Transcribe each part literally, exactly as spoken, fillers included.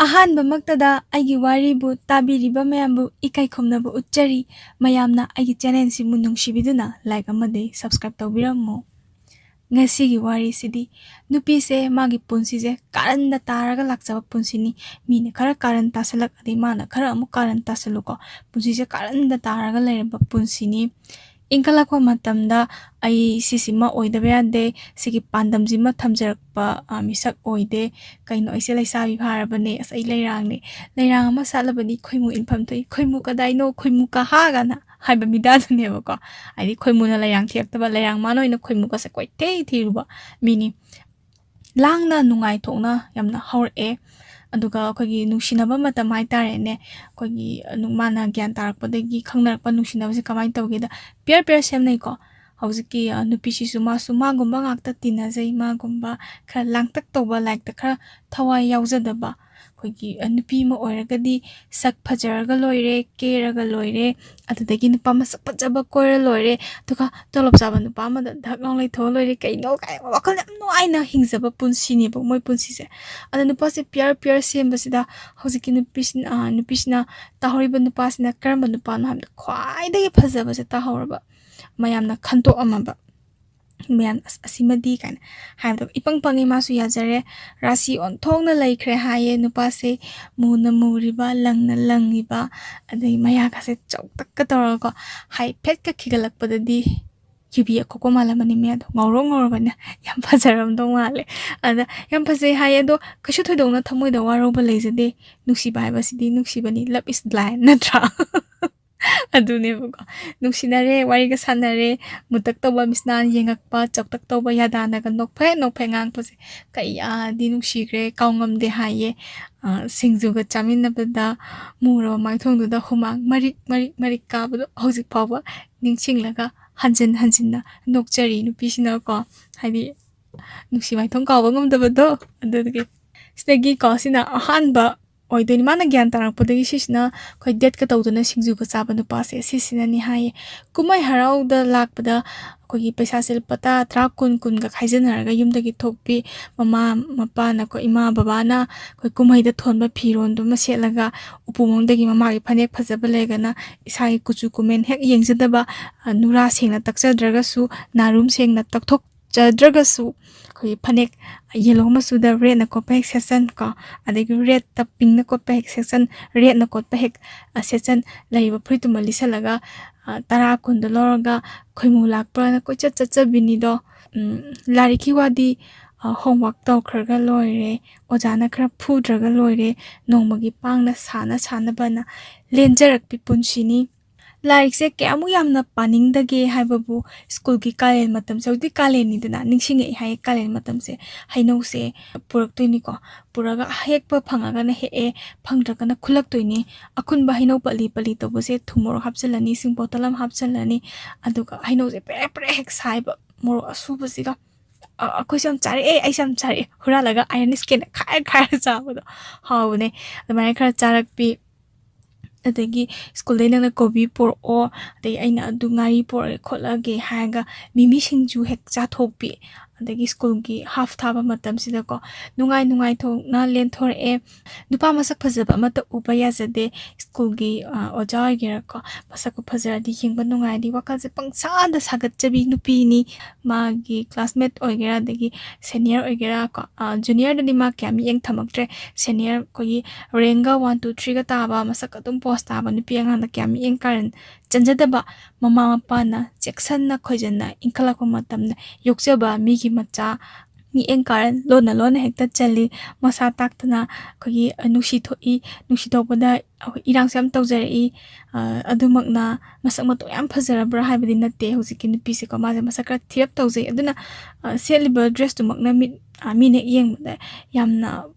ꯑꯍꯥꯟꯕꯃꯛꯇꯗ ꯑꯩꯒꯤ ꯋꯥꯔꯤꯕꯨ ꯇꯥꯕꯤꯔꯤꯕ ꯃꯌꯥꯝꯕꯨ ꯏꯀꯥꯏ ꯈꯨꯝꯅꯕ ꯎꯠꯆꯔꯤ꯫ ꯃꯌꯥꯝꯅ ꯑꯩꯒꯤ ꯆꯦꯅꯦꯜꯁꯤꯕꯨ ꯅꯨꯡꯁꯤꯕꯤꯗꯨꯅ ꯂꯥꯏꯛ ꯑꯃꯗꯤ ꯁꯕꯁꯀ꯭ꯔꯥꯏꯕ ꯇꯧꯕꯤꯔꯝꯃꯨ꯫ ꯉꯁꯤꯒꯤ ꯋꯥꯔꯤꯁꯤꯗꯤ ꯅꯨꯄꯤꯁꯦ ꯃꯥꯒꯤ ꯄꯨꯟꯁꯤꯁꯦ ꯀꯥꯔꯟꯗ ꯇꯥꯔꯒ ꯂꯥꯛꯆꯕ ꯄꯨꯟꯁꯤꯅꯤ꯫ ꯃꯤꯅ ꯈꯔ ꯀꯥꯔꯟ ꯇꯥꯁꯜꯂꯛ, ꯑꯗꯩ ꯃꯥꯅ ꯈꯔ ꯑꯃꯨꯛ ꯀꯥꯔꯟ ꯇꯥꯁꯜꯂꯨꯀꯣ, ꯄꯨꯟꯁꯤꯁꯦ ꯀꯥꯔꯟꯗ ꯇꯥꯔꯒ ꯂꯩꯔꯕ ꯄꯨꯟꯁꯤꯅꯤ꯫ ꯏꯟꯈꯠꯂꯛꯄ ꯃꯇꯝꯗ ꯑꯩ ꯁꯤꯁꯤꯃ ꯑꯣꯏꯗꯕ ꯌꯥꯗꯦ, ꯁꯤꯒꯤ ꯄꯥꯟꯗꯝꯁꯤꯃ ꯊꯝꯖꯔꯛꯄ, ꯑ, ꯃꯤꯁꯛ ꯑꯣꯏꯗꯦ꯫ ꯀꯩꯅꯣ, ꯑꯩꯁꯦ ꯂꯩꯁꯥꯕꯤ ꯐꯥꯔꯕꯅꯦ, ꯑꯁ, ꯑꯩ ꯂꯩꯔꯥꯡꯅꯦ, ꯂꯩꯔꯥꯡ ꯑꯃ ꯁꯥꯠꯂꯕꯗꯤ ꯈꯣꯏꯃꯨ ꯏꯟꯐꯝ ꯊꯣꯛꯏ, ꯈꯣꯏꯃꯨ ꯀꯗꯥꯏꯅꯣ, ꯈꯣꯏꯃꯨ ꯀꯍꯥꯒꯅ ꯍꯥꯏꯕ ꯃꯤꯗꯥꯗꯨꯅꯦꯕꯀꯣ꯫ ꯍꯥꯏꯗꯤ ꯈꯣꯏꯃꯨꯅ ꯂꯩꯔꯥꯡ ꯊꯤꯔꯛꯇꯕ, ꯂꯩꯔꯥꯡ ꯃꯥꯅ ꯑꯣꯏꯅ ꯈꯣꯏꯃꯨꯒꯁꯦ ꯀꯣꯏꯊꯤ ꯊꯤꯔꯨꯕ ꯃꯤꯅꯤ꯫ ꯂꯥꯡꯅ ꯅꯨꯡꯉꯥꯏꯊꯣꯛꯅ ꯌꯥꯝꯅ ꯍꯧꯔꯛꯑꯦ꯫ ꯑꯗꯨꯒ ꯑꯩꯈꯣꯏꯒꯤ ꯅꯨꯡꯁꯤꯅꯕ ꯃꯇꯝ ꯍꯥꯏꯇꯥꯔꯦꯅꯦ, ꯑꯩꯈꯣꯏꯒꯤ ꯅꯨ-, ꯃꯥꯅ ꯒ꯭ꯌꯥꯟ ꯇꯥꯔꯛꯄꯗꯒꯤ ꯈꯪꯅꯔꯛꯄ ꯅꯨꯡꯁꯤꯅꯕꯁꯦ ꯀꯃꯥꯏꯅ ꯇꯧꯒꯦꯗ, ꯄꯤꯌꯔ ꯄꯤꯌꯔ ꯁꯦꯝꯅꯩꯀꯣ꯫ ꯍꯧꯖꯤꯛꯀꯤ, ꯑ, ꯅꯨꯄꯤꯁꯤꯁꯨ ꯃꯥꯁꯨ ꯃꯥꯒꯨꯝꯕ ꯉꯥꯛꯇ ꯇꯤꯟꯅꯖꯩ, ꯃꯥꯒꯨꯝꯕ ꯈꯔ ꯂꯥꯡꯇꯛ ꯇꯧꯕ, ꯂꯥꯏꯔꯤꯛꯇ ꯈꯔ ꯊꯋꯥꯏ ꯌꯥꯎꯖꯗꯕ, ꯑꯩꯈꯣꯏꯒꯤ, ꯑ, ꯅꯨꯄꯤ ꯑꯃ ꯑꯣꯏꯔꯒꯗꯤ ꯁꯛ ꯐꯖꯔꯒ ꯂꯣꯏꯔꯦ, ꯀꯦꯔꯒ ꯂꯣꯏꯔꯦ, ꯑꯗꯨꯗꯒꯤ ꯅꯨꯄꯥ ꯃꯁꯛ ꯐꯖꯕ ꯀꯣꯏꯔ ꯂꯣꯏꯔꯦ, ꯑꯗꯨꯒ ꯇꯣꯂꯣꯞ ꯆꯥꯕ ꯅꯨꯄꯥ ꯑꯃꯗ ꯙꯛ ꯂꯥꯎ ꯂꯩꯊꯣꯛꯑ ꯂꯣꯏꯔꯦ, ꯀꯩꯅꯣ ꯀꯥꯏ ꯋꯥꯈꯜ ꯌꯥꯝ ꯅꯨꯡꯉꯥꯏꯅ ꯍꯤꯡꯖꯕ ꯄꯨꯟꯁꯤꯅꯦꯕ ꯃꯣꯏ ꯄꯨꯟꯁꯤꯁꯦ꯫ ꯑꯗ ꯅꯨꯄꯥꯁꯦ ꯄꯤꯌꯔ ꯄꯤꯌꯔ ꯁꯦꯝꯕꯁꯤꯗ ꯍꯧꯖꯤꯛꯀꯤ ꯅꯨꯄꯤꯁꯤꯅ, ꯑ, ꯅꯨꯄꯤꯁꯤꯅ ꯇꯥꯍꯧꯔꯤꯕ ꯅꯨꯄꯥꯁꯤꯅ ꯀꯔꯝꯕ ꯅꯨꯄꯥꯅꯣ ꯍꯥꯏꯕꯗ ꯈ꯭ꯋꯥꯏꯗꯒꯤ ꯐꯖꯕꯁꯦ ꯇꯥꯍꯧꯔꯕ, ꯃꯌꯥꯝꯅ ꯈꯟꯇꯣꯛꯑꯝꯃꯕ꯫ ꯃꯌꯥꯝ, "ꯑꯁ, ꯑꯁꯤꯃꯗꯤ" ꯀꯥꯏꯅ ꯍꯥꯏꯕꯗꯣ ꯏꯄꯪ ꯄꯪꯉꯤ, ꯃꯥꯁꯨ ꯌꯥꯖꯔꯦ꯫ ꯔꯥꯁꯤ ꯑꯣꯟꯊꯣꯛꯅ ꯂꯩꯈ꯭ꯔꯦ ꯍꯥꯏꯌꯦ ꯅꯨꯄꯥꯁꯦ, ꯃꯨꯅ ꯃꯨꯔꯤꯕ, ꯂꯪꯅ ꯂꯪꯉꯤꯕ, ꯑꯗꯩ ꯃꯌꯥꯒꯁꯦ ꯆꯧꯇꯛꯀ ꯇꯧꯔꯒꯀꯣ, ꯍꯥꯏꯐꯦꯠꯀ ꯈꯤꯒꯠꯂꯛꯄꯗꯗꯤ ꯌꯨꯕꯤ ꯑꯀꯨꯞꯄ ꯃꯥꯜꯂꯝꯃꯅꯤ ꯃꯌꯥꯗꯣ, ꯉꯧꯔꯣꯛ ꯉꯧꯔꯕꯅ ꯌꯥꯝ ꯐꯖꯔꯝꯗꯧ ꯃꯥꯜꯂꯦ꯫ ꯑꯗ ꯌꯥꯝ ꯐꯖꯩ ꯍꯥꯏꯌꯦ, ꯑꯗꯣ ꯀꯩꯁꯨ ꯊꯣꯏꯗꯣꯛꯅ ꯊꯃꯣꯏꯗ ꯋꯥꯔꯧꯕ ꯂꯩꯖꯗꯦ꯫ ꯅꯨꯡꯁꯤꯕ ꯍꯥꯏꯕꯁꯤꯗꯤ ꯅꯨꯡꯁꯤꯕꯅꯤ, love is blind ꯅꯠꯇ꯭ꯔꯥ? ꯑꯗꯨꯅꯦꯕꯀꯣ꯫ ꯅꯨꯡꯁꯤꯅꯔꯦ, ꯋꯥꯔꯤꯒ ꯁꯥꯟꯅꯔꯦ, ꯃꯨꯇꯛ ꯇꯧꯕ ꯃꯤꯠꯁꯅꯥ ꯌꯦꯡꯉꯛꯄ, ꯆꯧꯇꯛ ꯇꯧꯕ ꯌꯥꯗꯥꯅꯒ ꯅꯣꯛꯐꯦꯠ ꯅꯣꯛꯐꯦꯠ ꯉꯥꯡꯉꯛꯄꯁꯦ ꯀꯌꯥꯗꯤ ꯅꯨꯡꯁꯤꯈ꯭ꯔꯦ, ꯀꯥꯎꯉꯝꯗꯦ ꯍꯥꯏꯌꯦ꯫ ꯑ, ꯁꯤꯡꯖꯨꯒ ꯆꯥꯃꯤꯟꯅꯕꯗ ꯃꯨꯔꯕ ꯃꯥꯏꯊꯣꯡꯗꯨꯗ ꯍꯨꯃꯥꯡ ꯃꯔꯤꯛ ꯃꯔꯤꯛ ꯃꯔꯤꯛ ꯀꯥꯕꯗꯣ ꯍꯧꯖꯤꯛ ꯐꯥꯎꯕ ꯅꯤꯡꯁꯤꯡꯂꯒ ꯍꯟꯖꯤꯟ ꯍꯟꯖꯤꯟꯅ ꯅꯣꯛꯆꯔꯤ ꯅꯨꯄꯤꯁꯤꯅꯀꯣ꯫ ꯍꯥꯏꯗꯤ ꯅꯨꯡꯁꯤ ꯃꯥꯏꯊꯣꯡ ꯀꯥꯎꯕ ꯉꯝꯗꯕꯗꯣ꯫ ꯑꯗꯨꯗꯒꯤ ꯁꯤꯗꯒꯤꯀꯣ, ꯁꯤꯅ ꯑꯍꯥꯟꯕ ꯑꯣꯏꯗꯣꯏꯅꯤ꯫ ꯃꯥꯅ ꯒ꯭ꯌꯥꯟ ꯇꯥꯔꯛꯄꯗꯒꯤ ꯁꯤꯁꯤꯅ ꯑꯩꯈꯣꯏ date-ꯀ ꯇꯧꯗꯅ ꯁꯤꯡꯖꯨꯒ ꯆꯥꯕ ꯅꯨꯄꯥꯁꯦ ꯁꯤꯁꯤꯅꯅꯤ ꯍꯥꯏꯌꯦ꯫ ꯀꯨꯝꯍꯩ ꯍꯔꯥꯎꯗ ꯂꯥꯛꯄꯗ ꯑꯩꯈꯣꯏꯒꯤ ꯄꯩꯁꯥꯁꯦ ꯂꯨꯄꯥ ꯇꯔꯥ, ꯇꯔꯥ, ꯀꯨꯟ, ꯀꯨꯟꯒ ꯈꯥꯏꯖꯤꯟꯅꯔꯒ ꯌꯨꯝꯗꯒꯤ ꯊꯣꯛꯄꯤ꯫ ꯃꯃꯥ ꯃꯄꯥꯅ, ꯑꯩꯈꯣꯏ ꯏꯃꯥ ꯕꯕꯥꯅ ꯑꯩꯈꯣꯏ ꯀꯨꯝꯍꯩꯗ ꯊꯣꯟꯕ ꯐꯤꯔꯣꯟꯗꯨꯃ ꯁꯦꯠꯂꯒ, ꯎꯄꯨ ꯃꯅꯨꯡꯗꯒꯤ ꯃꯃꯥꯒꯤ ꯐꯅꯦꯛ ꯐꯖꯕ ꯂꯩꯔꯒꯅ ꯏꯁꯥꯒꯤ ꯀꯨꯆꯨ ꯀꯨꯃꯦꯟ ꯍꯦꯛ ꯌꯦꯡꯖꯗꯕ, ꯑ, ꯅꯨꯔꯥ ꯁꯦꯡꯅ ꯇꯛꯆꯗ꯭ꯔꯒꯁꯨ, ꯅꯥꯔꯨꯝ ꯁꯦꯡꯅ ꯇꯛꯊꯣꯛꯆꯗ꯭ꯔꯒꯁꯨ, ꯑꯩꯈꯣꯏꯒꯤ ꯐꯅꯦꯛ yellow ꯃꯆꯨꯗ red-ꯅ ꯀꯣꯠꯄ ꯍꯦꯛ ꯁꯦꯠꯆꯟ ꯀꯣ, ꯑꯗꯒꯤ red-ꯇ pink-ꯅ ꯀꯣꯠꯄ ꯍꯦꯛ ꯁꯦꯠꯆꯟ, red-ꯅ ꯀꯣꯠꯄ ꯍꯦꯛ, ꯑ, ꯁꯦꯠꯆꯟ, ꯂꯩꯔꯤꯕ ꯐꯨꯔꯤꯠꯇꯨꯃ ꯂꯤꯠꯁꯜꯂꯒ, ꯑ, ꯇꯔꯥ ꯀꯨꯟꯗꯣ ꯂꯧꯔꯒ ꯈꯣꯏꯃꯨ ꯂꯥꯛꯄ꯭ꯔꯥꯅ ꯀꯣꯏꯆꯠ ꯆꯠꯆꯕꯤꯅꯤꯗꯣ꯫ ꯎꯝ, ꯂꯥꯏꯔꯤꯛꯀꯤ ꯋꯥꯗꯤ, ꯑ, homework ꯇꯧꯈ꯭ꯔꯒ ꯂꯣꯏꯔꯦ, ꯑꯣꯖꯥꯅ ꯈꯔ ꯐꯨꯗ꯭ꯔꯒ ꯂꯣꯏꯔꯦ, ꯅꯣꯡꯃꯒꯤ ꯄꯥꯡꯅ ꯁꯥꯟꯅ ꯁꯥꯟꯅꯕꯅ ꯂꯦꯟꯖꯔꯛꯄꯤ ꯄꯨꯟꯁꯤꯅꯤ꯫ ꯂꯥꯏꯔꯤꯛꯁꯦ ꯀꯌꯥꯃꯨꯛ ꯌꯥꯝꯅ ꯄꯥꯅꯤꯡꯗꯒꯦ ꯍꯥꯏꯕꯕꯨ, ꯁ꯭ꯀꯨꯜꯒꯤ ꯀꯥꯂꯦꯟ ꯃꯇꯝꯁꯦ, ꯍꯧꯖꯤꯛꯇꯤ ꯀꯥꯂꯦꯟꯅꯤꯗꯅ, ꯅꯤꯡꯁꯤꯡꯉꯛꯑꯦ ꯍꯥꯏꯌꯦ꯫ ꯀꯥꯂꯦꯟ ꯃꯇꯝꯁꯦ ꯍꯩꯅꯧꯁꯦ ꯄꯨꯔꯛꯇꯣꯏꯅꯤꯀꯣ, ꯄꯨꯔꯒ ꯍꯦꯛꯄ ꯐꯪꯉꯒꯅ ꯍꯦꯛꯑꯦ, ꯐꯪꯗ꯭ꯔꯒꯅ ꯈꯨꯜꯂꯛꯇꯣꯏꯅꯤ꯫ ꯑꯈꯨꯟꯕ ꯍꯩꯅꯧ ꯄꯠꯂꯤ ꯄꯠꯂꯤ ꯇꯧꯕꯁꯦ ꯊꯨꯝ ꯃꯣꯔꯣꯛ ꯍꯥꯞꯆꯤꯜꯂꯅꯤ, ꯁꯤꯡ ꯕꯣꯇꯜ ꯑꯃ ꯍꯥꯞꯆꯤꯜꯂꯅꯤ, ꯑꯗꯨꯒ ꯍꯩꯅꯧꯁꯦ ꯄ꯭ꯔꯦꯛ ꯄ꯭ꯔꯦꯛ ꯍꯦꯛ ꯁꯥꯏꯕ ꯃꯣꯔꯣꯛ ꯑꯁꯨꯕꯁꯤꯒ꯫ ꯑ-, ꯑꯩꯈꯣꯏꯁꯨ ꯌꯥꯝ ꯆꯥꯔꯛꯑꯦ, ꯑꯩꯁꯨ ꯌꯥꯝ ꯆꯥꯔꯛꯑꯦ, ꯍꯨꯔꯥꯜꯂꯒ iron skin ꯈꯥꯏꯔ ꯈꯥꯏꯔ ꯆꯥꯕꯗꯣ ꯍꯥꯎꯕꯅꯦ꯫ ꯑꯗꯨꯃꯥꯏꯅ ꯈꯔ ꯆꯥꯔꯛꯄꯤ꯫ ꯑꯗꯒꯤ ꯁ꯭ꯀꯨꯜꯗꯩ ꯅꯪꯅ ꯀꯣꯕꯤ ꯄꯨꯔꯛꯑꯣ, ꯑꯗꯒꯤ ꯑꯩꯅ ꯑꯗꯨ ꯉꯥꯔꯤ ꯄꯨꯔꯛꯑꯦ ꯈꯣꯠꯂꯛꯑꯒꯦ ꯍꯥꯏꯔꯒ ꯃꯤꯃꯤ ꯁꯤꯡꯖꯨ ꯍꯦꯛ ꯆꯥꯊꯣꯛꯄꯤ꯫ ꯑꯗꯒꯤ ꯁ꯭ꯀꯨꯜꯒꯤ half ꯊꯥꯕ ꯃꯇꯝꯁꯤꯗꯀꯣ ꯅꯨꯡꯉꯥꯏ ꯅꯨꯡꯉꯥꯏꯊꯣꯛꯅ ꯂꯦꯟꯊꯣꯔꯛꯑꯦ꯫ ꯅꯨꯄꯥ ꯃꯁꯛ ꯐꯖꯕ ꯑꯃꯠꯇ ꯎꯕ ꯌꯥꯖꯗꯦ꯫ ꯁ꯭ꯀꯨꯜꯒꯤ, ꯑ, ꯑꯣꯖꯥ ꯑꯣꯏꯒꯦꯔꯥꯀꯣ, ꯃꯁꯛꯄꯨ ꯐꯖꯔꯗꯤ ꯌꯦꯡꯕ ꯅꯨꯡꯉꯥꯏꯔꯗꯤ ꯋꯥꯈꯜꯁꯦ ꯄꯪꯁꯥꯗ ꯁꯥꯒꯠꯆꯕꯤ ꯅꯨꯄꯤꯅꯤ꯫ ꯃꯥꯒꯤ classmate ꯑꯣꯏꯒꯦꯔꯥ, ꯑꯗꯒꯤ senior ꯑꯣꯏꯒꯦꯔꯥ ꯀꯣ, ꯑ, junior-ꯗꯗꯤ ꯃꯥ ꯀꯌꯥ ꯃꯤꯠꯌꯦꯡ ꯊꯝꯃꯛꯇ꯭ꯔꯦ꯫ Senior ꯑꯩꯈꯣꯏꯒꯤ rank-ꯒ one, two, three-ꯒ ꯇꯥꯕ, ꯃꯁꯛ ꯑꯗꯨꯝ post ꯇꯥꯕ ꯅꯨꯄꯤ ꯑꯉꯥꯡꯗ ꯀꯌꯥ ꯃꯤꯠꯌꯦꯡ ꯀꯥꯔꯟ ꯆꯟꯖꯗꯕ, ꯃꯃꯥ ꯃꯄꯥꯅ ꯆꯦꯛꯁꯟꯅ ꯈꯣꯏꯖꯟꯅ ꯏꯟꯈꯠꯂꯛꯄ ꯃꯇꯝꯗ ꯌꯣꯛꯆꯕ ꯃꯤꯒꯤ ꯃꯆꯥ ꯃꯤꯠꯌꯦꯡ ꯀꯥꯔꯟ ꯂꯣꯟꯅ ꯂꯣꯟꯅ ꯍꯦꯛꯇ ꯆꯜꯂꯤ꯫ ꯃꯁꯥ ꯇꯥꯛꯇꯅ ꯑꯩꯈꯣꯏꯒꯤ ꯅꯨꯡꯁꯤ ꯊꯣꯛꯏ, ꯅꯨꯡꯁꯤ ꯊꯣꯛꯄꯗ ꯑꯩꯈꯣꯏ ꯏꯔꯥꯡꯁꯨ ꯌꯥꯝ ꯇꯧꯖꯔꯛꯏ꯫ ꯑ, ꯑꯗꯨꯃꯛꯅ ꯃꯁꯛ ꯃꯇꯧ ꯌꯥꯝ ꯐꯖꯔꯕ꯭ꯔꯥ ꯍꯥꯏꯕꯗꯤ ꯅꯠꯇꯦ꯫ ꯍꯧꯖꯤꯛꯀꯤ ꯅꯨꯄꯤꯁꯦꯀꯣ, ꯃꯥꯁꯦ ꯃꯁꯛ ꯈꯔ ꯊꯤꯔꯞ ꯇꯧꯖꯩ꯫ ꯑꯗꯨꯅ, ꯑ, ꯁꯦꯠꯂꯤꯕ dress-ꯇꯨꯃꯛꯅ ꯃꯤꯠ, ꯑ, ꯃꯤꯅ ꯍꯦꯛ ꯌꯦꯡꯕꯗ ꯌꯥꯝꯅ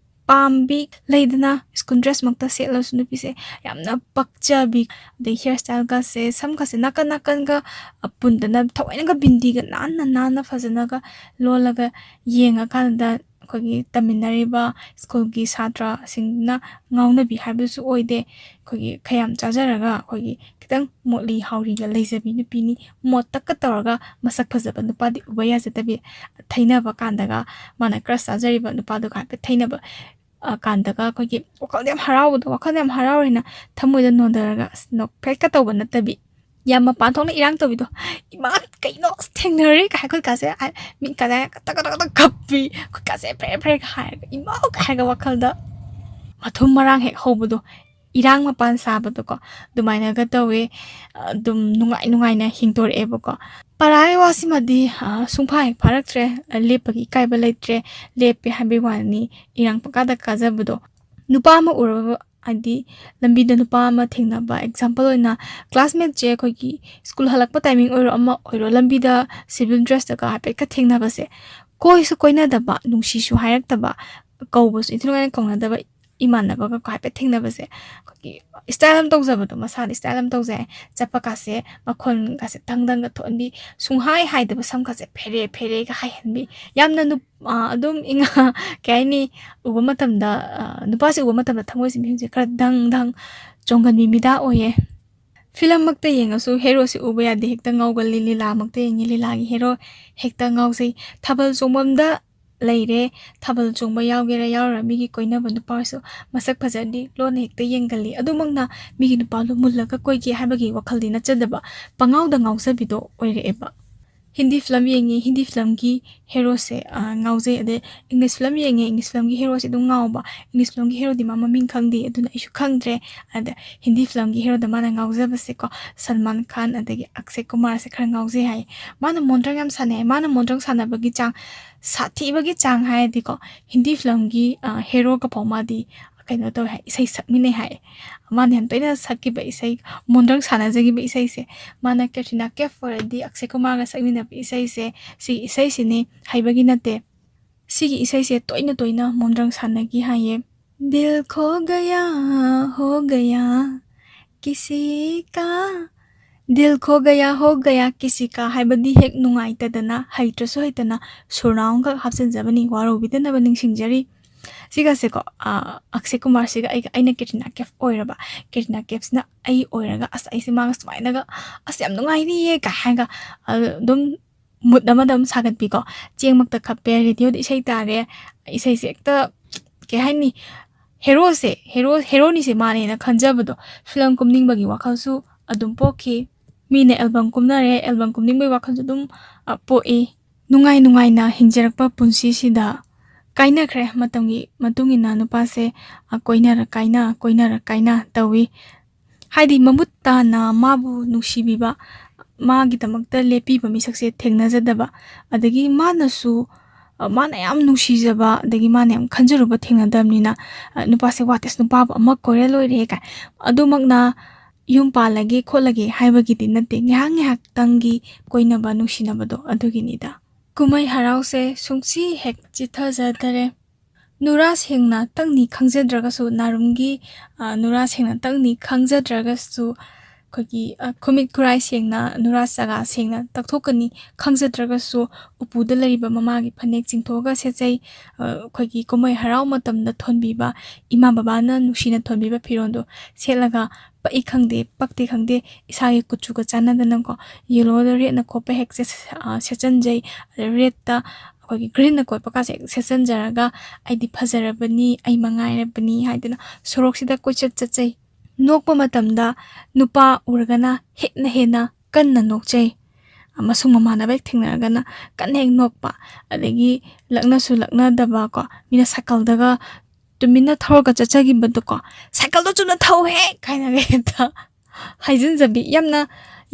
ꯄꯥꯝꯕꯤ ꯂꯩꯗꯅ, school dress-ꯃꯛꯇ ꯁꯦꯠꯂꯁꯨ ꯅꯨꯄꯤꯁꯦ ꯌꯥꯝꯅ ꯄꯛꯆꯕꯤ꯫ ꯑꯗꯩ hair style-ꯒꯁꯦ, ꯁꯝꯒꯁꯦ ꯅꯥꯀꯟ ꯅꯥꯀꯟꯒ, ꯑ, ꯄꯨꯟꯗꯅ ꯊꯑꯣꯏꯅꯒ ꯕꯤꯟꯗꯤꯒ ꯅꯥꯟꯅ ꯅꯥꯟꯅ ꯐꯖꯅꯒ ꯂꯣꯜꯂꯒ ꯌꯦꯡꯉꯀꯥꯟꯗ ꯑꯩꯈꯣꯏꯒꯤ ꯇꯝꯃꯤꯟꯅꯔꯤꯕ ꯁ꯭ꯀꯨꯜꯒꯤ ꯁꯥꯇ꯭ꯔꯁꯤꯡꯗꯨꯅ ꯉꯥꯎꯅꯕꯤ ꯍꯥꯏꯕꯁꯨ ꯑꯣꯏꯗꯦ꯫ ꯑꯩꯈꯣꯏꯒꯤ ꯈꯌꯥꯝ ꯆꯥꯖꯔꯒ ꯑꯩꯈꯣꯏꯒꯤ ꯈꯤꯇꯪ ꯃꯣꯠꯂꯤ ꯍꯥꯎꯔꯤꯒ ꯂꯩꯖꯕꯤ ꯅꯨꯄꯤꯅꯤ꯫ ꯃꯣꯠꯇꯛꯀ ꯇꯧꯔꯒ ꯃꯁꯛ ꯐꯖꯕ ꯅꯨꯄꯥꯗꯤ ꯎꯕ ꯌꯥꯖꯗꯕꯤ꯫ ꯊꯩꯅꯕ ꯀꯥꯟꯗꯒ ꯃꯥꯅ crush ꯆꯥꯖꯔꯤꯕ ꯅꯨꯄꯥꯗꯨꯒ ꯍꯥꯏꯐꯦꯠ ꯊꯩꯅꯕ, ꯑ, ꯀꯥꯟꯗꯒ ꯑꯩꯈꯣꯏꯒꯤ ꯋꯥꯈꯜꯗ ꯌꯥꯝ ꯍꯔꯥꯎꯕꯗꯣ, ꯋꯥꯈꯜꯗ ꯌꯥꯝ ꯍꯔꯥꯎꯔꯦꯅ ꯊꯃꯣꯏꯗ ꯅꯣꯟꯊꯔꯒ ꯑꯁ ꯅꯣꯛꯐꯦꯠꯀ ꯇꯧꯕ ꯅꯠꯇꯕꯤ, ꯌꯥꯝ ꯃꯄꯥꯟ ꯊꯣꯛꯅ ꯏꯔꯥꯡ ꯇꯧꯕꯤꯗꯣ, "ꯏꯃꯥ, ꯀꯩꯅꯣ ꯑꯁ ꯊꯦꯡꯅꯔꯦ" ꯀꯥꯏ ꯑꯩꯈꯣꯏ ꯀꯥꯁꯦ, ꯑ, ꯃꯤꯠ ꯀꯥꯁꯦ ꯇꯛ ꯇꯛ ꯇꯛ ꯀꯞꯄꯤ, ꯑꯩꯈꯣꯏ ꯀꯥꯁꯦ ꯐꯦꯔꯦ ꯐꯦꯔꯦꯒ ꯍꯥꯏꯔꯒ "ꯏꯃꯥ" ꯀꯥꯏ ꯍꯥꯏꯔꯒ ꯋꯥꯈꯜꯗ ꯃꯊꯨꯝ ꯃꯔꯥꯡ ꯍꯦꯛ ꯍꯧꯕꯗꯣ, ꯏꯔꯥꯡ ꯃꯄꯥꯟ ꯁꯥꯕꯗꯣꯀꯣ, ꯑꯗꯨꯃꯥꯏꯅꯒ ꯇꯧꯋꯦ꯫ ꯑꯗꯨꯝ ꯅꯨꯡꯉꯥꯏ ꯅꯨꯡꯉꯥꯏꯅ ꯍꯤꯡꯗꯣꯔꯛꯑꯦꯕꯀꯣ꯫ ꯄꯔꯥꯒꯤ ꯋꯥꯁꯤꯃꯗꯤ, ꯑ, ꯁꯨꯡꯐꯥ ꯍꯦꯛ ꯐꯥꯔꯛꯇ꯭ꯔꯦ, ꯑ, ꯂꯦꯞꯄꯒꯤ ꯏꯀꯥꯏꯕ ꯂꯩꯇ꯭ꯔꯦ, ꯂꯦꯞꯄꯦ ꯍꯥꯏꯕꯒꯤ ꯋꯥꯅꯤ, ꯏꯔꯥꯡ ꯄꯪꯀꯥꯗ ꯀꯥꯖꯕꯗꯣ꯫ ꯅꯨꯄꯥ ꯑꯃ ꯎꯔꯕ, ꯍꯥꯏꯗꯤ ꯂꯝꯕꯤꯗ ꯅꯨꯄꯥ ꯑꯃ ꯊꯦꯡꯅꯕ, example ꯑꯣꯏꯅ classmateꯁꯦ ꯑꯩꯈꯣꯏꯒꯤ ꯁ꯭ꯀꯨꯜ ꯍꯜꯂꯛꯄ timing ꯑꯣꯏꯔꯣ ꯑꯃ ꯑꯣꯏꯔꯣ, ꯂꯝꯕꯤꯗ civil dressꯇꯒ ꯍꯥꯏꯐꯦꯠꯀ ꯊꯦꯡꯅꯕꯁꯦ, ꯀꯣꯏꯁꯨ ꯀꯣꯏꯅꯗꯕ, ꯅꯨꯡꯁꯤꯁꯨ ꯍꯥꯏꯔꯛꯇꯕ, ꯀꯧꯕꯁꯨ ꯏꯟꯊꯤ ꯅꯨꯡꯉꯥꯏꯅ ꯀꯧꯅꯗꯕ ꯏꯃꯥꯟꯅꯕꯒ ꯍꯥꯏꯐꯦꯠ ꯊꯦꯡꯅꯕꯁꯦ, ꯑꯩꯈꯣꯏꯒꯤ style ꯑꯃ ꯇꯧꯖꯕꯗꯣ, ꯃꯁꯥꯗ style ꯑꯃ ꯇꯧꯖꯩ꯫ ꯆꯠꯄ ꯀꯥꯁꯦ, ꯃꯈꯣꯟ ꯀꯥꯁꯦ ꯊꯪ ꯊꯪꯒ ꯊꯣꯛꯍꯟꯕꯤ, ꯁꯨꯡꯍꯥꯏ ꯍꯥꯏꯗꯕ, ꯁꯝ ꯀꯥꯁꯦ ꯐꯦꯔꯦ ꯐꯦꯔꯦꯒ ꯍꯥꯏꯍꯟꯕꯤ, ꯌꯥꯝꯅ ꯅꯨꯞ-, ꯑ, ꯑꯗꯨꯝ ꯏꯉꯥ-, ꯀꯩ ꯍꯥꯏꯅꯤ, ꯎꯕ ꯃꯇꯝꯗ, ꯑ, ꯅꯨꯄꯥꯁꯦ ꯎꯕ ꯃꯇꯝꯗ ꯊꯃꯣꯏꯁꯦ, ꯃꯤꯍꯨꯟꯁꯦ ꯈꯔ ꯗꯪ ꯗꯪ ꯆꯣꯡꯒꯟꯕꯤ ꯃꯤꯗꯥ ꯑꯣꯏꯌꯦ꯫ Filmꯃꯛꯇ ꯌꯦꯡꯉꯁꯨ heroꯁꯦ ꯎꯕ ꯌꯥꯗꯦ, ꯍꯦꯛꯇ ꯉꯥꯎꯒꯜꯂꯤ꯫ ꯂꯤꯂꯥꯃꯛꯇ ꯌꯦꯡꯉꯤ, ꯂꯤꯂꯥꯒꯤ hero ꯍꯦꯛꯇ ꯉꯥꯎꯖꯩ꯫ ꯊꯥꯕꯜ ꯆꯣꯡꯐꯝꯗ ꯂꯩꯔꯦ, ꯊꯥꯕꯜ ꯆꯣꯡꯕ ꯌꯥꯎꯒꯦꯔꯥ ꯌꯥꯎꯔꯣꯏꯔꯥ, ꯃꯤꯒꯤ ꯀꯣꯏꯅꯕ ꯅꯨꯄꯥꯁꯨ ꯃꯁꯛ ꯐꯖꯔꯗꯤ ꯂꯣꯟꯅ ꯍꯦꯛꯇ ꯌꯦꯡꯒꯜꯂꯤ꯫ ꯑꯗꯨꯃꯛꯅ ꯃꯤꯒꯤ ꯅꯨꯄꯥꯗꯣ ꯃꯨꯜꯂꯒ ꯀꯣꯏꯒꯦ ꯍꯥꯏꯕꯒꯤ ꯋꯥꯈꯜꯗꯤ ꯅꯠꯆꯗꯕ, ꯄꯉꯥꯎꯗ ꯉꯥꯎꯖꯕꯤꯗꯣ ꯑꯣꯏꯔꯛꯑꯦꯕ꯫ ꯍꯤꯟꯗꯤ film ꯌꯦꯡꯉꯤ, ꯍꯤꯟꯗꯤ filmꯒꯤ heroꯁꯦ, ꯑ, ꯉꯥꯎꯖꯩ꯫ ꯑꯗꯩ English film ꯌꯦꯡꯉꯦ, English filmꯒꯤ heroꯁꯦ ꯑꯗꯨꯝ ꯉꯥꯎꯕ꯫ English filmꯒꯤ heroꯗꯤ ꯃꯥ ꯃꯃꯤꯡ ꯈꯪꯗꯦ, ꯑꯗꯨꯅ ꯑꯩꯁꯨ ꯈꯪꯗ꯭ꯔꯦ꯫ ꯑꯗ ꯍꯤꯟꯗꯤ filmꯒꯤ heroꯗ ꯃꯥꯅ ꯉꯥꯎꯖꯕꯁꯦꯀꯣ, ꯁꯜꯃꯥꯟ ꯈꯥꯟ ꯑꯗꯒꯤ ꯑꯛꯁꯦ ꯀꯨꯃꯥꯔꯁꯦ ꯈꯔ ꯉꯥꯎꯖꯩ ꯍꯥꯏ꯫ ꯃꯥꯅ ꯃꯣꯟꯗ꯭ꯔꯪ ꯌꯥꯝ ꯁꯥꯟꯅꯩ꯫ ꯃꯥꯅ ꯃꯣꯟꯗ꯭ꯔꯪ ꯁꯥꯟꯅꯕꯒꯤ ꯆꯥꯡ, ꯁꯥꯊꯤꯕꯒꯤ ꯆꯥꯡ ꯍꯥꯏꯔꯗꯤꯀꯣ, ꯍꯤꯟꯗꯤ filmꯒꯤ, ꯑ, heroꯒ ꯐꯥꯎ ꯃꯥꯗꯤ ꯀꯩꯅꯣ ꯇꯧꯋꯦ ꯍꯥꯏ, ꯏꯁꯩ ꯁꯛꯃꯤꯟꯅꯩ ꯍꯥꯏ꯫ ꯃꯥꯅ ꯌꯥꯝ ꯇꯣꯏꯅ ꯁꯛꯈꯤꯕ ꯏꯁꯩ, ꯃꯣꯟꯗ꯭ꯔꯪ ꯁꯥꯟꯅꯖꯈꯤꯕ ꯏꯁꯩꯁꯦ꯫ ꯃꯥꯅ ꯀꯦꯇ꯭ꯔꯤꯅꯥ ꯀꯦꯐ ꯑꯣꯏꯔꯗꯤ ꯑꯛꯁꯦ ꯀꯨꯃꯥꯔꯒ ꯁꯛꯃꯤꯟꯅꯕ ꯏꯁꯩꯁꯦ, ꯁꯤꯒꯤ ꯏꯁꯩꯁꯤꯅꯤ ꯍꯩꯕꯒꯤ ꯅꯠꯇꯦ꯫ ꯁꯤꯒꯤ ꯏꯁꯩꯁꯦ ꯇꯣꯏꯅ ꯇꯣꯏꯅ ꯃꯣꯟꯗ꯭ꯔꯪ ꯁꯥꯟꯅꯈꯤ ꯍꯥꯏꯌꯦ꯫ दिल खो गया, हो गया, किसी का ꯗꯤꯜ ꯈꯣ ꯒꯌꯥ ꯍꯣ ꯒꯌꯥ ꯀꯤꯁꯤ ꯀꯥ ꯍꯥꯏꯕꯗꯤ ꯍꯦꯛ ꯅꯨꯡꯉꯥꯏꯇꯗꯅ, ꯍꯩꯇ꯭ꯔꯁꯨ ꯍꯩꯇꯅ ꯁꯨꯔꯅꯥꯎ ꯑꯃꯈꯛ ꯍꯥꯞꯆꯤꯟꯖꯕꯅꯤ, ꯋꯥꯔꯧꯕꯤꯗꯅꯕ ꯅꯤꯡꯁꯤꯡꯖꯔꯤ꯫ ꯁꯤꯒꯁꯦꯀꯣ, ꯑ, ꯑꯛꯁꯦ ꯀꯨꯃꯥꯔꯁꯤꯒ ꯑꯩꯒ, ꯑꯩꯅ ꯀꯦꯇ꯭ꯔꯤꯅꯥ ꯀꯦꯐ ꯑꯣꯏꯔꯕ, ꯀꯦꯇ꯭ꯔꯤꯅꯥ ꯀꯦꯐꯁꯤꯅ ꯑꯩ ꯑꯣꯏꯔꯒ, "ꯑꯁ, ꯑꯩꯁꯦ ꯃꯥꯒ ꯁꯨꯃꯥꯏꯅꯒ, ꯑꯁ, ꯌꯥꯝ ꯅꯨꯡꯉꯥꯏꯅꯤꯌꯦ" ꯀꯥꯏ ꯍꯥꯏꯔꯒ, ꯑ, ꯑꯗꯨꯝ ꯃꯨꯠ ꯑꯃꯗ ꯑꯗꯨꯝ ꯁꯥꯒꯠꯄꯤꯀꯣ꯫ ꯆꯦꯡꯃꯛꯇ ꯈꯞꯄꯦ, ꯔꯦꯗꯤꯑꯣꯗ ꯏꯁꯩ ꯇꯥꯔꯦ, ꯏꯁꯩꯁꯦ ꯍꯦꯛꯇ, ꯀꯩ ꯍꯥꯏꯅꯤ, ꯍꯦꯔꯣꯁꯦ, ꯍꯦꯔꯣ, ꯍꯦꯔꯣꯅꯤꯁꯦ ꯃꯥꯅꯦꯅ ꯈꯟꯖꯕꯗꯣ, ꯐꯤꯂꯝ ꯀꯨꯝꯅꯤꯡꯕꯒꯤ ꯋꯥꯈꯜꯁꯨ ꯑꯗꯨꯝ ꯄꯣꯛꯈꯤ꯫ ꯃꯤꯅ ꯑꯦꯜꯕꯝ ꯀꯨꯝꯅꯔꯦ, ꯑꯦꯜꯕꯝ ꯀꯨꯝꯅꯤꯡꯕꯒꯤ ꯋꯥꯈꯜꯁꯨ ꯑꯗꯨꯝ, ꯑ, ꯄꯣꯛꯏ꯫ ꯅꯨꯡꯉꯥꯏ ꯅꯨꯡꯉꯥꯏꯅ ꯍꯤꯡꯖꯔꯛꯄ ꯄꯨꯟꯁꯤꯁꯤꯗ ꯀꯥꯏꯅꯈ꯭ꯔꯦ꯫ ꯃꯇꯝꯒꯤ ꯃꯇꯨꯡ ꯏꯟꯅ ꯅꯨꯄꯥꯁꯦ, ꯑ, ꯀꯣꯏꯅꯔ ꯀꯥꯏꯅ, ꯀꯣꯏꯅꯔ ꯀꯥꯏꯅ ꯇꯧꯏ꯫ ꯍꯥꯏꯗꯤ ꯃꯃꯨꯠ ꯇꯥꯅ ꯃꯥꯕꯨ ꯅꯨꯡꯁꯤꯕꯤꯕ, ꯃꯥꯒꯤꯗꯃꯛꯇ ꯂꯦꯞꯄꯤꯕ ꯃꯤꯁꯛꯁꯦ ꯊꯦꯡꯅꯖꯗꯕ, ꯑꯗꯒꯤ ꯃꯥꯅꯁꯨ, ꯑ, ꯃꯥꯅ ꯌꯥꯝ ꯅꯨꯡꯁꯤꯖꯕ, ꯑꯗꯒꯤ ꯃꯥꯅ ꯌꯥꯝ ꯈꯟꯖꯔꯨꯕ ꯊꯦꯡꯅꯗꯕꯅꯤꯅ, ꯑ, ꯅꯨꯄꯥꯁꯦ "What is, ꯅꯨꯄꯥꯕꯨ ꯑꯃ ꯀꯣꯏꯔ ꯂꯣꯏꯔꯦ" ꯀꯥꯏ, ꯑꯗꯨꯃꯛꯅ ꯌꯨꯝ ꯄꯥꯜꯂꯒꯦ ꯈꯣꯠꯂꯒꯦ ꯍꯥꯏꯕꯒꯤꯗꯤ ꯅꯠꯇꯦ, ꯉꯥꯏꯍꯥꯛ ꯉꯥꯏꯍꯥꯛꯇꯪꯒꯤ ꯀꯣꯏꯅꯕ ꯅꯨꯡꯁꯤꯅꯕꯗꯣ ꯑꯗꯨꯒꯤꯅꯤꯗ꯫ ꯀꯨꯝꯍꯩ ꯍꯔꯥꯎꯁꯦ ꯁꯨꯡꯁꯤ ꯍꯦꯛ ꯆꯤꯠꯊꯖꯗꯔꯦ꯫ ꯅꯨꯔꯥ ꯁꯦꯡꯅ ꯇꯪꯅꯤ ꯈꯪꯖꯗ꯭ꯔꯒꯁꯨ, ꯅꯥꯔꯨꯝꯒꯤ, ꯑ, ꯅꯨꯔꯥ ꯁꯦꯡꯅ ꯇꯪꯅꯤ ꯈꯪꯖꯗ꯭ꯔꯒꯁꯨ, ꯑꯩꯈꯣꯏꯒꯤ, ꯑ, ꯈꯨꯃꯤꯠ ꯈꯨꯔꯥꯏ ꯁꯦꯡꯅ, ꯅꯨꯔꯥ ꯆꯒꯥ ꯁꯦꯡꯅ ꯇꯛꯊꯣꯛꯀꯅꯤ ꯈꯪꯖꯗ꯭ꯔꯒꯁꯨ, ꯎꯄꯨꯗ ꯂꯩꯔꯤꯕ ꯃꯃꯥꯒꯤ ꯐꯅꯦꯛ ꯆꯤꯡꯊꯣꯛꯑꯒ ꯁꯦꯠꯆꯩ꯫ ꯑ, ꯑꯩꯈꯣꯏꯒꯤ ꯀꯨꯝꯍꯩ ꯍꯔꯥꯎ ꯃꯇꯝꯗ ꯊꯣꯟꯕꯤꯕ, ꯏꯃꯥ ꯕꯕꯥꯅ ꯅꯨꯡꯁꯤꯅ ꯊꯣꯟꯕꯤꯕ ꯐꯤꯔꯣꯜꯗꯣ ꯁꯦꯠꯂꯒ, ꯄꯛꯏ ꯈꯪꯗꯦ, ꯄꯛꯇꯦ ꯈꯪꯗꯦ, ꯏꯁꯥꯒꯤ ꯀꯨꯆꯨꯒ ꯆꯥꯟꯅꯗꯅꯀꯣ, ꯌꯦꯜꯂꯣꯗ ꯔꯦꯗꯅ ꯈꯣꯠꯄ ꯍꯦꯛ ꯁꯦꯠ-, ꯑ, ꯁꯦꯠꯆꯟꯖꯩ꯫ ꯔꯦꯗꯇ ꯑꯩꯈꯣꯏꯒꯤ ꯒ꯭ꯔꯤꯟꯅ ꯀꯣꯠꯄ ꯀꯥꯁꯦ ꯍꯦꯛ ꯁꯦꯠꯆꯟꯖꯔꯒ, "ꯑꯩꯗꯤ ꯐꯖꯔꯕꯅꯤ, ꯑꯩ ꯃꯉꯥꯏꯔꯕꯅꯤ" ꯍꯥꯏꯗꯅ ꯁꯣꯔꯣꯛꯁꯤꯗ ꯀꯣꯏꯆꯠ ꯆꯠꯆꯩ꯫ ꯅꯣꯛꯄ ꯃꯇꯝꯗ ꯅꯨꯄꯥ ꯎꯔꯒꯅ ꯍꯦꯟꯅ ꯍꯦꯟꯅ ꯀꯟꯅ ꯅꯣꯛꯆꯩ꯫ ꯑꯃꯁꯨꯡ ꯃꯃꯥꯟꯅꯕ ꯍꯦꯛ ꯊꯦꯡꯅꯔꯒꯅ ꯀꯟꯅ ꯍꯦꯛ ꯅꯣꯛꯄ꯫ ꯑꯗꯒꯤ ꯂꯛꯅꯁꯨ ꯂꯛꯅꯗꯕ ꯀꯣ, ꯃꯤꯅ ꯁꯥꯏꯀꯜꯗꯒ ꯇꯨꯃꯤꯟꯅ ꯊꯧꯔꯒ ꯆꯠꯆꯈꯤꯕꯗꯣꯀꯣ, "ꯁꯥꯏꯀꯜꯗꯣ ꯆꯨꯝꯅ ꯊꯧꯍꯦ!" ꯀꯥꯏꯅꯒ ꯍꯦꯛꯇ ꯍꯥꯏꯖꯤꯟꯖꯕꯤ꯫ ꯌꯥꯝꯅ,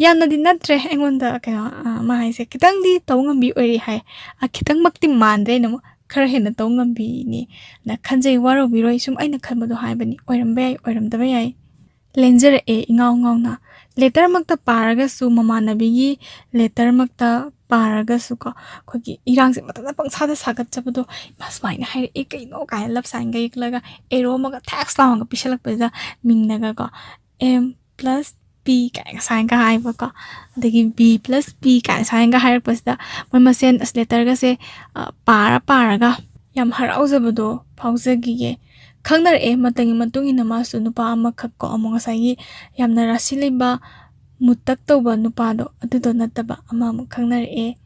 ꯌꯥꯝꯅꯗꯤ ꯅꯠꯇ꯭ꯔꯦ ꯑꯩꯉꯣꯟꯗ, ꯀꯩꯅꯣ, ꯑ, ꯃꯥ ꯍꯥꯏꯁꯦ ꯈꯤꯇꯪꯗꯤ ꯇꯧ ꯉꯝꯕꯤ ꯑꯣꯏꯔꯤ ꯍꯥꯏ꯫ ꯑ, ꯈꯤꯇꯪꯃꯛꯇꯤ ꯃꯥꯟꯗ꯭ꯔꯦ, ꯑꯩꯅ ꯑꯃꯨꯛ ꯈꯔ ꯍꯦꯟꯅ ꯇꯧ ꯉꯝꯕꯤꯅꯦꯅ ꯈꯟꯖꯩ꯫ ꯋꯥꯔꯧꯕꯤꯔꯣꯏ, ꯁꯨꯝ ꯑꯩꯅ ꯈꯟꯕꯗꯣ ꯍꯥꯏꯕꯅꯤ, ꯑꯣꯏꯔꯝꯕ ꯌꯥꯏ, ꯑꯣꯏꯔꯝꯗꯕ ꯌꯥꯏ꯫ ꯂꯦꯟꯖꯔꯛꯑꯦ ꯏꯉꯥꯎ ꯉꯥꯎꯅ꯫ ꯂꯦꯇꯔꯃꯛꯇ ꯄꯥꯔꯒꯁꯨ, ꯃꯃꯥꯟꯅꯕꯤꯒꯤ ꯂꯦꯇꯔꯃꯛꯇ ꯄꯥꯔꯒꯁꯨꯀꯣ, ꯑꯩꯈꯣꯏꯒꯤ ꯏꯔꯥꯡꯁꯦ ꯃꯊꯟꯇ ꯄꯪꯁꯥꯗ ꯁꯥꯒꯠꯆꯕꯗꯣ, "ꯏꯃꯥ, ꯁꯨꯃꯥꯏꯅ ꯍꯥꯏꯔꯛꯑꯦ ꯀꯩꯅꯣ?" ꯀꯥꯏꯅ ꯂꯞ ꯁꯥꯏꯟꯒ ꯌꯦꯛꯂꯒ, ꯑꯦꯔꯣ ꯑꯃꯒ ꯊꯦꯛꯁ ꯂꯥꯎꯅꯒ ꯄꯤꯁꯜꯂꯛꯄꯁꯤꯗ, ꯃꯤꯡꯅꯒꯀꯣ, "M plus P ꯄꯤ ꯀꯥꯏꯅ ꯁꯨꯃꯥꯏꯅꯒ ꯍꯥꯏꯕꯀꯣ꯫ ꯑꯗꯒꯤ ꯕꯤ ꯄ꯭ꯂꯁ ꯄꯤ ꯀꯥꯏꯅ ꯁꯨꯃꯥꯏꯅꯒ ꯍꯥꯏꯔꯛꯄꯁꯤꯗ ꯃꯣꯏ ꯃꯁꯦꯟ ꯑꯁ ꯂꯦꯇꯔꯒꯁꯦ, ꯑ, ꯄꯥꯔ ꯄꯥꯔꯒ ꯌꯥꯝ ꯍꯔꯥꯎꯖꯕꯗꯣ ꯐꯥꯎꯖꯈꯤꯌꯦ꯫ ꯈꯪꯅꯔꯛꯑꯦ, ꯃꯇꯝꯒꯤ ꯃꯇꯨꯡ ꯏꯟꯅ ꯃꯥꯁꯨ ꯅꯨꯄꯥ ꯑꯃꯈꯛ ꯀꯣ, ꯑꯃꯨꯛ ꯉꯁꯥꯏꯒꯤ ꯌꯥꯝꯅ ꯔꯥꯁꯤ ꯂꯩꯕ, ꯃꯨꯇꯛ ꯇꯧꯕ ꯅꯨꯄꯥꯗꯣ, ꯑꯗꯨꯗꯣ ꯅꯠꯇꯕ ꯑꯃꯃꯨꯛ ꯈꯪꯅꯔꯛꯑꯦ꯫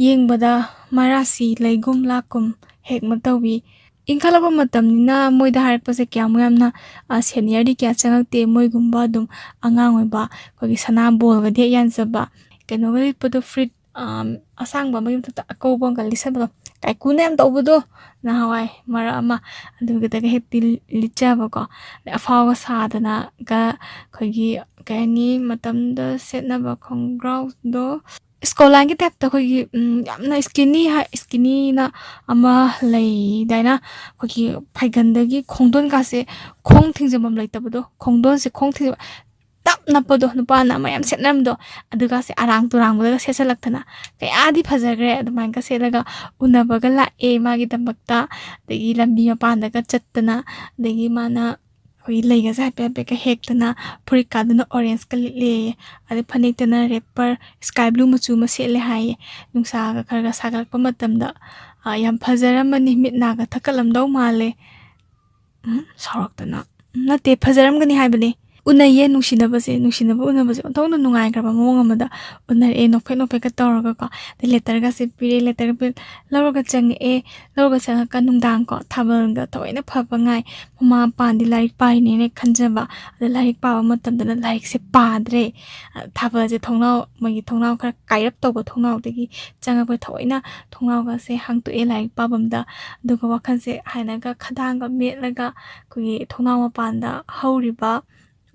ꯌꯦꯡꯕꯗ ꯃꯔꯥꯁꯤ ꯂꯩꯒꯨꯝ ꯂꯥꯛꯀꯨꯝ ꯍꯦꯛ ꯃꯇꯧꯏ꯫ ꯏꯟꯈꯠꯂꯛꯄ ꯃꯇꯝꯅꯤꯅ ꯃꯣꯏꯗ ꯍꯥꯏꯔꯛꯄꯁꯦ ꯀꯌꯥꯃꯨꯛ ꯌꯥꯝꯅ, ꯑ, ꯁꯦꯅꯤꯌꯔꯗꯤ ꯀꯌꯥ ꯆꯪꯉꯛꯇꯦ꯫ ꯃꯣꯏꯒꯨꯝꯕ ꯑꯗꯨꯝ ꯑꯉꯥꯡ ꯑꯣꯏꯕ, ꯑꯩꯈꯣꯏꯒꯤ ꯁꯅꯥ ꯕꯣꯜꯒꯗꯤ ꯍꯦꯛ ꯌꯥꯟꯖꯕ, ꯀꯩꯅꯣꯒ ꯂꯤꯠꯄꯗꯣ, ꯐꯨꯔꯤꯠ, ꯑꯝ, ꯑꯁꯥꯡꯕ ꯑꯃꯒꯤ ꯃꯊꯛꯇ ꯑꯀꯧꯕ ꯑꯃꯒ ꯂꯤꯠꯁꯟꯕꯗꯣ, ꯀꯥꯏꯀꯨꯅ ꯌꯥꯝ ꯇꯧꯕꯗꯣ ꯅꯍꯥꯟꯋꯥꯏ ꯃꯔꯛ ꯑꯃ, ꯑꯗꯨꯒꯤꯗꯒ ꯍꯦꯛꯇꯤ ꯂꯤꯠꯆꯕꯀꯣ꯫ ꯑꯗꯩ ꯑꯐꯥꯎꯒ ꯁꯥꯗꯅꯒ ꯑꯩꯈꯣꯏꯒꯤ, ꯀꯩ ꯍꯥꯏꯅꯤ, ꯃꯇꯝꯗ ꯁꯦꯠꯅꯕ ꯈꯣꯡꯒ꯭ꯔꯥꯎꯗꯣ, ꯁ꯭ꯀꯣꯂꯔꯒꯤ ꯇꯥꯏꯞꯇ ꯑꯩꯈꯣꯏꯒꯤ, ꯎꯝ, ꯌꯥꯝꯅ ꯁ꯭ꯀꯤꯅꯤ ꯍꯥꯏ, ꯁ꯭ꯀꯤꯅꯤꯅ ꯑꯃ ꯂꯩꯗꯥꯏꯅ, ꯑꯩꯈꯣꯏꯒꯤ ꯐꯩꯒꯟꯗꯒꯤ ꯈꯣꯡꯗꯣꯟꯒꯥꯁꯦ ꯈꯣꯡ ꯊꯤꯡꯖꯤꯟꯐꯝ ꯂꯩꯇꯕꯗꯣ, ꯈꯣꯡꯗꯣꯟꯁꯦ ꯈꯣꯡ ꯊꯤꯡꯖꯤꯟ-, ꯇꯞ ꯅꯞꯄꯗꯣ, ꯅꯨꯄꯥꯅ ꯑꯃ ꯌꯥꯝ ꯁꯦꯠꯅꯔꯝꯕꯗꯣ, ꯑꯗꯨꯒꯥꯁꯦ ꯑꯔꯥꯡ ꯇꯨꯔꯥꯡꯕꯗꯒ ꯁꯦꯠꯆꯜꯂꯛꯇꯅ ꯀꯌꯥꯗꯤ ꯐꯖꯈ꯭ꯔꯦ꯫ ꯑꯗꯨꯃꯥꯏꯅꯒ ꯁꯦꯠꯂꯒ ꯎꯅꯕꯒ ꯂꯥꯛꯑꯦ ꯃꯥꯒꯤꯗꯃꯛꯇ꯫ ꯑꯗꯒꯤ ꯂꯝꯕꯤ ꯃꯄꯥꯟꯗꯒ ꯆꯠꯇꯅ, ꯑꯗꯒꯤ ꯃꯥꯅ ꯑꯩꯈꯣꯏꯒꯤ ꯂꯩꯒꯁꯦ ꯍꯥꯏꯐꯦꯠ ꯍꯥꯏꯐꯦꯠꯀ ꯍꯦꯛꯇꯅ, ꯐꯨꯔꯤꯠꯀꯥꯗꯨꯅ ꯑꯣꯔꯦꯟꯖꯀ ꯂꯤꯠꯂꯦꯌꯦ, ꯑꯗꯩ ꯐꯅꯦꯛꯇꯅ ꯔꯦꯄꯔ ꯁ꯭ꯀꯥꯏ ꯕ꯭ꯂꯨ ꯃꯆꯨ ꯑꯃ ꯁꯦꯠꯂꯦ ꯍꯥꯏꯌꯦ꯫ ꯅꯨꯡꯁꯥꯒ ꯈꯔ ꯈꯔ ꯁꯥꯒꯠꯂꯛꯄ ꯃꯇꯝꯗ, ꯑ, ꯌꯥꯝ ꯐꯖꯔꯝꯃꯅꯤ, ꯃꯤꯠ ꯅꯥꯒ ꯊꯛꯀꯠꯂꯝꯗꯧ ꯃꯥꯜꯂꯦ꯫ ꯎꯝ, ꯁꯥꯎꯔꯛꯇꯅ꯫ ꯎꯝ, ꯅꯠꯇꯦ, ꯐꯖꯔꯝꯒꯅꯤ ꯍꯥꯏꯕꯅꯦ꯫ ꯎꯅꯩꯌꯦ, ꯅꯨꯡꯁꯤꯅꯕꯁꯦ, ꯅꯨꯡꯁꯤꯅꯕ ꯎꯅꯕꯁꯦ ꯑꯣꯟꯊꯣꯛꯅ ꯅꯨꯡꯉꯥꯏꯈ꯭ꯔꯕ ꯃꯑꯣꯡ ꯑꯃꯗ ꯎꯅꯔꯛꯑꯦ, ꯅꯣꯛꯐꯦꯠ ꯅꯣꯛꯐꯦꯠꯀ ꯇꯧꯔꯒꯀꯣ꯫ ꯑꯗꯩ ꯂꯦꯇꯔꯒꯁꯦ ꯄꯤꯔꯛꯑꯦ, ꯂꯦꯇꯔꯒ ꯄꯤꯔꯛ-, ꯂꯧꯔꯒ ꯆꯪꯉꯛꯑꯦ, ꯂꯧꯔꯒ ꯆꯪꯉꯛꯑꯒ ꯅꯨꯡꯗꯥꯡꯀꯣ, ꯊꯥꯕꯜꯒ ꯊꯑꯣꯏꯅ ꯐꯕ ꯉꯥꯏ꯫ ꯃꯃꯥ ꯃꯄꯥꯅꯗꯤ ꯂꯥꯏꯔꯤꯛ ꯄꯥꯔꯤꯅꯦꯅ ꯈꯟꯖꯕ, ꯑꯗ ꯂꯥꯏꯔꯤꯛ ꯄꯥꯕ ꯃꯇꯝꯗꯅ ꯂꯥꯏꯔꯤꯛꯁꯦ ꯄꯥꯗ꯭ꯔꯦ꯫ ꯑ, ꯊꯥꯕꯜꯁꯦ ꯊꯣꯡꯅꯥꯎ, ꯃꯣꯏꯒꯤ ꯊꯣꯡꯅꯥꯎ ꯈꯔ ꯀꯥꯏꯔꯞ ꯇꯧꯕ ꯊꯣꯡꯅꯥꯎꯗꯒꯤ ꯆꯪꯉꯛꯄ, ꯊꯑꯣꯏꯅ ꯊꯣꯡꯅꯥꯎꯒꯁꯦ ꯍꯥꯡꯇꯣꯛꯑꯦ ꯂꯥꯏꯔꯤꯛ ꯄꯥꯐꯝꯗ꯫ ꯑꯗꯨꯒ ꯋꯥꯈꯜꯁꯦ ꯍꯥꯏꯅꯒ ꯈꯗꯥꯡꯒ ꯃꯦꯠꯂꯒ ꯑꯩꯈꯣꯏꯒꯤ ꯊꯣꯡꯅꯥꯎ ꯃꯄꯥꯟꯗ ꯍꯧꯔꯤꯕ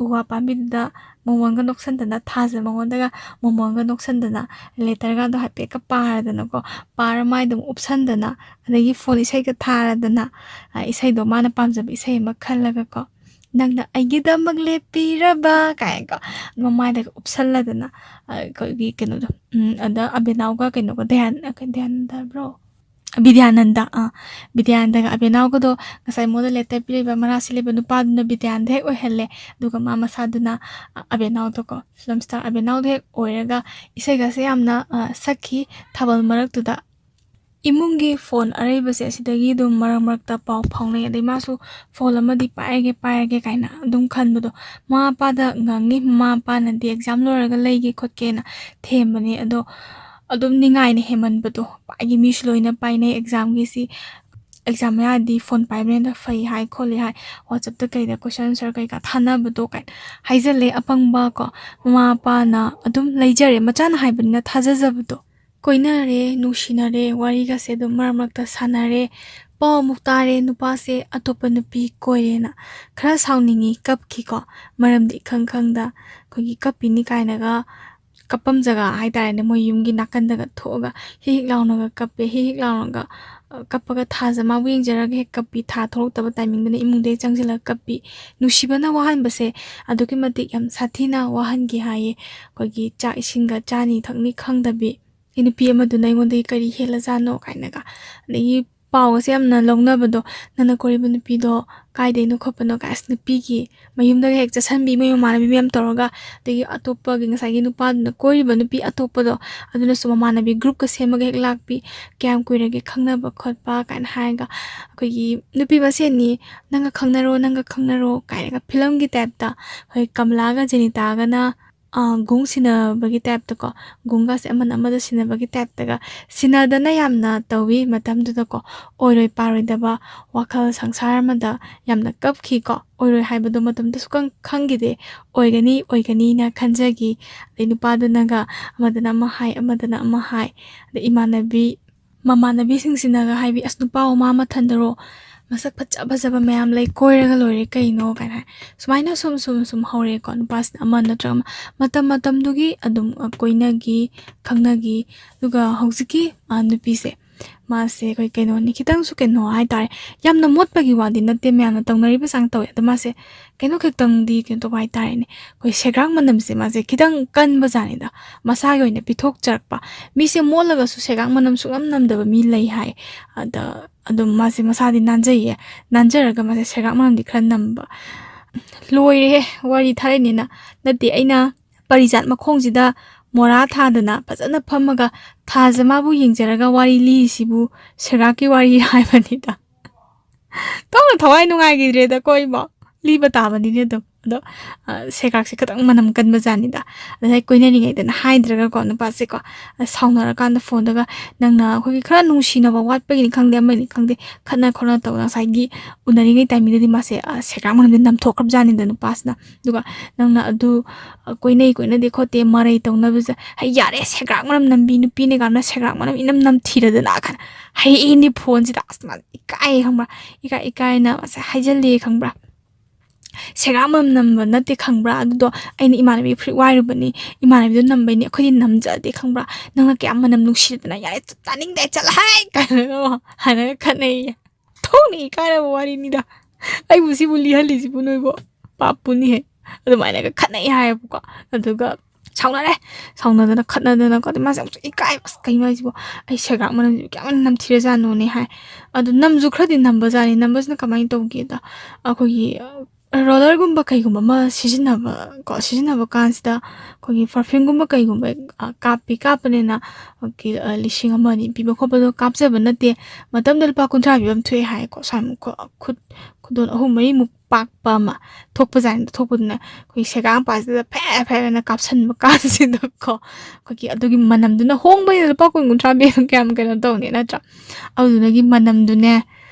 ꯎ ꯋꯥ ꯄꯥꯝꯕꯤꯗꯨꯗ ꯃꯣꯃꯣꯟꯒ ꯅꯣꯛꯁꯟꯗꯅ, ꯊꯥꯁꯦ ꯃꯉꯣꯟꯗꯒ ꯃꯣꯃꯣꯟꯒ ꯅꯣꯛꯁꯟꯗꯅ, ꯂꯦꯇꯔꯒꯗꯣ ꯍꯥꯏꯐꯦꯠꯀ ꯄꯥꯔꯗꯅꯀꯣ, ꯄꯥꯔ ꯃꯥꯏꯗ ꯑꯃꯨꯛ ꯎꯞꯁꯟꯗꯅ, ꯑꯗꯒꯤ ꯐꯣꯟ ꯏꯁꯩꯒ ꯊꯥꯔꯗꯅ, ꯑ, ꯏꯁꯩꯗꯣ ꯃꯥꯅ ꯄꯥꯝꯖꯕ ꯏꯁꯩ ꯑꯃ ꯈꯜꯂꯒꯀꯣ, "ꯅꯪꯅ ꯑꯩꯒꯤꯗꯃꯛ ꯂꯦꯞꯄꯤꯔꯕ" ꯀꯥꯏꯅꯀꯣ, ꯃꯃꯥꯏꯗꯒ ꯎꯞꯁꯜꯂꯗꯅ, ꯑ, ꯑꯩꯈꯣꯏꯒꯤ ꯀꯩꯅꯣꯗꯣ, ꯎꯝ, ꯑꯗ ꯑꯕꯦꯅꯥꯎꯒ ꯀꯩꯅꯣꯒ, ꯗꯌꯥꯟ-, ꯗꯌꯥꯅꯟꯗ ꯍꯥꯏꯕ꯭ꯔꯣ? ꯕꯤꯗ꯭ꯌꯥꯅꯟꯗ, ꯑꯥ, ꯕꯤꯗ꯭ꯌꯥꯅꯟꯗꯒ ꯑꯕꯦꯅꯥꯎꯒꯗꯣ ꯉꯁꯥꯏ ꯃꯣꯗꯦꯜ ꯂꯦꯇꯔ ꯄꯤꯔꯤꯕ ꯃꯔꯥ ꯁꯤꯜꯂꯤꯕ ꯅꯨꯄꯥꯗꯨꯅ ꯕꯤꯗ꯭ꯌꯥꯅꯟꯗ ꯍꯦꯛ ꯑꯣꯏꯍꯜꯂꯦ꯫ ꯑꯗꯨꯒ ꯃꯥ ꯃꯁꯥꯗꯨꯅ, ꯑ, ꯑꯕꯦꯅꯥꯎꯗꯣꯀꯣ, ꯐꯤꯂꯝ ꯁ꯭ꯇꯥꯔ ꯑꯕꯦꯅꯥꯎꯗꯣ ꯍꯦꯛ ꯑꯣꯏꯔꯒ ꯏꯁꯩꯒꯁꯦ ꯌꯥꯝꯅ, ꯑ, ꯁꯛꯈꯤ ꯊꯥꯕꯜ ꯃꯔꯛꯇꯨꯗ꯫ ꯏꯃꯨꯡꯒꯤ ꯐꯣꯟ ꯑꯔꯩꯕꯁꯦ ꯑꯁꯤꯗꯒꯤ ꯑꯗꯨꯝ ꯃꯔꯛ ꯃꯔꯛꯇ ꯄꯥꯎ ꯐꯥꯎꯅꯩ꯫ ꯑꯗꯩ ꯃꯥꯁꯨ ꯐꯣꯟ ꯑꯃꯗꯤ ꯄꯥꯏꯔꯒꯦ, ꯄꯥꯏꯔꯒꯦ ꯀꯥꯏꯅ ꯑꯗꯨꯝ ꯈꯟꯕꯗꯣ꯫ ꯃꯃꯥ ꯃꯄꯥꯗ ꯉꯥꯡꯉꯤ, ꯃꯃꯥ ꯃꯄꯥꯅꯗꯤ ꯑꯦꯛꯖꯥꯝ ꯂꯣꯏꯔꯒ ꯂꯩꯒꯦ ꯈꯣꯠꯀꯦꯅ ꯊꯦꯝꯕꯅꯦ꯫ ꯑꯗꯣ ꯑꯗꯨꯝ ꯅꯤꯡꯉꯥꯏꯅ ꯍꯦꯟꯃꯟꯕꯗꯣ꯫ ꯄꯥꯏꯒꯤ ꯃꯤꯁꯨ ꯂꯣꯏꯅ ꯄꯥꯏꯅꯩ ꯑꯦꯛꯖꯥꯝꯒꯤꯁꯤ꯫ ꯑꯦꯛꯖꯥꯝ ꯃꯌꯥꯗꯤ ꯐꯣꯟ ꯄꯥꯏꯕꯅ ꯐꯩ ꯍꯥꯏ, ꯈꯣꯠꯂꯤ ꯍꯥꯏ, WhatsApp-ꯇ ꯀꯩꯗ question answer ꯀꯩꯀꯥ ꯊꯥꯅꯕꯗꯣ ꯀꯥꯏꯅ ꯍꯥꯏꯖꯜꯂꯦ꯫ ꯑꯄꯪꯕ ꯀꯣ, ꯃꯃꯥ ꯃꯄꯥꯅ ꯑꯗꯨꯝ ꯂꯩꯖꯔꯦ, ꯃꯆꯥꯅ ꯍꯥꯏꯕꯅꯤꯅ ꯊꯥꯖꯖꯕꯗꯣ꯫ ꯀꯣꯏꯅꯔꯦ, ꯅꯨꯡꯁꯤꯅꯔꯦ, ꯋꯥꯔꯤꯒꯁꯦ ꯑꯗꯨꯝ ꯃꯔꯛ ꯃꯔꯛꯇ ꯁꯥꯟꯅꯔꯦ꯫ ꯄꯥꯎ ꯑꯃꯨꯛ ꯇꯥꯔꯦ, ꯅꯨꯄꯥꯁꯦ ꯑꯇꯣꯞꯄ ꯅꯨꯄꯤ ꯀꯣꯏꯔꯦꯅ꯫ ꯈꯔ ꯁꯥꯎꯅꯤꯡꯉꯤ, ꯀꯞꯈꯤꯀꯣ꯫ ꯃꯔꯝꯗꯤ ꯏꯈꯪ ꯈꯪꯗ ꯑꯩꯈꯣꯏꯒꯤ ꯀꯞꯄꯤꯅꯤ ꯀꯥꯏꯅꯒ ꯀꯞꯄꯝ ꯖꯒꯥ ꯍꯥꯏꯇꯥꯔꯦꯅꯦ, ꯃꯣꯏ ꯌꯨꯝꯒꯤ ꯅꯥꯀꯟꯗꯒ ꯊꯣꯛꯑꯒ ꯍꯤꯛ ꯍꯤꯛ ꯂꯥꯎꯅꯒ ꯀꯞꯄꯦ꯫ ꯍꯤꯛ ꯍꯤꯛ ꯂꯥꯎꯅꯒ, ꯑ, ꯀꯞꯄꯒ ꯊꯥꯖ-, ꯃꯥꯕꯨ ꯌꯦꯡꯖꯔꯒ ꯍꯦꯛ ꯀꯞꯄꯤ꯫ ꯊꯥ ꯊꯣꯛꯂꯛꯇꯕ timing-ꯗꯅ ꯏꯃꯨꯡꯗꯒꯤ ꯆꯪꯁꯤꯜꯂꯒ ꯀꯞꯄꯤ꯫ ꯅꯨꯡꯁꯤꯕꯅ ꯋꯥꯍꯟꯕꯁꯦ ꯑꯗꯨꯛꯀꯤ ꯃꯇꯤꯛ ꯌꯥꯝ ꯁꯥꯊꯤꯅ ꯋꯥꯍꯟꯈꯤ ꯍꯥꯏꯌꯦ꯫ ꯑꯩꯈꯣꯏꯒꯤ ꯆꯥꯛ ꯏꯁꯤꯡꯒ ꯆꯥꯅꯤ ꯊꯛꯅꯤ ꯈꯪꯗꯕꯤ, "ꯑꯩ ꯅꯨꯄꯤ ꯑꯃꯗꯨꯅ ꯑꯩꯉꯣꯟꯗꯒꯤ ꯀꯔꯤ ꯍꯦꯜꯂꯖꯥꯠꯅꯣ?" ꯀꯥꯏꯅꯒ꯫ ꯑꯗꯒꯤ ꯄꯥꯎꯒꯁꯦ ꯌꯥꯝꯅ ꯂꯧꯅꯕꯗꯣ, "ꯅꯪꯅ ꯀꯣꯏꯔꯤꯕ ꯅꯨꯄꯤꯗꯣ ꯀꯥꯏꯗꯩꯅꯣ ꯈꯣꯠꯄꯅꯣ?" ꯀꯥꯏ, ꯑꯁ, ꯅꯨꯄꯤꯒꯤ ꯃꯌꯨꯝꯗꯒ ꯍꯦꯛ ꯆꯠꯁꯟꯕꯤ, ꯃꯣꯏ ꯃꯃꯥꯟꯅꯕꯤ ꯃꯌꯥꯝ ꯇꯧꯔꯒ, ꯑꯗꯒꯤ ꯑꯇꯣꯞꯄꯒꯤ ꯉꯁꯥꯏꯒꯤ ꯅꯨꯄꯥꯗꯨꯅ ꯀꯣꯏꯔꯤꯕ ꯅꯨꯄꯤ ꯑꯇꯣꯞꯄꯗꯣ, ꯑꯗꯨꯅꯁꯨ ꯃꯃꯥꯟꯅꯕꯤ group-ꯀ ꯁꯦꯝꯃꯒ ꯍꯦꯛ ꯂꯥꯛꯄꯤ, "ꯀꯌꯥꯝ ꯀꯨꯏꯔꯒꯦ ꯈꯪꯅꯕ ꯈꯣꯠꯄ?" ꯀꯥꯏꯅ ꯍꯥꯏꯔꯒ, ꯑꯩꯈꯣꯏꯒꯤ ꯅꯨꯄꯤ ꯃꯁꯦꯟꯅꯤ, "ꯅꯪꯒ ꯈꯪꯅꯔꯣ, ꯅꯪꯒ ꯈꯪꯅꯔꯣ" ꯀꯥꯏꯅꯒ ꯐꯤꯂꯝꯒꯤ type-ꯇ, ꯑꯩꯈꯣꯏ ꯀꯃꯂꯥꯒ ꯖꯦꯅꯤꯇꯥꯒꯅ ꯑ, ꯒꯨꯡ ꯁꯤꯟꯅꯕꯒꯤ type-ꯇꯀꯣ, ꯒꯨꯡꯒꯁꯦ ꯑꯃꯅ ꯑꯃꯗ ꯁꯤꯟꯅꯕꯒꯤ type-ꯇꯒ ꯁꯤꯟꯅꯗꯅ ꯌꯥꯝꯅ ꯇꯧꯋꯤ ꯃꯇꯝꯗꯨꯗꯀꯣ꯫ ꯑꯣꯏꯔꯣꯏ ꯄꯥꯔꯣꯏꯗꯕ ꯋꯥꯈꯜ ꯁꯪꯁꯥꯔ ꯑꯃꯗ ꯌꯥꯝꯅ ꯀꯞꯈꯤꯀꯣ꯫ ꯑꯣꯏꯔꯣꯏ ꯍꯥꯏꯕꯗꯣ ꯃꯇꯝꯗꯨꯗ ꯁꯨꯛꯈꯪ ꯈꯪꯈꯤꯗꯦ꯫ ꯑꯣꯏꯒꯅꯤ, ꯑꯣꯏꯒꯅꯤꯅ ꯈꯟꯖꯈꯤ꯫ ꯑꯗꯩ ꯅꯨꯄꯥꯗꯨꯅꯒ ꯑꯃꯗꯅ ꯑꯃ ꯍꯥꯏ, ꯑꯃꯗꯅ ꯑꯃ ꯍꯥꯏ꯫ ꯑꯗꯩ ꯏꯃꯥꯟꯅꯕꯤ, ꯃꯃꯥꯟꯅꯕꯤꯁꯤꯡꯁꯤꯅꯒ ꯍꯥꯏꯕꯤ, "ꯑꯁ, ꯅꯨꯄꯥ ꯑꯃ ꯃꯊꯟꯗꯔꯣ? ꯃꯁꯛ ꯐꯖ ꯐꯖꯕ ꯃꯌꯥꯝ ꯂꯩ, ꯀꯣꯏꯔꯒ ꯂꯣꯏꯔꯦ ꯀꯩꯅꯣ?" ꯀꯥꯏꯅ ꯍꯥꯏ꯫ ꯁꯨꯃꯥꯏꯅ ꯁꯨꯝ, ꯁꯨꯝ, ꯁꯨꯝ ꯍꯧꯔꯦꯀꯣ꯫ ꯅꯨꯄꯥꯁꯤꯅ ꯑꯃ ꯅꯠꯇ꯭ꯔꯒ ꯑꯃ, ꯃꯇꯝ ꯃꯇꯝꯗꯨꯒꯤ ꯑꯗꯨꯝ, ꯑ, ꯀꯣꯏꯅꯈꯤ, ꯈꯪꯅꯈꯤ꯫ ꯑꯗꯨꯒ ꯍꯧꯖꯤꯛꯀꯤ, ꯑ, ꯅꯨꯄꯤꯁꯦ, ꯃꯥꯁꯦ ꯑꯩꯈꯣꯏ ꯀꯩꯅꯣꯅꯤ, ꯈꯤꯇꯪꯁꯨ ꯀꯩꯅꯣ ꯍꯥꯏꯇꯥꯔꯦ, ꯌꯥꯝꯅ ꯃꯣꯠꯄꯒꯤ ꯋꯥꯗꯤ ꯅꯠꯇꯦ, ꯃꯌꯥꯝꯅ ꯇꯧꯅꯔꯤꯕ ꯆꯥꯡ ꯇꯧꯋꯦ꯫ ꯑꯗꯣ ꯃꯥꯁꯦ ꯀꯩꯅꯣ ꯈꯤꯇꯪꯗꯤ ꯀꯩꯅꯣ ꯇꯧꯕ ꯍꯥꯏꯇꯥꯔꯦꯅꯦ, ꯑꯩꯈꯣꯏ ꯁꯦꯒ꯭ꯔꯥꯛ ꯃꯅꯝꯁꯦ ꯃꯥꯁꯦ ꯈꯤꯇꯪ ꯀꯟꯕ ꯖꯥꯠꯅꯤꯗ, ꯃꯁꯥꯒꯤ ꯑꯣꯏꯅ ꯄꯤꯊꯣꯛꯆꯔꯛꯄ꯫ ꯃꯤꯁꯦ ꯃꯣꯠꯂꯒꯁꯨ ꯁꯦꯒ꯭ꯔꯥꯛ ꯃꯅꯝ ꯁꯨꯡꯅꯝ ꯅꯝꯗꯕ ꯃꯤ ꯂꯩ ꯍꯥꯏ꯫ ꯑꯗ ꯑꯗꯨꯝ ꯃꯥꯁꯦ ꯃꯁꯥꯗꯤ ꯅꯥꯟꯖꯩꯌꯦ, ꯅꯥꯟꯖꯔꯒ ꯃꯥꯁꯦ ꯁꯦꯒ꯭ꯔꯥꯛ ꯃꯅꯝꯗꯤ ꯈꯔ ꯅꯝꯕ꯫ ꯂꯣꯏꯔꯦꯍꯦ, ꯋꯥꯔꯤ ꯊꯥꯔꯛꯏꯅꯤꯅ꯫ ꯅꯠꯇꯦ, ꯑꯩꯅ ꯄꯥꯔꯤꯖꯥꯠ ꯃꯈꯣꯡꯁꯤꯗ ꯃꯣꯔꯥ ꯊꯥꯗꯅ ꯐꯖꯅ ꯐꯝꯃꯒ ꯊꯥꯁꯦ ꯃꯥꯕꯨ ꯌꯦꯡꯖꯔꯒ ꯋꯥꯔꯤ ꯂꯤꯔꯤꯁꯤꯕꯨ ꯁꯦꯒ꯭ꯔꯥꯛꯀꯤ ꯋꯥꯔꯤ ꯍꯥꯏꯕꯅꯤꯗ꯫ ꯇꯧꯅ ꯊꯋꯥꯏ ꯅꯨꯡꯉꯥꯏꯈꯤꯗ꯭ꯔꯦꯗꯀꯣ ꯏꯕꯣ꯫ ꯂꯤꯕ ꯇꯥꯕꯅꯤꯅꯦ ꯑꯗꯨꯝ꯫ ꯑꯗꯣ, ꯑ, ꯁꯦꯒ꯭ꯔꯥꯛꯁꯦ ꯈꯤꯇꯪ ꯃꯅꯝ ꯀꯟꯕ ꯖꯥꯠꯅꯤꯗ꯫ ꯑꯗ ꯍꯦꯛ ꯀꯣꯏꯅꯔꯤꯉꯩꯗꯅ ꯍꯥꯏꯗ꯭ꯔꯒꯀꯣ, ꯅꯨꯄꯥꯁꯦꯀꯣ, ꯑ, ꯁꯥꯎꯅꯔꯀꯥꯟꯗ ꯐꯣꯟꯗꯒ ꯅꯪꯅ ꯑꯩꯈꯣꯏꯒꯤ ꯈꯔ ꯅꯨꯡꯁꯤꯅꯕ ꯋꯥꯠꯄꯒꯤꯅꯤ ꯈꯪꯗꯦ, ꯑꯃꯅꯤ ꯈꯪꯗꯦ, ꯈꯠꯅ ꯈꯣꯠꯅ ꯇꯧꯗꯅ ꯉꯁꯥꯏꯒꯤ ꯎꯅꯔꯤꯉꯩ ꯇꯥꯏꯃꯤꯡꯗꯗꯤ ꯃꯥꯁꯦ, ꯑ, ꯁꯦꯒ꯭ꯔꯥꯛ ꯃꯅꯝꯁꯦ ꯅꯝꯊꯣꯛꯈ꯭ꯔꯕ ꯖꯥꯠꯅꯤꯗ ꯅꯨꯄꯥꯁꯤꯅ꯫ ꯑꯗꯨꯒ ꯅꯪꯅ ꯑꯗꯨ, ꯑ, ꯀꯣꯏꯅꯩ ꯀꯣꯏꯅꯗꯦ ꯈꯣꯠꯇꯦ ꯃꯔꯩ ꯇꯧꯅꯕꯁꯦ, "ꯍꯩ, ꯌꯥꯔꯦ, ꯁꯦꯒ꯭ꯔꯥꯛ ꯃꯅꯝ ꯅꯝꯕꯤ ꯅꯨꯄꯤꯅꯦ" ꯀꯥꯏꯅ ꯁꯦꯒ꯭ꯔꯥꯛ ꯃꯅꯝ ꯏꯅꯝ ꯅꯝꯊꯤꯔꯗꯅ ꯀꯥꯏꯅ ꯍꯩꯅꯤ ꯐꯣꯟꯁꯤꯗ꯫ ꯑꯁ, ꯃꯥ ꯏꯀꯥꯏ ꯈꯪꯕ꯭ꯔꯥ? ꯏꯀꯥꯏ ꯏꯀꯥꯏꯅ ꯃꯥꯁꯦ ꯍꯥꯏꯖꯜꯂꯦ ꯈꯪꯕ꯭ꯔꯥ? "ꯁꯦꯒ꯭ꯔꯥꯛ ꯃꯅꯝ ꯅꯝꯕ ꯅꯠꯇꯦ ꯈꯪꯕ꯭ꯔꯥ? ꯑꯗꯨꯗꯣ ꯑꯩꯅ ꯏꯃꯥꯟꯅꯕꯤ ꯐꯨꯔꯤꯠ ꯋꯥꯏꯔꯨꯕꯅꯤ, ꯏꯃꯥꯟꯅꯕꯤꯗꯣ ꯅꯝꯕꯩꯅꯤ, ꯑꯩꯈꯣꯏꯗꯤ ꯅꯝꯖꯗꯦ ꯈꯪꯕ꯭ꯔꯥ? ꯅꯪꯅ ꯀꯌꯥꯝ ꯃꯅꯝ ꯅꯨꯡꯁꯤꯗꯅ, ꯌꯥꯔꯦ, ꯇꯥꯅꯤꯡꯗꯦ, ꯆꯠꯂꯣ ꯍꯥꯏ!" ꯀꯥꯏꯅꯒ ꯍꯥꯏꯅꯒ ꯈꯠꯅꯩꯌꯦ꯫ ꯊꯣꯛꯅ ꯏꯀꯥꯏꯔꯕ ꯋꯥꯔꯤꯅꯤꯗ꯫ ꯑꯩꯕꯨ ꯁꯤꯕꯨ ꯂꯤꯍꯜꯂꯤꯁꯤꯕꯨ ꯅꯣꯏꯕꯨ ꯄꯥꯞꯄꯨꯅꯤꯍꯦ꯫ ꯑꯗꯨꯃꯥꯏꯅꯒ ꯈꯠꯅꯩ ꯍꯥꯏꯌꯦꯕꯀꯣ꯫ ꯑꯗꯨꯒ ꯁꯥꯎꯅꯔꯦ꯫ ꯁꯥꯎꯅꯗꯅ ꯈꯠꯅꯗꯅꯀꯣ꯫ ꯑꯗꯩ ꯃꯥꯁꯦ ꯑꯃꯨꯛꯁꯨ ꯏꯀꯥꯏꯕ꯫ "ꯑꯁ, ꯀꯩꯅꯣ ꯍꯥꯏꯁꯤꯕꯣ? ꯑꯩ ꯁꯦꯒ꯭ꯔꯥꯛ ꯃꯅꯝꯁꯤꯕꯨ ꯀꯌꯥꯝ ꯅꯝꯊꯤꯔꯖꯥꯠꯅꯣꯅꯦ" ꯍꯥꯏ꯫ ꯑꯗꯨ ꯅꯝꯁꯨ ꯈꯔꯗꯤ ꯅꯝꯕꯖꯥꯠꯅꯤ꯫ ꯅꯝꯕꯁꯤꯅ ꯀꯃꯥꯏꯅ ꯇꯧꯒꯦꯗ, ꯑꯩꯈꯣꯏꯒꯤ, ꯑ, ꯔꯣꯂꯔꯒꯨꯝꯕ ꯀꯩꯒꯨꯝꯕ ꯑꯃ ꯁꯤꯖꯤꯟꯅꯕ ꯀꯣ, ꯁꯤꯖꯤꯟꯅꯕ ꯀꯥꯟꯁꯤꯗ ꯑꯩꯈꯣꯏꯒꯤ ꯄꯔꯐ꯭ꯌꯨꯝꯒꯨꯝꯕ ꯀꯩꯒꯨꯝꯕ, ꯑ, ꯀꯥꯞꯄꯤ, ꯀꯥꯞꯄꯅꯤꯅ ꯑꯩꯈꯣꯏꯒꯤ, ꯑ, ꯂꯤꯁꯤꯡ ꯑꯃ ꯑꯅꯤ ꯄꯤꯕ ꯈꯣꯠꯄꯗꯣ ꯀꯥꯞꯆꯕ ꯅꯠꯇꯦ꯫ ꯃꯇꯝꯗꯨꯗ ꯂꯨꯄꯥ ꯀꯨꯟꯊ꯭ꯔꯥ ꯄꯤꯕ ꯑꯃ ꯊꯣꯛꯑꯦ ꯍꯥꯏꯀꯣ꯫ ꯁ꯭ꯋꯥꯏꯃꯨꯛ ꯈꯨ-, ꯈꯨꯠ, ꯈꯨꯗꯣꯜ ꯑꯍꯨꯝ ꯃꯔꯤꯃꯨꯛ ꯄꯥꯛꯄ ꯑꯃ ꯊꯣꯛꯄꯖꯥꯠꯅꯤꯗ꯫ ꯊꯣꯛꯄꯗꯨꯅ ꯑꯩꯈꯣꯏ ꯁꯦꯒꯥ ꯃꯄꯥꯁꯤꯗ ꯐꯦ ꯐꯦ ꯍꯥꯏꯅ ꯀꯥꯞꯁꯟꯕ ꯀꯥꯟꯁꯤꯗꯀꯣ, ꯑꯩꯈꯣꯏꯒꯤ ꯑꯗꯨꯒꯤ ꯃꯅꯝꯗꯨꯅ, ꯍꯣꯡꯕꯅꯤꯅ ꯂꯨꯄꯥ ꯀꯨꯟ ꯀꯨꯟꯊ꯭ꯔꯥ ꯄꯤꯕ ꯀꯌꯥꯝ ꯀꯩꯅꯣ ꯇꯧꯅꯤ ꯅꯠꯇ꯭ꯔꯥ? ꯑꯗꯨꯗꯨꯅꯒꯤ ꯃꯅꯝꯗꯨꯅꯦ,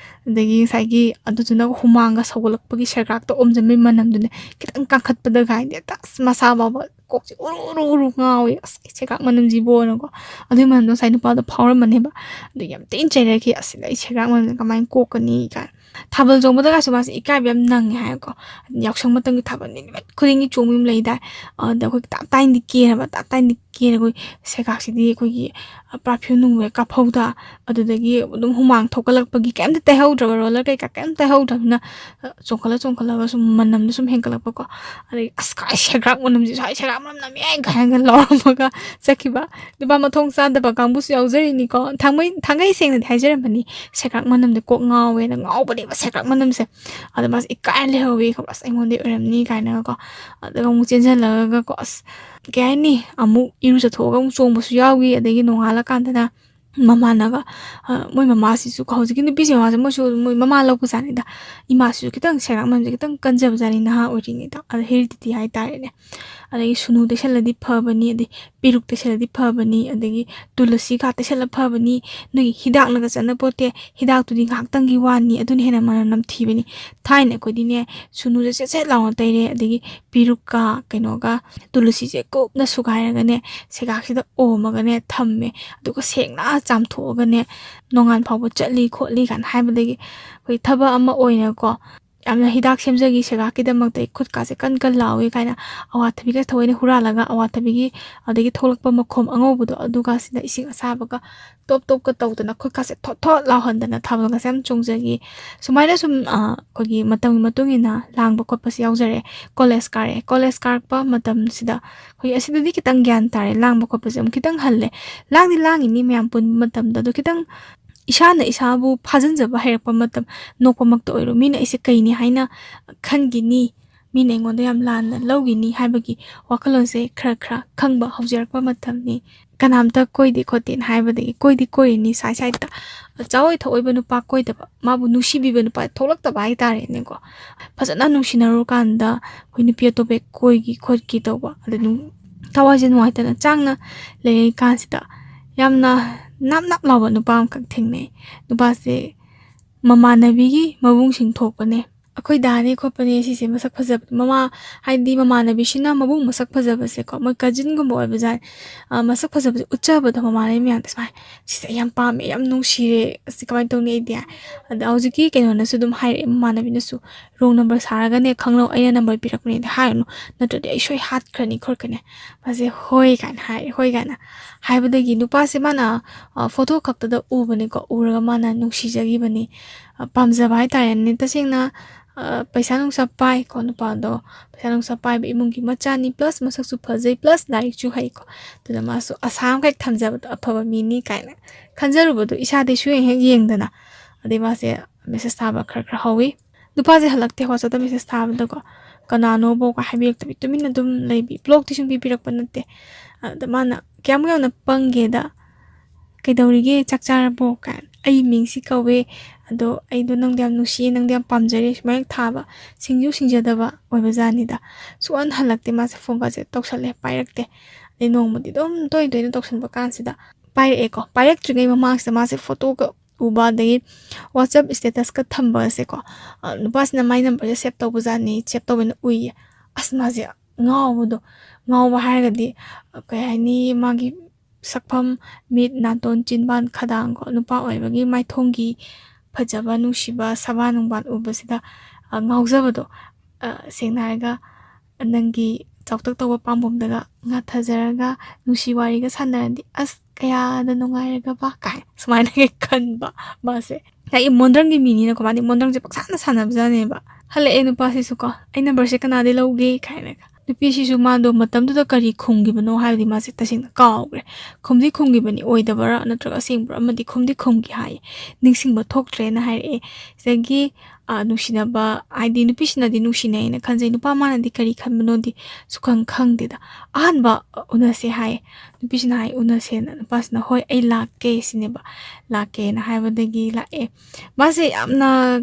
ꯑꯗꯒꯤ ꯉꯁꯥꯏꯒꯤ ꯑꯗꯨꯗꯨꯅ ꯍꯨꯃꯥꯡꯒ ꯁꯧꯒꯠꯂꯛꯄꯒꯤ ꯁꯦꯒ꯭ꯔꯥꯛꯇ ꯑꯣꯝꯁꯤꯟꯕꯒꯤ ꯃꯅꯝꯗꯨꯅꯦ, ꯈꯤꯇꯪ ꯀꯥꯈꯠꯄꯗꯒ ꯍꯥꯏꯗꯤ ꯑꯁ ꯃꯁꯥ ꯐꯥꯎꯕ ꯀꯣꯛꯁꯦ ꯎꯔꯨ ꯎꯔꯨ ꯎꯔꯨ ꯉꯥꯎꯋꯤ꯫ "ꯑꯁ, ꯑꯩ ꯁꯦꯒ꯭ꯔꯥꯛ ꯃꯅꯝꯁꯤꯕꯣꯅꯀꯣ"꯫ ꯑꯗꯨꯒꯤ ꯃꯅꯝꯗꯣ ꯉꯁꯥꯏ ꯅꯨꯄꯥꯗꯣ ꯐꯥꯎꯔꯝꯃꯅꯦꯕ꯫ ꯑꯗꯨ ꯌꯥꯝ ꯊꯤꯅ ꯆꯩꯔꯛꯈꯤ, "ꯑꯁ, ꯑꯩ ꯁꯦꯒ꯭ꯔꯥꯛ ꯃꯅꯝꯁꯦ ꯀꯃꯥꯏꯅ ꯀꯣꯛꯀꯅꯤ?" ꯀꯥꯏꯅ꯫ ꯊꯥꯕꯜ ꯆꯣꯡꯕꯗꯒꯁꯨ ꯃꯥꯁꯦ ꯏꯀꯥꯏꯕ ꯌꯥꯝ ꯅꯪꯉꯦ ꯍꯥꯏꯀꯣ꯫ ꯌꯥꯎꯁꯪ ꯃꯇꯝꯒꯤ ꯊꯥꯕꯜꯗꯤ ꯅꯨꯃꯤꯠ ꯈꯨꯗꯤꯡꯒꯤ ꯆꯣꯡꯕꯤ ꯑꯃ ꯂꯩꯗꯥꯏ꯫ ꯑꯗ ꯑꯩꯈꯣꯏ ꯇꯞ ꯇꯥꯏꯅꯗꯤ ꯀꯦꯅꯕ, ꯇꯞ ꯇꯥꯏꯅꯗꯤ ꯀꯦꯅ ꯑꯩꯈꯣꯏ ꯁꯦꯒꯥꯛꯁꯤꯗꯤ ꯑꯩꯈꯣꯏꯒꯤ ꯄꯔꯐ꯭ꯌꯨꯝ ꯅꯨꯡ ꯍꯦꯛ ꯀꯥꯞꯍꯧꯗ, ꯑꯗꯨꯗꯒꯤ ꯑꯗꯨꯝ ꯍꯨꯃꯥꯡ ꯊꯣꯛꯀꯠꯂꯛꯄꯒꯤ ꯀꯩꯝꯇ ꯇꯩꯍꯧꯗ꯭ꯔꯕ, ꯔꯣꯂꯔ ꯀꯩꯀꯥ ꯀꯩꯝꯇ ꯇꯩꯍꯧꯗ꯭ꯔꯕꯅꯤꯅ, ꯑ, ꯆꯣꯡꯈꯠꯂ ꯆꯣꯡꯈꯠꯂꯒ ꯁꯨꯝ ꯃꯅꯝꯗꯣ ꯁꯨꯝ ꯍꯦꯟꯒꯠꯂꯛꯄꯀꯣ꯫ ꯑꯗꯒꯤ "ꯑꯁ, ꯀꯥꯏ ꯁꯦꯒ꯭ꯔꯥꯛ ꯃꯅꯝꯁꯤ, ꯁ꯭ꯋꯥꯏ ꯁꯦꯒ꯭ꯔꯥꯛ ꯃꯅꯝ ꯅꯝꯃꯦ" ꯀꯥꯏꯅꯒ ꯂꯥꯎꯔꯝꯃꯒ ꯆꯠꯈꯤꯕ꯫ ꯅꯨꯄꯥ ꯃꯊꯣꯡ ꯆꯥꯗꯕ ꯀꯥꯡꯕꯨꯁꯨ ꯌꯥꯎꯖꯔꯤꯅꯤꯀꯣ꯫ ꯊꯥꯡꯃꯩ-, ꯊꯥꯡꯒꯩ ꯁꯦꯡꯅꯗꯤ ꯍꯥꯏꯖꯔꯝꯕꯅꯤ, "ꯁꯦꯒ꯭ꯔꯥꯛ ꯃꯅꯝꯗ ꯀꯣꯛ ꯉꯥꯎꯋꯦꯅ, ꯉꯥꯎꯕꯅꯦꯕ ꯁꯦꯒ꯭ꯔꯥꯛ ꯃꯅꯝꯁꯦ"꯫ ꯑꯗ ꯃꯥꯁꯦ ꯏꯀꯥꯏ ꯂꯩꯍꯧꯋꯤ, "ꯑꯁ, ꯑꯩꯉꯣꯟꯗꯩ ꯑꯣꯏꯔꯝꯅꯤ" ꯀꯥꯏꯅꯒꯀꯣ꯫ ꯑꯗꯨꯒ ꯑꯃꯨꯛ ꯆꯦꯟꯁꯤꯜꯂꯒꯀꯣ, ꯑꯁ, ꯀꯩ ꯍꯥꯏꯅꯤ, ꯑꯃꯨꯛ ꯏꯔꯨꯖꯊꯣꯛꯑꯒ ꯑꯃꯨꯛ ꯆꯣꯡꯕꯁꯨ ꯌꯥꯎꯈꯤ꯫ ꯑꯗꯒꯤ ꯅꯣꯡꯉꯥꯜꯂꯀꯥꯟꯗꯅ ꯃꯃꯥꯟꯅꯕ, ꯑ, ꯃꯣꯏ ꯃꯃꯥꯁꯤꯁꯨ, ꯍꯧꯖꯤꯛꯀꯤ ꯅꯨꯄꯤꯁꯤ ꯃꯃꯥꯁꯦ, ꯃꯣꯏꯁꯨ ꯃꯣꯏ ꯃꯃꯥ ꯂꯧꯕꯖꯥꯠꯅꯤꯗ꯫ ꯏꯃꯥꯁꯤꯁꯨ ꯈꯤꯇꯪ ꯁꯦꯒ꯭ꯔꯥꯛ ꯃꯅꯝꯁꯦ ꯈꯤꯇꯪ ꯀꯟꯖꯕꯖꯥꯠꯅꯤ, ꯅꯍꯥ ꯑꯣꯏꯔꯤꯉꯩꯗ꯫ ꯑꯗ ꯍꯦꯔꯤꯗꯤꯇꯤ ꯍꯥꯏꯇꯥꯔꯦꯅꯦ꯫ ꯑꯗꯒꯤ ꯁꯨꯅꯨ ꯇꯩꯁꯜꯂꯗꯤ ꯐꯕꯅꯤ, ꯑꯗꯩ ꯄꯦꯔꯨꯛ ꯇꯩꯁꯜꯂꯗꯤ ꯐꯕꯅꯤ, ꯑꯗꯒꯤ ꯇꯨꯂꯁꯤꯒ ꯇꯩꯁꯜꯂ ꯐꯕꯅꯤ, ꯅꯣꯏꯒꯤ ꯍꯤꯗꯥꯛꯅꯒ ꯆꯠꯅ ꯄꯣꯠꯇꯦ, ꯍꯤꯗꯥꯛꯇꯨꯗꯤ ꯉꯥꯏꯍꯥꯛꯇꯪꯒꯤ ꯋꯥꯅꯤ, ꯑꯗꯨꯅ ꯍꯦꯟꯅ ꯃꯅꯝ ꯅꯝꯊꯤꯕꯅꯤ꯫ ꯊꯥꯏꯅ ꯑꯩꯈꯣꯏꯗꯤꯅꯦ, ꯁꯨꯅꯨꯁꯦ ꯆꯦꯠ ꯆꯦꯠ ꯂꯥꯎꯅ ꯇꯩꯔꯦ, ꯑꯗꯒꯤ ꯄꯦꯔꯨꯛꯀ ꯀꯩꯅꯣꯒ ꯇꯨꯂꯁꯤꯁꯦ ꯀꯨꯞꯅ ꯁꯨꯒꯥꯏꯔꯒꯅꯦ, ꯁꯦꯒꯥꯛꯁꯤꯗ ꯑꯣꯝꯃꯒꯅꯦ ꯊꯝꯃꯦ꯫ ꯑꯗꯨꯒ ꯁꯦꯡꯅ ꯆꯥꯝꯊꯣꯛꯑꯒꯅꯦ, ꯅꯣꯡꯉꯥꯟ ꯐꯥꯎꯕ ꯆꯠꯂꯤ ꯈꯣꯠꯂꯤ ꯀꯥꯏꯅ ꯍꯥꯏꯕꯗꯒꯤ ꯑꯩꯈꯣꯏ ꯊꯕꯛ ꯑꯃ ꯑꯣꯏꯅꯀꯣ, ꯌꯥꯝꯅ ꯍꯤꯗꯥꯛ ꯁꯦꯝꯖꯈꯤ ꯁꯦꯒꯥꯛꯀꯤꯗꯃꯛꯇ, ꯑꯩ ꯈꯨꯠꯀꯥꯁꯦ ꯀꯟ ꯀꯟ ꯂꯥꯎꯏ ꯀꯥꯏꯅ꯫ ꯑꯋꯥꯊꯕꯤꯒ ꯊꯑꯣꯏꯅ ꯍꯨꯔꯥꯜꯂꯒ, ꯑꯋꯥꯊꯕꯤꯒꯤ ꯑꯗꯒꯤ ꯊꯣꯛꯂꯛꯄ ꯃꯈꯣꯝ ꯑꯉꯧꯕꯗꯣ, ꯑꯗꯨꯒꯁꯤꯗ ꯏꯁꯤꯡ ꯑꯁꯥꯕꯒ ꯇꯣꯞ ꯇꯣꯞꯀ ꯇꯧꯗꯅ ꯈꯨꯠꯀꯥꯁꯦ ꯊꯣꯠ ꯊꯣꯠ ꯂꯥꯎꯍꯟꯗꯅ ꯊꯥꯕꯜꯒꯁꯦ ꯌꯥꯝ ꯆꯣꯡꯖꯈꯤ꯫ ꯁꯨꯃꯥꯏꯅ ꯁꯨꯝ, ꯑ, ꯑꯩꯈꯣꯏꯒꯤ ꯃꯇꯝꯒꯤ ꯃꯇꯨꯡ ꯏꯟꯅ ꯂꯥꯡꯕ ꯈꯣꯠꯄꯁꯦ ꯌꯥꯎꯖꯔꯦ꯫ ꯀꯣꯂꯦꯖ ꯀꯥꯔꯛꯑꯦ꯫ ꯀꯣꯂꯦꯖ ꯀꯥꯔꯛꯄ ꯃꯇꯝꯁꯤꯗ ꯑꯩꯈꯣꯏꯒꯤ ꯑꯁꯤꯗꯗꯤ ꯈꯤꯇꯪ ꯒ꯭ꯌꯥꯟ ꯇꯥꯔꯦ, ꯂꯥꯡꯕ ꯈꯣꯠꯄꯁꯦ ꯑꯃꯨꯛ ꯈꯤꯇꯪ ꯍꯜꯂꯦ꯫ ꯂꯥꯡꯗꯤ ꯂꯥꯡꯉꯤꯅꯤ ꯃꯌꯥꯝ ꯄꯨꯟꯕ ꯃꯇꯝꯗ, ꯑꯗꯣ ꯈꯤꯇꯪ ꯏꯁꯥꯅ ꯏꯁꯥꯕꯨ ꯐꯥꯖꯤꯟꯖꯕ ꯍꯩꯔꯛꯄ ꯃꯇꯝ, ꯅꯣꯛꯄꯃꯛꯇ ꯑꯣꯏꯔꯣ, ꯃꯤꯅ ꯑꯩꯁꯦ ꯀꯩꯅꯤ ꯍꯥꯏꯅ ꯈꯟꯈꯤꯅꯤ, ꯃꯤꯅ ꯑꯩꯉꯣꯟꯗ ꯌꯥꯝ ꯂꯥꯟꯅ ꯂꯧꯈꯤꯅꯤ ꯍꯥꯏꯕꯒꯤ ꯋꯥꯈꯜꯂꯣꯟꯁꯦ ꯈꯔ ꯈꯔ ꯈꯪꯕ ꯍꯧꯖꯔꯛꯄ ꯃꯇꯝꯅꯤ꯫ ꯀꯅꯥꯝꯇ ꯀꯣꯏꯗꯦ ꯈꯣꯠꯇꯦꯅ ꯍꯥꯏꯕꯗꯒꯤ ꯀꯣꯏꯗꯤ ꯀꯣꯏꯔꯤꯅꯤ ꯁꯥꯏ ꯁꯥꯏꯗ꯫ ꯆꯥꯑꯣꯏ ꯊꯛꯑꯣꯏꯕ ꯅꯨꯄꯥ ꯀꯣꯏꯗꯕ, ꯃꯥꯕꯨ ꯅꯨꯡꯁꯤꯕꯤꯕ ꯅꯨꯄꯥ ꯊꯣꯛꯂꯛꯇꯕ ꯍꯥꯏꯇꯥꯔꯦꯅꯦꯀꯣ꯫ ꯐꯖꯅ ꯅꯨꯡꯁꯤꯅꯔꯨꯀꯥꯟꯗ ꯑꯩꯈꯣꯏ ꯅꯨꯄꯤ ꯑꯇꯣꯞꯄ ꯀꯣꯏꯒꯤ ꯈꯣꯠꯀꯤ ꯇꯧꯕ, ꯑꯗ ꯅꯨꯡ-, ꯊꯋꯥꯏꯁꯦ ꯅꯨꯡꯉꯥꯏꯇꯅ ꯆꯥꯡꯅ ꯂꯩꯔꯤꯀꯥꯟꯁꯤꯗ ꯌꯥꯝꯅ ꯅꯞ ꯅꯞ ꯂꯥꯎꯕ ꯅꯨꯄꯥ ꯑꯃꯈꯛ ꯊꯦꯡꯅꯩ꯫ ꯅꯨꯄꯥꯁꯦ ꯃꯃꯥꯟꯅꯕꯤꯒꯤ ꯃꯕꯨꯡꯁꯤꯡ ꯊꯣꯛꯄꯅꯦ꯫ ꯑꯩꯈꯣꯏ ꯗꯥꯅꯦ ꯈꯣꯠꯄꯅꯦ ꯁꯤꯁꯦ ꯃꯁꯛ ꯐꯖꯕ, ꯃꯃꯥ, ꯍꯥꯏꯗꯤ ꯃꯃꯥꯟꯅꯕꯤꯁꯤꯅ ꯃꯕꯨꯡ ꯃꯁꯛ ꯐꯖꯕꯁꯦꯀꯣ, ꯃꯣꯏ ꯀꯖꯤꯟꯒꯨꯝꯕ ꯑꯣꯏꯕꯖꯥꯠꯅꯤ, ꯑ, ꯃꯁꯛ ꯐꯖꯕꯁꯦ ꯎꯠꯆꯕꯗꯣ ꯃꯃꯥꯟꯅꯕꯤ ꯃꯌꯥꯝꯗ ꯁꯨꯃꯥꯏꯅ, "ꯁꯤꯁꯦ ꯑꯩ ꯌꯥꯝ ꯄꯥꯝꯃꯦ, ꯌꯥꯝ ꯅꯨꯡꯁꯤꯔꯦ, ꯑꯁꯤ ꯀꯃꯥꯏꯅ ꯇꯧꯅꯤ ꯑꯩꯗꯤ?" ꯑꯗ ꯍꯧꯖꯤꯛꯀꯤ ꯀꯩꯅꯣꯅꯁꯨ ꯑꯗꯨꯝ ꯍꯥꯏꯔꯛꯑꯦ, ꯃꯃꯥꯟꯅꯕꯤꯅꯁꯨ, "ꯔꯣꯡ ꯅꯝꯕꯔ ꯁꯥꯔꯒꯅꯦ, ꯈꯪꯅꯧ, ꯑꯩꯅ ꯅꯝꯕꯔ ꯄꯤꯔꯛꯄꯅꯦꯗꯤ ꯍꯥꯏꯔꯨꯅꯨ, ꯅꯠꯇ꯭ꯔꯗꯤ ꯑꯩ ꯁꯣꯏ ꯍꯥꯠꯈ꯭ꯔꯅꯤ ꯈꯣꯠꯈ꯭ꯔꯅꯤ"꯫ ꯃꯥꯁꯦ "ꯍꯣꯏ" ꯀꯥꯏꯅ ꯍꯥꯏꯔꯦ, "ꯍꯣꯏ" ꯀꯥꯏꯅ ꯍꯥꯏꯕꯗꯒꯤ ꯅꯨꯄꯥꯁꯦ ꯃꯥꯅ, ꯑ, ꯐꯣꯇꯣ ꯈꯛꯇꯗ ꯎꯕꯅꯤꯀꯣ, ꯎꯔꯒ ꯃꯥꯅ ꯅꯨꯡꯁꯤꯖꯈꯤꯕꯅꯤ, ꯑ, ꯄꯥꯝꯖꯕ ꯍꯥꯏꯇꯥꯔꯦꯅꯦ꯫ ꯇꯁꯦꯡꯅ, ꯑ, ꯄꯩꯁꯥ ꯅꯨꯡꯁꯥ ꯄꯥꯏꯀꯣ ꯅꯨꯄꯥꯗꯣ, ꯄꯩꯁꯥ ꯅꯨꯡꯁꯥ ꯄꯥꯏꯕ ꯏꯃꯨꯡꯒꯤ ꯃꯆꯥꯅꯤ, plus ꯃꯁꯛꯁꯨ ꯐꯖꯩ, plus ꯂꯥꯏꯔꯤꯛꯁꯨ ꯍꯩꯀꯣ, ꯑꯗꯨꯅ ꯃꯥꯁꯨ ꯑꯁꯥ ꯃꯈꯩ ꯊꯝꯖꯕꯗꯣ ꯑꯐꯕ ꯃꯤꯅꯤ ꯀꯥꯏꯅ ꯈꯟꯖꯔꯨꯕꯗꯣ ꯏꯁꯥꯗꯩ ꯁꯨꯌꯦꯡ ꯍꯦꯛ ꯌꯦꯡꯗꯅ꯫ ꯑꯗꯩ ꯃꯥꯁꯦ ꯃꯦꯁꯦꯁ ꯊꯥꯕ ꯈꯔ ꯈꯔ ꯍꯧꯋꯤ꯫ ꯅꯨꯄꯥꯁꯦ ꯍꯜꯂꯛꯇꯦ, WhatsApp-ꯇ ꯃꯦꯁꯦꯁ ꯊꯥꯕꯗꯀꯣ, ꯀꯅꯥꯅꯣꯕꯣ ꯀ ꯍꯥꯏꯕꯤꯔꯛꯇꯕꯤ ꯇꯨꯃꯤꯟꯅ ꯑꯗꯨꯝ ꯂꯩꯕꯤ, ꯕ꯭ꯂꯣꯛꯇꯤ ꯁꯨꯡꯄꯤ ꯄꯤꯔꯛꯄ ꯅꯠꯇꯦ꯫ ꯑꯗ ꯃꯥꯅ ꯀꯌꯥꯃꯨꯛ ꯌꯥꯝꯅ ꯄꯪꯒꯦꯗ, "ꯀꯩꯗꯧꯔꯤꯒꯦ, ꯆꯥꯛ ꯆꯥꯔꯕꯣ?" ꯀꯥꯏꯅ, "ꯑꯩ ꯃꯤꯡ ꯁꯤ ꯀꯧꯋꯦ, ꯑꯗꯣ ꯑꯩꯗꯣ ꯅꯪꯗꯣ ꯌꯥꯝ ꯅꯨꯡꯁꯤꯌꯦ, ꯅꯪꯗꯣ ꯌꯥꯝ ꯄꯥꯝꯖꯔꯦ" ꯁꯨꯃꯥꯏꯅ ꯊꯥꯕ, ꯁꯤꯡꯁꯨ ꯁꯤꯡꯖꯗꯕ ꯑꯣꯏꯕꯖꯥꯠꯅꯤꯗ꯫ ꯁꯨꯛꯍꯟ ꯍꯜꯂꯛꯇꯦ, ꯃꯥꯁꯦ ꯐꯣꯟꯒꯁꯦ ꯇꯧꯁꯜꯂꯦ, ꯄꯥꯏꯔꯛꯇꯦ꯫ ꯑꯗꯩ ꯅꯣꯡꯃꯗꯤ ꯑꯗꯨꯝ ꯇꯣꯏ ꯇꯣꯏꯅ ꯇꯧꯁꯟꯕ ꯀꯥꯟꯁꯤꯗ ꯄꯥꯏꯔꯛꯑꯦꯀꯣ꯫ ꯄꯥꯏꯔꯛꯇ꯭ꯔꯤꯉꯩ ꯃꯃꯥꯡꯁꯤꯗ ꯃꯥꯁꯦ ꯐꯣꯇꯣꯒ ꯎꯕ, ꯑꯗꯒꯤ WhatsApp status-ꯀ ꯊꯝꯕꯁꯦꯀꯣ, ꯑ, ꯅꯨꯄꯥꯁꯤꯅ ꯃꯥꯏ ꯅꯝꯕꯔꯁꯦ ꯁꯦꯞ ꯇꯧꯕꯖꯥꯠꯅꯤ, ꯁꯦꯞ ꯇꯧꯕꯅ ꯎꯏꯌꯦ꯫ ꯑꯁ, ꯃꯥꯁꯦ ꯉꯥꯎꯕꯗꯣ, ꯉꯥꯎꯕ ꯍꯥꯏꯔꯒꯗꯤ, ꯑ, ꯀꯩ ꯍꯥꯏꯅꯤ, ꯃꯥꯒꯤ ꯁꯛꯐꯝ, ꯃꯤꯠ, ꯅꯥꯇꯣꯟ, ꯆꯤꯟꯕꯥꯟ, ꯈꯗꯥꯡꯀꯣ, ꯅꯨꯄꯥ ꯑꯣꯏꯕꯒꯤ ꯃꯥꯏꯊꯣꯡꯒꯤ ꯐꯖꯕ, ꯅꯨꯡꯁꯤꯕ, ꯁꯕꯥꯟ ꯅꯨꯡꯕꯥꯟ ꯎꯕꯁꯤꯗ, ꯑ, ꯉꯥꯎꯖꯕꯗꯣ, ꯑ, ꯁꯦꯡꯅ ꯍꯥꯏꯔꯒ, ꯅꯪꯒꯤ ꯆꯥꯎꯇꯛ ꯇꯧꯕ ꯄꯥꯝꯕꯣꯝꯗꯒ ꯉꯥꯊꯖꯔꯒ ꯅꯨꯡꯁꯤ ꯋꯥꯔꯤꯒ ꯁꯥꯟꯅꯔꯗꯤ, "ꯑꯁ, ꯀꯌꯥꯗ ꯅꯨꯡꯉꯥꯏꯔꯒꯕ" ꯀꯥꯏ ꯁꯨꯃꯥꯏꯅꯒ ꯈꯟꯕ ꯃꯥꯁꯦ꯫ ꯉꯁꯥꯏꯒꯤ ꯃꯣꯟꯗ꯭ꯔꯪꯒꯤ ꯃꯤꯅꯤꯅꯀꯣ, ꯃꯥꯗꯤ ꯃꯣꯟꯗ꯭ꯔꯪꯁꯦ ꯄꯪꯁꯥꯟꯗ ꯁꯥꯟꯅꯕꯖꯥꯠꯅꯦꯕ꯫ ꯍꯜꯂꯛꯑꯦ ꯅꯨꯄꯥꯁꯤꯁꯨꯀꯣ, "ꯑꯩ ꯅꯝꯕꯔꯁꯦ ꯀꯅꯥꯗꯩ ꯂꯧꯒꯦ?" ꯀꯥꯏꯅꯒ꯫ ꯅꯨꯄꯤꯁꯤꯁꯨ ꯃꯥꯗꯣ ꯃꯇꯝꯗꯨꯗ ꯀꯔꯤ ꯈꯨꯝꯈꯤꯕꯅꯣ ꯍꯥꯏꯕꯗꯤ ꯃꯥꯁꯦ ꯇꯁꯦꯡꯅ ꯀꯥꯎꯈ꯭ꯔꯦ꯫ ꯈꯨꯝꯗꯤ ꯈꯨꯝꯈꯤꯕꯅꯤ, ꯑꯣꯏꯗꯕꯔꯥ ꯅꯠꯇ꯭ꯔꯒ ꯑꯁꯦꯡꯕꯔꯥ ꯑꯃꯗꯤ ꯈꯨꯝꯗꯤ ꯈꯨꯝꯈꯤ ꯍꯥꯏꯌꯦ꯫ ꯅꯤꯡꯁꯤꯡꯕ ꯊꯣꯛꯇ꯭ꯔꯦꯅ ꯍꯥꯏꯔꯛꯑꯦ꯫ ꯁꯤꯗꯒꯤ, ꯑ, ꯅꯨꯡꯁꯤꯅꯕ, ꯍꯥꯏꯗꯤ ꯅꯨꯄꯤꯁꯤꯅꯗꯤ ꯅꯨꯡꯁꯤꯅꯩꯅ ꯈꯟꯖꯩ, ꯅꯨꯄꯥ ꯃꯥꯅꯗꯤ ꯀꯔꯤ ꯈꯟꯕꯅꯣꯗꯤ ꯁꯨꯈꯪ ꯈꯪꯗꯦꯗ꯫ ꯑꯍꯥꯟꯕ, ꯑ, ꯎꯅꯁꯦ ꯍꯥꯏꯌꯦ꯫ ꯅꯨꯄꯤꯁꯤꯅ ꯍꯥꯏ, "ꯎꯅꯁꯦꯅ"꯫ ꯅꯨꯄꯥꯁꯤꯅ, "ꯍꯣꯏ, ꯑꯩ ꯂꯥꯛꯀꯦ" ꯁꯤꯅꯦꯕ꯫ "ꯂꯥꯛꯀꯦꯅ" ꯍꯥꯏꯕꯗꯒꯤ ꯂꯥꯛꯑꯦ꯫ ꯃꯥꯁꯦ ꯌꯥꯝꯅ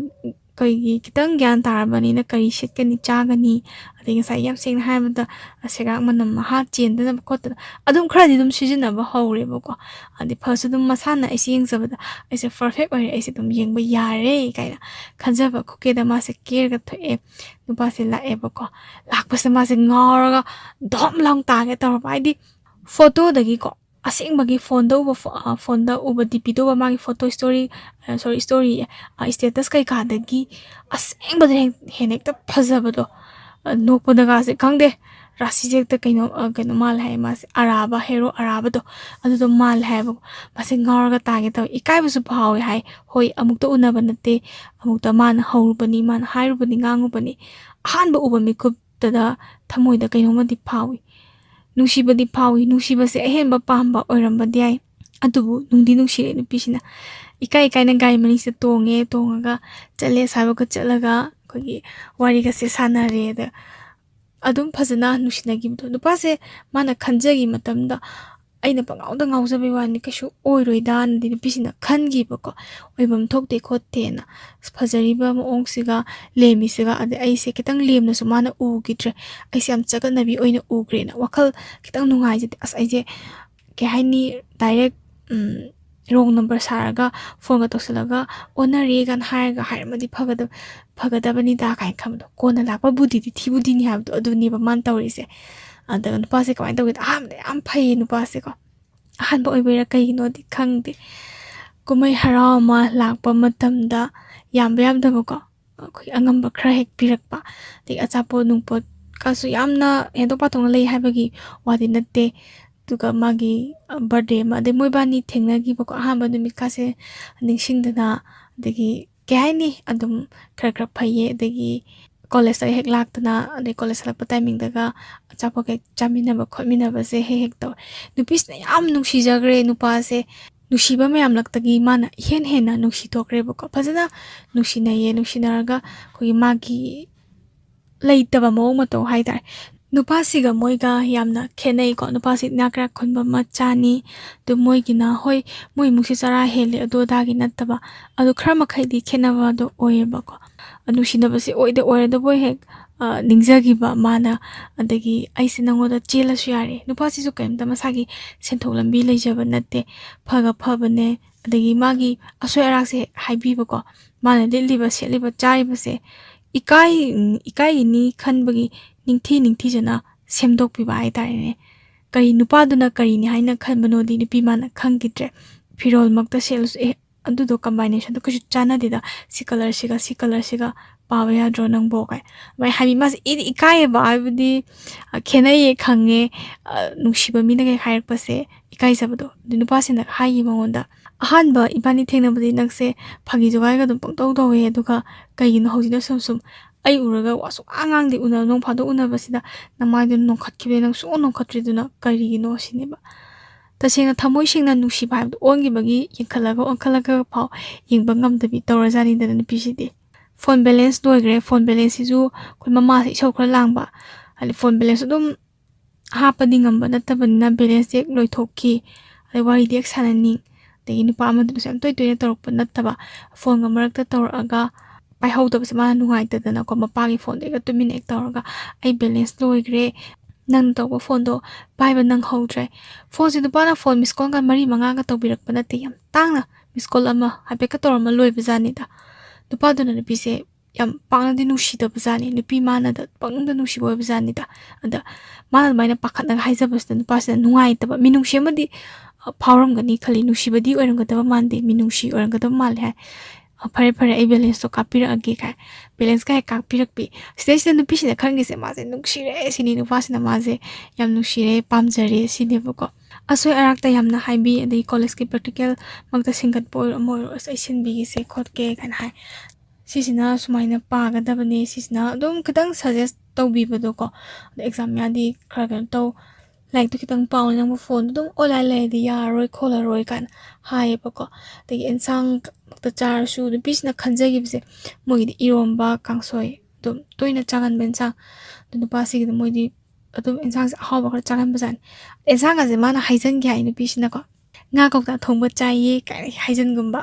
ꯑꯩꯈꯣꯏꯒꯤ ꯈꯤꯇꯪ ꯒ꯭ꯌꯥꯟ ꯇꯥꯔꯕꯅꯤꯅ ꯀꯔꯤ ꯁꯦꯠꯀꯅꯤ, ꯆꯥꯒꯅꯤ, ꯑꯗꯩ ꯉꯁꯥꯏ ꯌꯥꯝ ꯁꯦꯡꯅ ꯍꯥꯏꯔꯕꯗ ꯁꯦꯒꯥꯛ ꯃꯅꯝ ꯃꯍꯥ ꯆꯦꯟꯗꯅꯕ ꯈꯣꯠꯇꯅ ꯑꯗꯨꯝ ꯈꯔꯗꯤ ꯑꯗꯨꯝ ꯁꯤꯖꯤꯟꯅꯕ ꯍꯧꯔꯦꯕꯀꯣ꯫ ꯑꯗꯩ ꯐꯁꯨ ꯑꯗꯨꯝ ꯃꯁꯥꯅ ꯑꯩꯁꯦ ꯌꯦꯡꯖꯕꯗ ꯑꯩꯁꯦ perfect ꯑꯣꯏꯔꯦ, ꯑꯩꯁꯦ ꯑꯗꯨꯝ ꯌꯦꯡꯕ ꯌꯥꯔꯦ ꯀꯥꯏꯅ ꯈꯟꯖꯕ ꯈꯨꯛꯀꯦꯗ ꯃꯥꯁꯦ ꯀꯦꯔꯒ ꯊꯣꯛꯑꯦ꯫ ꯅꯨꯄꯥꯁꯦ ꯂꯥꯛꯑꯦꯕꯀꯣ꯫ ꯂꯥꯛꯄꯁꯦ ꯃꯥꯁꯦ ꯉꯥꯎꯔꯒ ꯙꯣꯝ ꯂꯥꯎ ꯇꯥꯒꯦ ꯇꯧꯔꯕ꯫ ꯍꯥꯏꯗꯤ ꯐꯣꯇꯣꯗꯒꯤꯀꯣ, ꯑꯁꯦꯡꯕꯒꯤ ꯐꯣꯟꯗ ꯎꯕ ꯐꯣ-, ꯑ, ꯐꯣꯟꯗ ꯎꯕ DP ꯗ ꯎꯕ ꯃꯥꯒꯤ ꯐꯣꯇꯣ story, ꯑ, sorry, story, ꯑ, status ꯀꯩꯀꯥꯗꯒꯤ ꯑꯁꯦꯡꯕꯗ ꯍꯦꯟ-, ꯍꯦꯟꯅ ꯍꯦꯛꯇ ꯐꯖꯕꯗꯣ꯫ ꯑ, ꯅꯣꯛꯄꯗꯒꯁꯦ ꯈꯪꯗꯦ, ꯔꯥꯁꯤꯁꯦ ꯍꯦꯛꯇ ꯀꯩꯅꯣ, ꯑ, ꯀꯩꯅꯣ ꯃꯥꯜꯂꯦ ꯍꯥꯏꯌꯦ ꯃꯥꯁꯦ, ꯑꯔꯥꯕ, hero ꯑꯔꯥꯕꯗꯣ, ꯑꯗꯨꯗꯣ ꯃꯥꯜꯂꯦ ꯍꯥꯏꯌꯦꯕꯀꯣ꯫ ꯃꯥꯁꯦ ꯉꯥꯎꯔꯒ ꯇꯥꯒꯦ ꯇꯧꯋꯦ, ꯏꯀꯥꯏꯕꯁꯨ ꯐꯥꯎꯋꯦ ꯍꯥꯏ꯫ ꯍꯣꯏ, ꯑꯃꯨꯛꯇ ꯎꯅꯕ ꯅꯠꯇꯦ, ꯑꯃꯨꯛꯇ ꯃꯥꯅ ꯍꯧꯔꯨꯕꯅꯤ, ꯃꯥꯅ ꯍꯥꯏꯔꯨꯕꯅꯤ, ꯉꯥꯡꯉꯨꯕꯅꯤ꯫ ꯑꯍꯥꯟꯕ ꯎꯕ ꯃꯤꯀꯨꯞꯇꯗ ꯊꯃꯣꯏꯗ ꯀꯩꯅꯣꯝꯃꯗꯤ ꯐꯥꯎꯏ꯫ ꯅꯨꯡꯁꯤꯕꯗꯤ ꯐꯥꯎꯏ꯫ ꯅꯨꯡꯁꯤꯕꯁꯦ ꯑꯍꯦꯟꯕ ꯄꯥꯝꯕ ꯑꯣꯏꯔꯝꯕꯗꯤ ꯌꯥꯏ, ꯑꯗꯨꯕꯨ ꯅꯨꯡꯗꯤ ꯅꯨꯡꯁꯤꯔꯦ ꯅꯨꯄꯤꯁꯤꯅ꯫ ꯏꯀꯥꯏ ꯏꯀꯥꯏꯅ ꯒꯥꯔꯤ ꯃꯅꯤꯡꯁꯤꯗ ꯇꯣꯡꯉꯦ, ꯇꯣꯡꯉꯒ ꯆꯠꯂꯦ, ꯑꯁ꯭ꯋꯥꯏꯐꯥꯎꯒ ꯆꯠꯂꯒ ꯑꯩꯈꯣꯏꯒꯤ ꯋꯥꯔꯤꯒꯁꯦ ꯁꯥꯟꯅꯔꯦ꯫ ꯑꯗ ꯑꯗꯨꯝ ꯐꯖꯅ ꯅꯨꯡꯁꯤꯅꯈꯤꯕꯗꯣ꯫ ꯅꯨꯄꯥꯁꯦ ꯃꯥꯅ ꯈꯟꯖꯈꯤ ꯃꯇꯝꯗ, "ꯑꯩꯅ ꯄꯪꯉꯥꯎꯗ ꯉꯥꯎꯖꯕꯩ ꯋꯥꯅꯤ, ꯀꯩꯁꯨ ꯑꯣꯏꯔꯣꯏꯗꯥꯅꯗꯤ" ꯅꯨꯄꯤꯁꯤꯅ ꯈꯟꯈꯤꯕꯀꯣ꯫ ꯑꯣꯏꯐꯝ ꯊꯣꯛꯇꯦ ꯈꯣꯠꯇꯦꯅ꯫ ꯑꯁ, ꯐꯖꯔꯤꯕ ꯃꯑꯣꯡꯁꯤꯒ ꯂꯦꯝꯃꯤꯁꯤꯒ, ꯑꯗꯩ ꯑꯩꯁꯦ ꯈꯤꯇꯪ ꯂꯦꯝꯅꯁꯨ ꯃꯥꯅ ꯎꯈꯤꯗ꯭ꯔꯦ꯫ ꯑꯩꯁꯦ ꯌꯥꯝ ꯆꯒꯠꯅꯕꯤ ꯑꯣꯏꯅ ꯎꯈ꯭ꯔꯦꯅ ꯋꯥꯈꯜ ꯈꯤꯇꯪ ꯅꯨꯡꯉꯥꯏꯖꯗꯦ꯫ ꯑꯁ, ꯑꯩꯁꯦ ꯀꯩ ꯍꯥꯏꯅꯤ, direct, ꯎꯝ, wrong number ꯁꯥꯔꯒ ꯐꯣꯟꯒ ꯇꯧꯁꯜꯂꯒ "ꯑꯣꯟꯅꯔꯦ" ꯀꯥꯏꯅ ꯍꯥꯏꯔꯒ ꯍꯥꯏꯔꯝꯃꯗꯤ ꯐꯒꯗꯕ, ꯐꯒꯗꯕꯅꯤꯗ ꯀꯥꯏꯅ ꯈꯟꯕꯗꯣ꯫ ꯀꯣꯟꯅ ꯂꯥꯛꯄ ꯕꯨꯙꯤꯗꯤ ꯊꯤ ꯕꯨꯙꯤꯅꯤ ꯍꯥꯏꯕꯗꯣ ꯑꯗꯨꯅꯦꯕ ꯃꯥꯅ ꯇꯧꯔꯤꯁꯦ꯫ ꯑꯗꯨꯒ ꯅꯨꯄꯥꯁꯦ ꯀꯃꯥꯏꯅ ꯇꯧꯒꯦꯗ, ꯑꯍꯥꯟꯕꯗ ꯌꯥꯝ ꯐꯩꯌꯦ ꯅꯨꯄꯥꯁꯦꯀꯣ꯫ ꯑꯍꯥꯟꯕ ꯑꯣꯏꯕꯩꯔꯥ ꯀꯩꯒꯤꯅꯣꯗꯤ ꯈꯪꯗꯦ, ꯀꯨꯝꯍꯩ ꯍꯔꯥꯎ ꯑꯃ ꯂꯥꯛꯄ ꯃꯇꯝꯗ ꯌꯥꯝꯕ ꯌꯥꯝꯗꯕꯀꯣ, ꯑꯩꯈꯣꯏ ꯑꯉꯝꯕ ꯈꯔ ꯍꯦꯛ ꯄꯤꯔꯛꯄ, ꯑꯗꯒꯤ ꯑꯆꯥꯄꯣꯠ ꯅꯨꯡꯄꯣꯠꯀꯁꯨ ꯌꯥꯝꯅ ꯍꯦꯟꯗꯣꯛ ꯄꯥꯊꯣꯛꯅ ꯂꯩ ꯍꯥꯏꯕꯒꯤ ꯋꯥꯗꯤ ꯅꯠꯇꯦ꯫ ꯑꯗꯨꯒ ꯃꯥꯒꯤ, ꯑ, birthday ꯑꯃ, ꯑꯗꯩ ꯃꯣꯏꯕꯥꯅꯤ ꯊꯦꯡꯅꯈꯤꯕꯀꯣ, ꯑꯍꯥꯟꯕ ꯅꯨꯃꯤꯠꯀꯥꯁꯦ ꯅꯤꯡꯁꯤꯡꯗꯅ, ꯑꯗꯒꯤ ꯀꯩ ꯍꯥꯏꯅꯤ, ꯑꯗꯨꯝ ꯈꯔ ꯈꯔ ꯐꯩꯌꯦ꯫ ꯑꯗꯒꯤ college ꯇꯒ ꯍꯦꯛ ꯂꯥꯛꯇꯅ, ꯑꯗꯩ college ꯍꯜꯂꯛꯄ timing ꯗꯒ ꯑꯆꯥꯄꯣꯠ ꯀꯩ ꯆꯥꯃꯤꯟꯅꯕ ꯈꯣꯠꯃꯤꯟꯅꯕꯁꯦ ꯍꯦꯛ ꯍꯦꯛ ꯇꯧꯋꯦ꯫ ꯅꯨꯄꯤꯁꯤꯅ ꯌꯥꯝ ꯅꯨꯡꯁꯤꯖꯈ꯭ꯔꯦ ꯅꯨꯄꯥꯁꯦ꯫ ꯅꯨꯡꯁꯤꯕ ꯃꯌꯥꯝꯂꯛꯇꯒꯤ ꯃꯥꯅ ꯏꯍꯦꯟ ꯍꯦꯟꯅ ꯅꯨꯡꯁꯤꯊꯣꯛꯈ꯭ꯔꯦꯕꯀꯣ꯫ ꯐꯖꯅ ꯅꯨꯡꯁꯤꯅꯩꯌꯦ, ꯅꯨꯡꯁꯤꯅꯔꯒ ꯑꯩꯈꯣꯏꯒꯤ ꯃꯥꯒꯤ ꯂꯩꯇꯕ ꯃꯑꯣꯡ ꯃꯇꯧ ꯍꯥꯏꯇꯥꯔꯦ꯫ ꯅꯨꯄꯥꯁꯤꯒ ꯃꯣꯏꯒ ꯌꯥꯝꯅ ꯈꯦꯠꯅꯩꯀꯣ꯫ ꯅꯨꯄꯥꯁꯤ ꯏꯅꯥꯛ ꯀꯩꯔꯥꯛ ꯈꯨꯟꯕ ꯃꯆꯥꯅꯤ꯫ ꯑꯗꯨ ꯃꯣꯏꯒꯤꯅ, ꯍꯣꯏ, ꯃꯣꯏ ꯏꯃꯨꯡꯁꯤ ꯆꯔꯥ ꯍꯦꯜꯂꯤ, ꯑꯗꯨ ꯑꯗꯥꯒꯤ ꯅꯠꯇꯕ, ꯑꯗꯨ ꯈꯔ ꯃꯈꯩꯗꯤ ꯈꯦꯠꯅꯕꯗꯣ ꯑꯣꯏꯌꯦꯕꯀꯣ꯫ ꯑꯗꯨ ꯅꯨꯡꯁꯤꯅꯕꯁꯦ ꯑꯣꯏꯗ ꯑꯣꯏꯔꯗꯕꯣꯏ ꯍꯦꯛ, ꯑ, ꯅꯤꯡꯖꯈꯤꯕ ꯃꯥꯅ, ꯑꯗꯒꯤ "ꯑꯩꯁꯦ ꯅꯪꯉꯣꯟꯗ ꯆꯦꯜꯂꯁꯨ ꯌꯥꯔꯦ"꯫ ꯅꯨꯄꯥꯁꯤꯁꯨ ꯀꯔꯤꯝꯇ ꯃꯁꯥꯒꯤ ꯁꯦꯟꯊꯣꯛ ꯂꯝꯕꯤ ꯂꯩꯖꯕ ꯅꯠꯇꯦ, ꯐꯒ ꯐꯕꯅꯦ, ꯑꯗꯒꯤ ꯃꯥꯒꯤ ꯑꯁꯣꯏ ꯑꯔꯥꯛꯁꯦ ꯍꯥꯏꯕꯤꯕꯀꯣ, ꯃꯥꯅ ꯂꯤꯠꯂꯤꯕ, ꯁꯦꯠꯂꯤꯕ, ꯆꯥꯔꯤꯕꯁꯦ ꯏꯀꯥꯏ-, ꯏꯀꯥꯏꯒꯤꯅꯤ ꯈꯟꯕꯒꯤ ꯅꯤꯡꯊꯤ ꯅꯤꯡꯊꯤꯖꯅ ꯁꯦꯝꯗꯣꯛꯄꯤꯕ ꯍꯥꯏꯇꯥꯔꯦꯅꯦ꯫ ꯀꯔꯤ, ꯅꯨꯄꯥꯗꯨꯅ ꯀꯔꯤꯅꯤ ꯍꯥꯏꯅ ꯈꯟꯕꯅꯣꯗꯤ ꯅꯨꯄꯤ ꯃꯥꯅ ꯈꯪꯈꯤꯗ꯭ꯔꯦ꯫ ꯐꯤꯔꯣꯜꯃꯛꯇ ꯁꯦꯠꯂꯁꯨ, "ꯑꯦ, ꯑꯗꯨꯗꯣ combinationꯗꯣ ꯀꯩꯁꯨ ꯆꯥꯟꯅꯗꯦꯗ, ꯁꯤ colourꯁꯤꯒ, ꯁꯤ colourꯁꯤꯒ ꯄꯥꯕ ꯌꯥꯗ꯭ꯔꯣ ꯅꯪꯕꯣ?" ꯀꯥꯏ ꯑꯗꯨꯃꯥꯏꯅ ꯍꯥꯏꯕꯤ꯫ ꯃꯥꯁꯦ ꯏꯗꯤ ꯏꯀꯥꯏꯌꯦꯕ, ꯍꯥꯏꯕꯗꯤ, ꯑ, ꯈꯦꯠꯅꯩꯌꯦ ꯈꯪꯉꯦ, ꯑ, ꯅꯨꯡꯁꯤꯕ ꯃꯤꯅ ꯀꯩ ꯍꯥꯏꯔꯛꯄꯁꯦ ꯏꯀꯥꯏꯖꯕꯗꯣ꯫ ꯑꯗꯨ ꯅꯨꯄꯥꯁꯤꯅ ꯍꯥꯏꯌꯦ ꯃꯉꯣꯟꯗ, "ꯑꯍꯥꯟꯕ ꯏꯕꯥꯅꯤ ꯊꯦꯡꯅꯕꯗꯤ ꯅꯪꯁꯦ ꯐꯥꯒꯤ ꯖꯣꯒꯥꯏꯒ ꯑꯗꯨꯝ ꯄꯪꯇꯧ ꯇꯧꯋꯦ, ꯑꯗꯨꯒ ꯀꯩꯒꯤꯅꯣ ꯍꯧꯖꯤꯛꯅ ꯁꯨꯝ ꯁꯨꯝ ꯑꯩ ꯎꯔꯒ ꯋꯥ ꯁꯨꯡꯉꯥꯡ ꯉꯥꯡꯗꯦ, ꯎꯅ-, ꯅꯣꯡ ꯐꯥꯗꯣꯛ ꯎꯅꯕꯁꯤꯗ ꯅꯃꯥꯏꯗꯨ ꯅꯣꯡꯈꯠꯈꯤꯕꯗꯩ ꯅꯪ ꯁꯨꯡꯅꯣꯡ ꯅꯣꯡꯈꯠꯇ꯭ꯔꯤꯗꯨꯅ ꯀꯔꯤꯒꯤꯅꯣ?" ꯁꯤꯅꯦꯕ꯫ ꯇꯁꯦꯡꯅ ꯊꯃꯣꯏ ꯁꯦꯡꯅ ꯅꯨꯡꯁꯤꯕ ꯍꯥꯏꯕꯗꯣ ꯑꯣꯟꯈꯤꯕꯒꯤ ꯌꯦꯡꯈꯠꯂꯒ ꯑꯣꯟꯈꯠꯂꯒ ꯐꯥꯎ ꯌꯦꯡꯕ ꯉꯝꯗꯕꯤ ꯇꯧꯔꯖꯥꯠꯅꯤꯗꯅ ꯅꯨꯄꯤꯁꯤꯗꯤ꯫ Phone balance ꯂꯣꯏꯈ꯭ꯔꯦ꯫ Phone balanceꯁꯤꯁꯨ ꯑꯩꯈꯣꯏ ꯃꯃꯥꯁꯦ ꯏꯁꯧ ꯈꯔ ꯂꯥꯡꯕ, ꯍꯥꯏꯗꯤ phone balance ꯑꯗꯨꯝ ꯍꯥꯞꯄꯗꯤ ꯉꯝꯕ ꯅꯠꯇꯕꯅꯤꯅ balanceꯁꯦ ꯍꯦꯛ ꯂꯣꯏꯊꯣꯛꯈꯤ, ꯑꯗꯩ ꯋꯥꯔꯤꯗꯤ ꯍꯦꯛ ꯁꯥꯟꯅꯅꯤꯡ, ꯑꯗꯒꯤ ꯅꯨꯄꯥ ꯑꯃꯗꯨꯅꯁꯨ ꯌꯥꯝ ꯇꯣꯏ ꯇꯣꯏꯅ ꯇꯧꯔꯛꯄ ꯅꯠꯇꯕ, phoneꯒ ꯃꯔꯛꯇ ꯇꯧꯔꯛꯑꯒ ꯄꯥꯏꯍꯧꯗꯕꯁꯦ ꯃꯥꯅ ꯅꯨꯡꯉꯥꯏꯇꯗꯅꯀꯣ, ꯃꯄꯥꯒꯤ phoneꯗꯣ ꯍꯦꯛꯇ ꯇꯨꯃꯤꯟꯅ ꯍꯦꯛ ꯇꯧꯔꯒ, "ꯑꯩ balance ꯂꯣꯏꯈ꯭ꯔꯦ, ꯅꯪꯅ ꯇꯧꯕ phoneꯗꯣ ꯄꯥꯏꯕ ꯅꯪꯍꯧꯗ꯭ꯔꯦ"꯫ Phoneꯁꯦ ꯅꯨꯄꯥꯅ phone miss callꯒ ꯃꯔꯤ ꯃꯉꯥꯒ ꯇꯧꯕꯤꯔꯛꯄ ꯅꯠꯇꯦ, ꯌꯥꯝ ꯇꯥꯡꯅ miss call ꯑꯃ ꯍꯥꯏꯐꯦꯠꯀ ꯇꯧꯔꯝꯃ ꯂꯣꯏꯕꯖꯥꯠꯅꯤꯗ꯫ ꯅꯨꯄꯥꯗꯨꯅ ꯅꯨꯄꯤꯁꯦ ꯌꯥꯝ ꯄꯥꯛꯅꯗꯤ ꯅꯨꯡꯁꯤꯗꯕꯖꯥꯠꯅꯤ, ꯅꯨꯄꯤ ꯃꯥꯅꯗ ꯄꯪꯅꯨꯡꯗ ꯅꯨꯡꯁꯤꯕ ꯑꯣꯏꯕꯖꯥꯠꯅꯤꯗ꯫ ꯑꯗ ꯃꯥꯅ ꯑꯗꯨꯃꯥꯏꯅ ꯄꯥꯈꯠꯂꯒ ꯍꯥꯏꯖꯕꯁꯤꯗ ꯅꯨꯄꯥꯁꯤꯅ ꯅꯨꯡꯉꯥꯏꯇꯕ, ꯃꯤꯅꯨꯡꯁꯤ ꯑꯃꯗꯤ, ꯑ, ꯐꯥꯎꯔꯝꯒꯅꯤ ꯈꯜꯂꯤ, ꯅꯨꯡꯁꯤꯕꯗꯤ ꯑꯣꯏꯔꯝꯒꯗꯕ ꯃꯥꯟꯗꯦ, ꯃꯤꯅꯨꯡꯁꯤ ꯑꯣꯏꯔꯝꯒꯗꯕ ꯃꯥꯜꯂꯦ ꯍꯥꯏ꯫ "ꯑ, ꯐꯔꯦ ꯐꯔꯦ, ꯑꯩ balanceꯇꯣ ꯀꯥꯞꯄꯤꯔꯛꯑꯒꯦ" ꯀꯥꯏ, balanceꯀ ꯍꯦꯛ ꯀꯥꯞꯄꯤꯔꯛꯄꯤ꯫ ꯁꯤꯗꯩꯁꯤꯗ ꯅꯨꯄꯤꯁꯤꯅ ꯈꯪꯉꯤꯁꯦ ꯃꯥꯁꯦ ꯅꯨꯡꯁꯤꯔꯦ ꯁꯤꯅꯤ, ꯅꯨꯄꯥꯁꯤꯅ ꯃꯥꯁꯦ ꯌꯥꯝ ꯅꯨꯡꯁꯤꯔꯦ, ꯄꯥꯝꯖꯔꯦ ꯁꯤꯅꯦꯕꯀꯣ꯫ ꯑꯁꯣꯏ ꯑꯔꯥꯛꯇ ꯌꯥꯝꯅ ꯍꯥꯏꯕꯤ, ꯑꯗꯩ collegeꯀꯤ practical ꯃꯛꯇ ꯁꯤꯡꯒꯠꯄ ꯑꯣꯏꯔꯣ ꯑꯃ ꯑꯣꯏꯔꯣ, "ꯑꯁ, ꯑꯩ ꯁꯤꯟꯕꯤꯒꯦꯁꯦ ꯈꯣꯠꯀꯦ" ꯀꯥꯏꯅ ꯍꯥꯏ꯫ ꯁꯤꯁꯤꯅ ꯁꯨꯃꯥꯏꯅ ꯄꯥꯒꯗꯕꯅꯦ, ꯁꯤꯁꯤꯅ ꯑꯗꯨꯝ ꯈꯤꯇꯪ suggest ꯇꯧꯕꯤꯕꯗꯣꯀꯣ꯫ ꯑꯗꯣ exam ꯃꯌꯥꯗꯤ ꯈꯔ ꯀꯩꯅꯣ ꯇꯧ, ꯂꯥꯏꯔꯤꯛꯇꯣ ꯈꯤꯇꯪ ꯄꯥꯎ, ꯅꯪꯕꯨ phoneꯗꯣ ꯑꯗꯨꯝ online ꯂꯩꯔꯗꯤ ꯌꯥꯔꯔꯣꯏ ꯈꯣꯠꯂꯔꯣꯏ ꯀꯥꯏꯅ ꯍꯥꯏꯌꯦꯕꯀꯣ꯫ ꯑꯗꯒꯤ ꯑꯦꯟꯁꯥꯡ ꯃꯛꯇ ꯆꯥꯔꯁꯨ ꯅꯨꯄꯤꯁꯤꯅ ꯈꯟꯖꯈꯤꯕꯁꯦ ꯃꯣꯏꯒꯤꯗꯤ ꯏꯔꯣꯝꯕ, ꯀꯥꯡꯁꯣꯏ ꯑꯗꯨꯝ ꯇꯣꯏꯅ ꯆꯥꯒꯟꯕ ꯑꯦꯟꯁꯥꯡ꯫ ꯑꯗꯣ ꯅꯨꯄꯥꯁꯤꯒꯤꯗꯤ ꯃꯣꯏꯗꯤ ꯑꯗꯨꯝ ꯏꯟꯁꯥꯡꯁꯦ ꯑꯍꯥꯎꯕ ꯈꯔ ꯆꯥꯒꯟꯕꯖꯥꯠꯅꯤ꯫ ꯏꯟꯁꯥꯡꯒꯁꯦ ꯃꯥꯅ ꯍꯥꯏꯖꯟꯒꯦ ꯍꯥꯏ ꯅꯨꯄꯤꯁꯤꯅꯀꯣ, "ꯉꯥ ꯀꯧꯇꯥ ꯊꯣꯡꯕ ꯆꯥꯏꯌꯦ" ꯀꯥꯏꯅ ꯍꯥꯏꯖꯟꯒꯨꯝꯕ,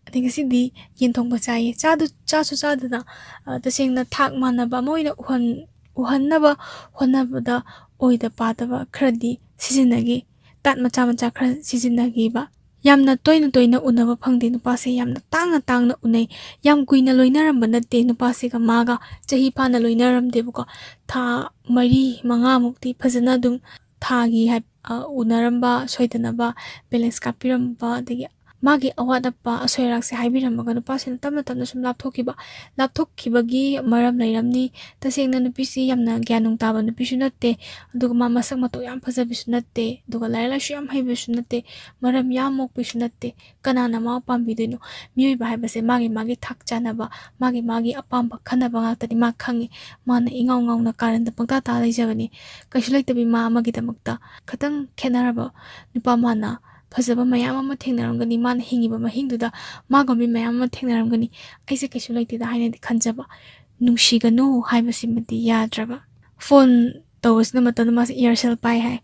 ꯑꯗꯩ "ꯉꯁꯤꯗꯤ ꯌꯦꯟ ꯊꯣꯡꯕ ꯆꯥꯏꯌꯦ"꯫ ꯆꯥꯗꯨ-, ꯆꯥꯁꯨ ꯆꯥꯗꯅ, ꯑ, ꯇꯁꯦꯡꯅ ꯊꯥꯛ ꯃꯥꯟꯅꯕ ꯑꯃ ꯑꯣꯏꯅ ꯎꯍꯟ-, ꯎꯍꯟꯅꯕ ꯍꯣꯠꯅꯕꯗ ꯑꯣꯏꯗ ꯄꯥꯗꯕ ꯈꯔꯗꯤ ꯁꯤꯖꯤꯟꯅꯈꯤ꯫ ꯇꯥꯠ ꯃꯆꯥ ꯃꯆꯥ ꯈꯔ ꯁꯤꯖꯤꯟꯅꯈꯤꯕ꯫ ꯌꯥꯝꯅ ꯇꯣꯏꯅ ꯇꯣꯏꯅ ꯎꯅꯕ ꯐꯪꯗꯦ ꯅꯨꯄꯥꯁꯦ, ꯌꯥꯝꯅ ꯇꯥꯡꯅ ꯇꯥꯡꯅ ꯎꯅꯩ꯫ ꯌꯥꯝ ꯀꯨꯏꯅ ꯂꯣꯏꯅꯔꯝꯕ ꯅꯠꯇꯦ ꯅꯨꯄꯥꯁꯤꯒ ꯃꯥꯒ, ꯆꯍꯤ ꯐꯥꯅ ꯂꯣꯏꯅꯔꯝꯗꯦꯕꯀꯣ꯫ ꯊꯥ ꯃꯔꯤ ꯃꯉꯥꯃꯨꯛꯇꯤ ꯐꯖꯅ ꯑꯗꯨꯝ ꯊꯥꯒꯤ ꯍꯥꯏ-, ꯑ, ꯎꯅꯔꯝꯕ, ꯁꯣꯏꯗꯅꯕ ꯕꯦꯂꯦꯟꯁ ꯀꯥꯞꯄꯤꯔꯝꯕ, ꯑꯗꯒꯤ ꯃꯥꯒꯤ ꯑꯋꯥꯠ ꯑꯄꯥ ꯑꯁꯣꯏ ꯑꯔꯥꯛꯁꯦ ꯍꯥꯏꯕꯤꯔꯝꯃꯒ ꯅꯨꯄꯥꯁꯤꯅ ꯇꯞꯅ ꯇꯞꯅ ꯁꯨꯝ ꯂꯥꯞꯊꯣꯛꯈꯤꯕ꯫ ꯂꯥꯞꯊꯣꯛꯈꯤꯕꯒꯤ ꯃꯔꯝ ꯂꯩꯔꯝꯅꯤ꯫ ꯇꯁꯦꯡꯅ ꯅꯨꯄꯤꯁꯤ ꯌꯥꯝꯅ ꯒ꯭ꯌꯥꯟ ꯅꯨꯡ ꯇꯥꯕ ꯅꯨꯄꯤꯁꯨ ꯅꯠꯇꯦ, ꯑꯗꯨꯒ ꯃꯥ ꯃꯁꯛ ꯃꯇꯧ ꯌꯥꯝ ꯐꯖꯕꯤꯁꯨ ꯅꯠꯇꯦ, ꯑꯗꯨꯒ ꯂꯥꯏꯔꯤꯛ ꯂꯥꯏꯁꯨ ꯌꯥꯝ ꯍꯩꯕꯁꯨ ꯅꯠꯇꯦ, ꯃꯔꯝ ꯌꯥꯝ ꯃꯣꯛꯄꯤꯁꯨ ꯅꯠꯇꯦ꯫ ꯀꯅꯥꯅ ꯃꯥ ꯄꯥꯝꯕꯤꯗꯣꯏꯅꯣ? ꯃꯤꯑꯣꯏꯕ ꯍꯥꯏꯕꯁꯦ ꯃꯥꯒꯤ ꯃꯥꯒꯤ ꯊꯥꯛ ꯆꯥꯅꯕ, ꯃꯥꯒꯤ ꯃꯥꯒꯤ ꯑꯄꯥꯝꯕ ꯈꯟꯅꯕ ꯉꯥꯛꯇꯅꯤ ꯃꯥ ꯈꯪꯉꯤ꯫ ꯃꯥꯅ ꯏꯉꯥꯎ ꯉꯥꯎꯅ ꯀꯥꯔꯟꯗ ꯄꯪꯇꯥ ꯇꯥ ꯂꯩꯖꯕꯅꯤ꯫ ꯀꯩꯁꯨ ꯂꯩꯇꯕꯤ ꯃꯥ ꯑꯃꯒꯤꯗꯃꯛꯇ ꯈꯤꯇꯪ ꯈꯦꯠꯅꯔꯕ ꯅꯨꯄꯥ ꯃꯥꯅ ꯐꯖꯕ ꯃꯌꯥꯝ ꯑꯃ ꯊꯦꯡꯅꯔꯝꯒꯅꯤ, ꯃꯥꯅ ꯍꯤꯡꯉꯤꯕ ꯃꯍꯤꯡꯗꯨꯗ ꯃꯥꯒꯨꯝꯕꯤ ꯃꯌꯥꯝ ꯑꯃ ꯊꯦꯡꯅꯔꯝꯒꯅꯤ꯫ ꯑꯩꯁꯦ ꯀꯩꯁꯨ ꯂꯩꯇꯦꯗ ꯍꯥꯏꯅꯗꯤ ꯈꯟꯖꯕ꯫ ꯅꯨꯡꯁꯤꯒꯅꯨ ꯍꯥꯏꯕꯁꯤꯃꯗꯤ ꯌꯥꯗ꯭ꯔꯕ꯫ ꯐꯣꯟ ꯇꯧꯕꯁꯤꯅ ꯃꯇꯝꯗ ꯃꯥꯁꯦ Aircel ꯄꯥꯏ ꯍꯥꯏ꯫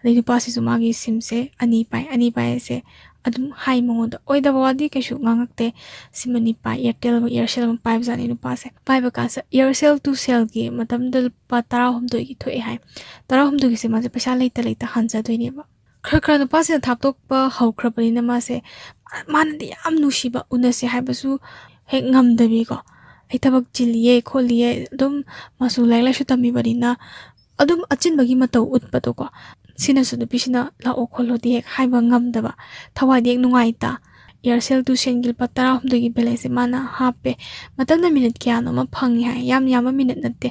ꯑꯗꯩ ꯅꯨꯄꯥꯁꯤꯁꯨ ꯃꯥꯒꯤ ꯁꯤꯝꯁꯦ ꯑꯅꯤ ꯄꯥꯏ꯫ ꯑꯅꯤ ꯄꯥꯏ ꯍꯥꯏꯁꯦ ꯑꯗꯨꯝ ꯍꯥꯏ ꯃꯉꯣꯟꯗ꯫ ꯑꯣꯏꯗꯕ ꯋꯥꯗꯤ ꯀꯩꯁꯨ ꯉꯥꯡꯉꯛꯇꯦ꯫ ꯁꯤꯝ ꯑꯅꯤ ꯄꯥꯏ, Airtel ꯑꯃ, Aircell ꯑꯃ ꯄꯥꯏꯕꯖꯥꯠꯅꯤ ꯅꯨꯄꯥꯁꯦ꯫ ꯄꯥꯏꯕ ꯀꯥꯟꯁꯤꯗ Aircel to Cellꯒꯤ ꯃꯇꯝꯗ ꯂꯨꯄꯥ ꯇꯔꯥꯍꯨꯝꯗꯣꯏꯒꯤ ꯊꯣꯛꯑꯦ ꯍꯥꯏ꯫ ꯇꯔꯥꯍꯨꯝꯗꯣꯏꯒꯤꯁꯦ ꯃꯥꯁꯦ ꯄꯩꯁꯥ ꯂꯩꯇ ꯂꯩꯇ ꯍꯥꯟꯖꯗꯣꯏꯅꯦꯕ꯫ ꯈꯔ ꯈꯔ ꯅꯨꯄꯥꯁꯤꯅ ꯊꯥꯞꯇꯣꯛꯄ ꯍꯧꯈ꯭ꯔꯕꯅꯤꯅ ꯃꯥꯁꯦ, ꯃꯥꯅꯗꯤ ꯌꯥꯝ ꯅꯨꯡꯁꯤꯕ, ꯎꯅꯁꯦ ꯍꯥꯏꯕꯁꯨ ꯍꯦꯛ ꯉꯝꯗꯕꯤꯀꯣ꯫ "ꯑꯩ ꯊꯕꯛ ꯆꯤꯜꯂꯤꯌꯦ ꯈꯣꯠꯂꯤꯌꯦ", ꯑꯗꯨꯝ ꯃꯥꯁꯨ ꯂꯥꯏꯔꯤꯛ ꯂꯥꯏꯁꯨ ꯇꯝꯃꯤꯕꯅꯤꯅ ꯑꯗꯨꯝ ꯑꯆꯤꯟꯕꯒꯤ ꯃꯇꯧ ꯎꯠꯄꯗꯣꯀꯣ꯫ ꯁꯤꯅꯁꯨ ꯅꯨꯄꯤꯁꯤꯅ "ꯂꯥꯛꯑꯣ" ꯈꯣꯠꯂꯣꯗꯤ ꯍꯦꯛ ꯍꯥꯏꯕ ꯉꯝꯗꯕ, ꯊꯋꯥꯏꯗꯤ ꯍꯦꯛ ꯅꯨꯡꯉꯥꯏꯇ꯫ Aircel to Cellꯒꯤ ꯂꯨꯄꯥ ꯇꯔꯥꯍꯨꯝꯗꯣꯏꯒꯤ balanceꯁꯦ ꯃꯥꯅ ꯍꯥꯞꯄꯦ꯫ ꯃꯇꯝꯗ ꯃꯤꯅꯤꯠ ꯀꯌꯥꯅꯣ ꯑꯃ ꯐꯪꯉꯤ ꯍꯥꯏ, ꯌꯥꯝ ꯌꯥꯝꯕ ꯃꯤꯅꯤꯠ ꯅꯠꯇꯦ꯫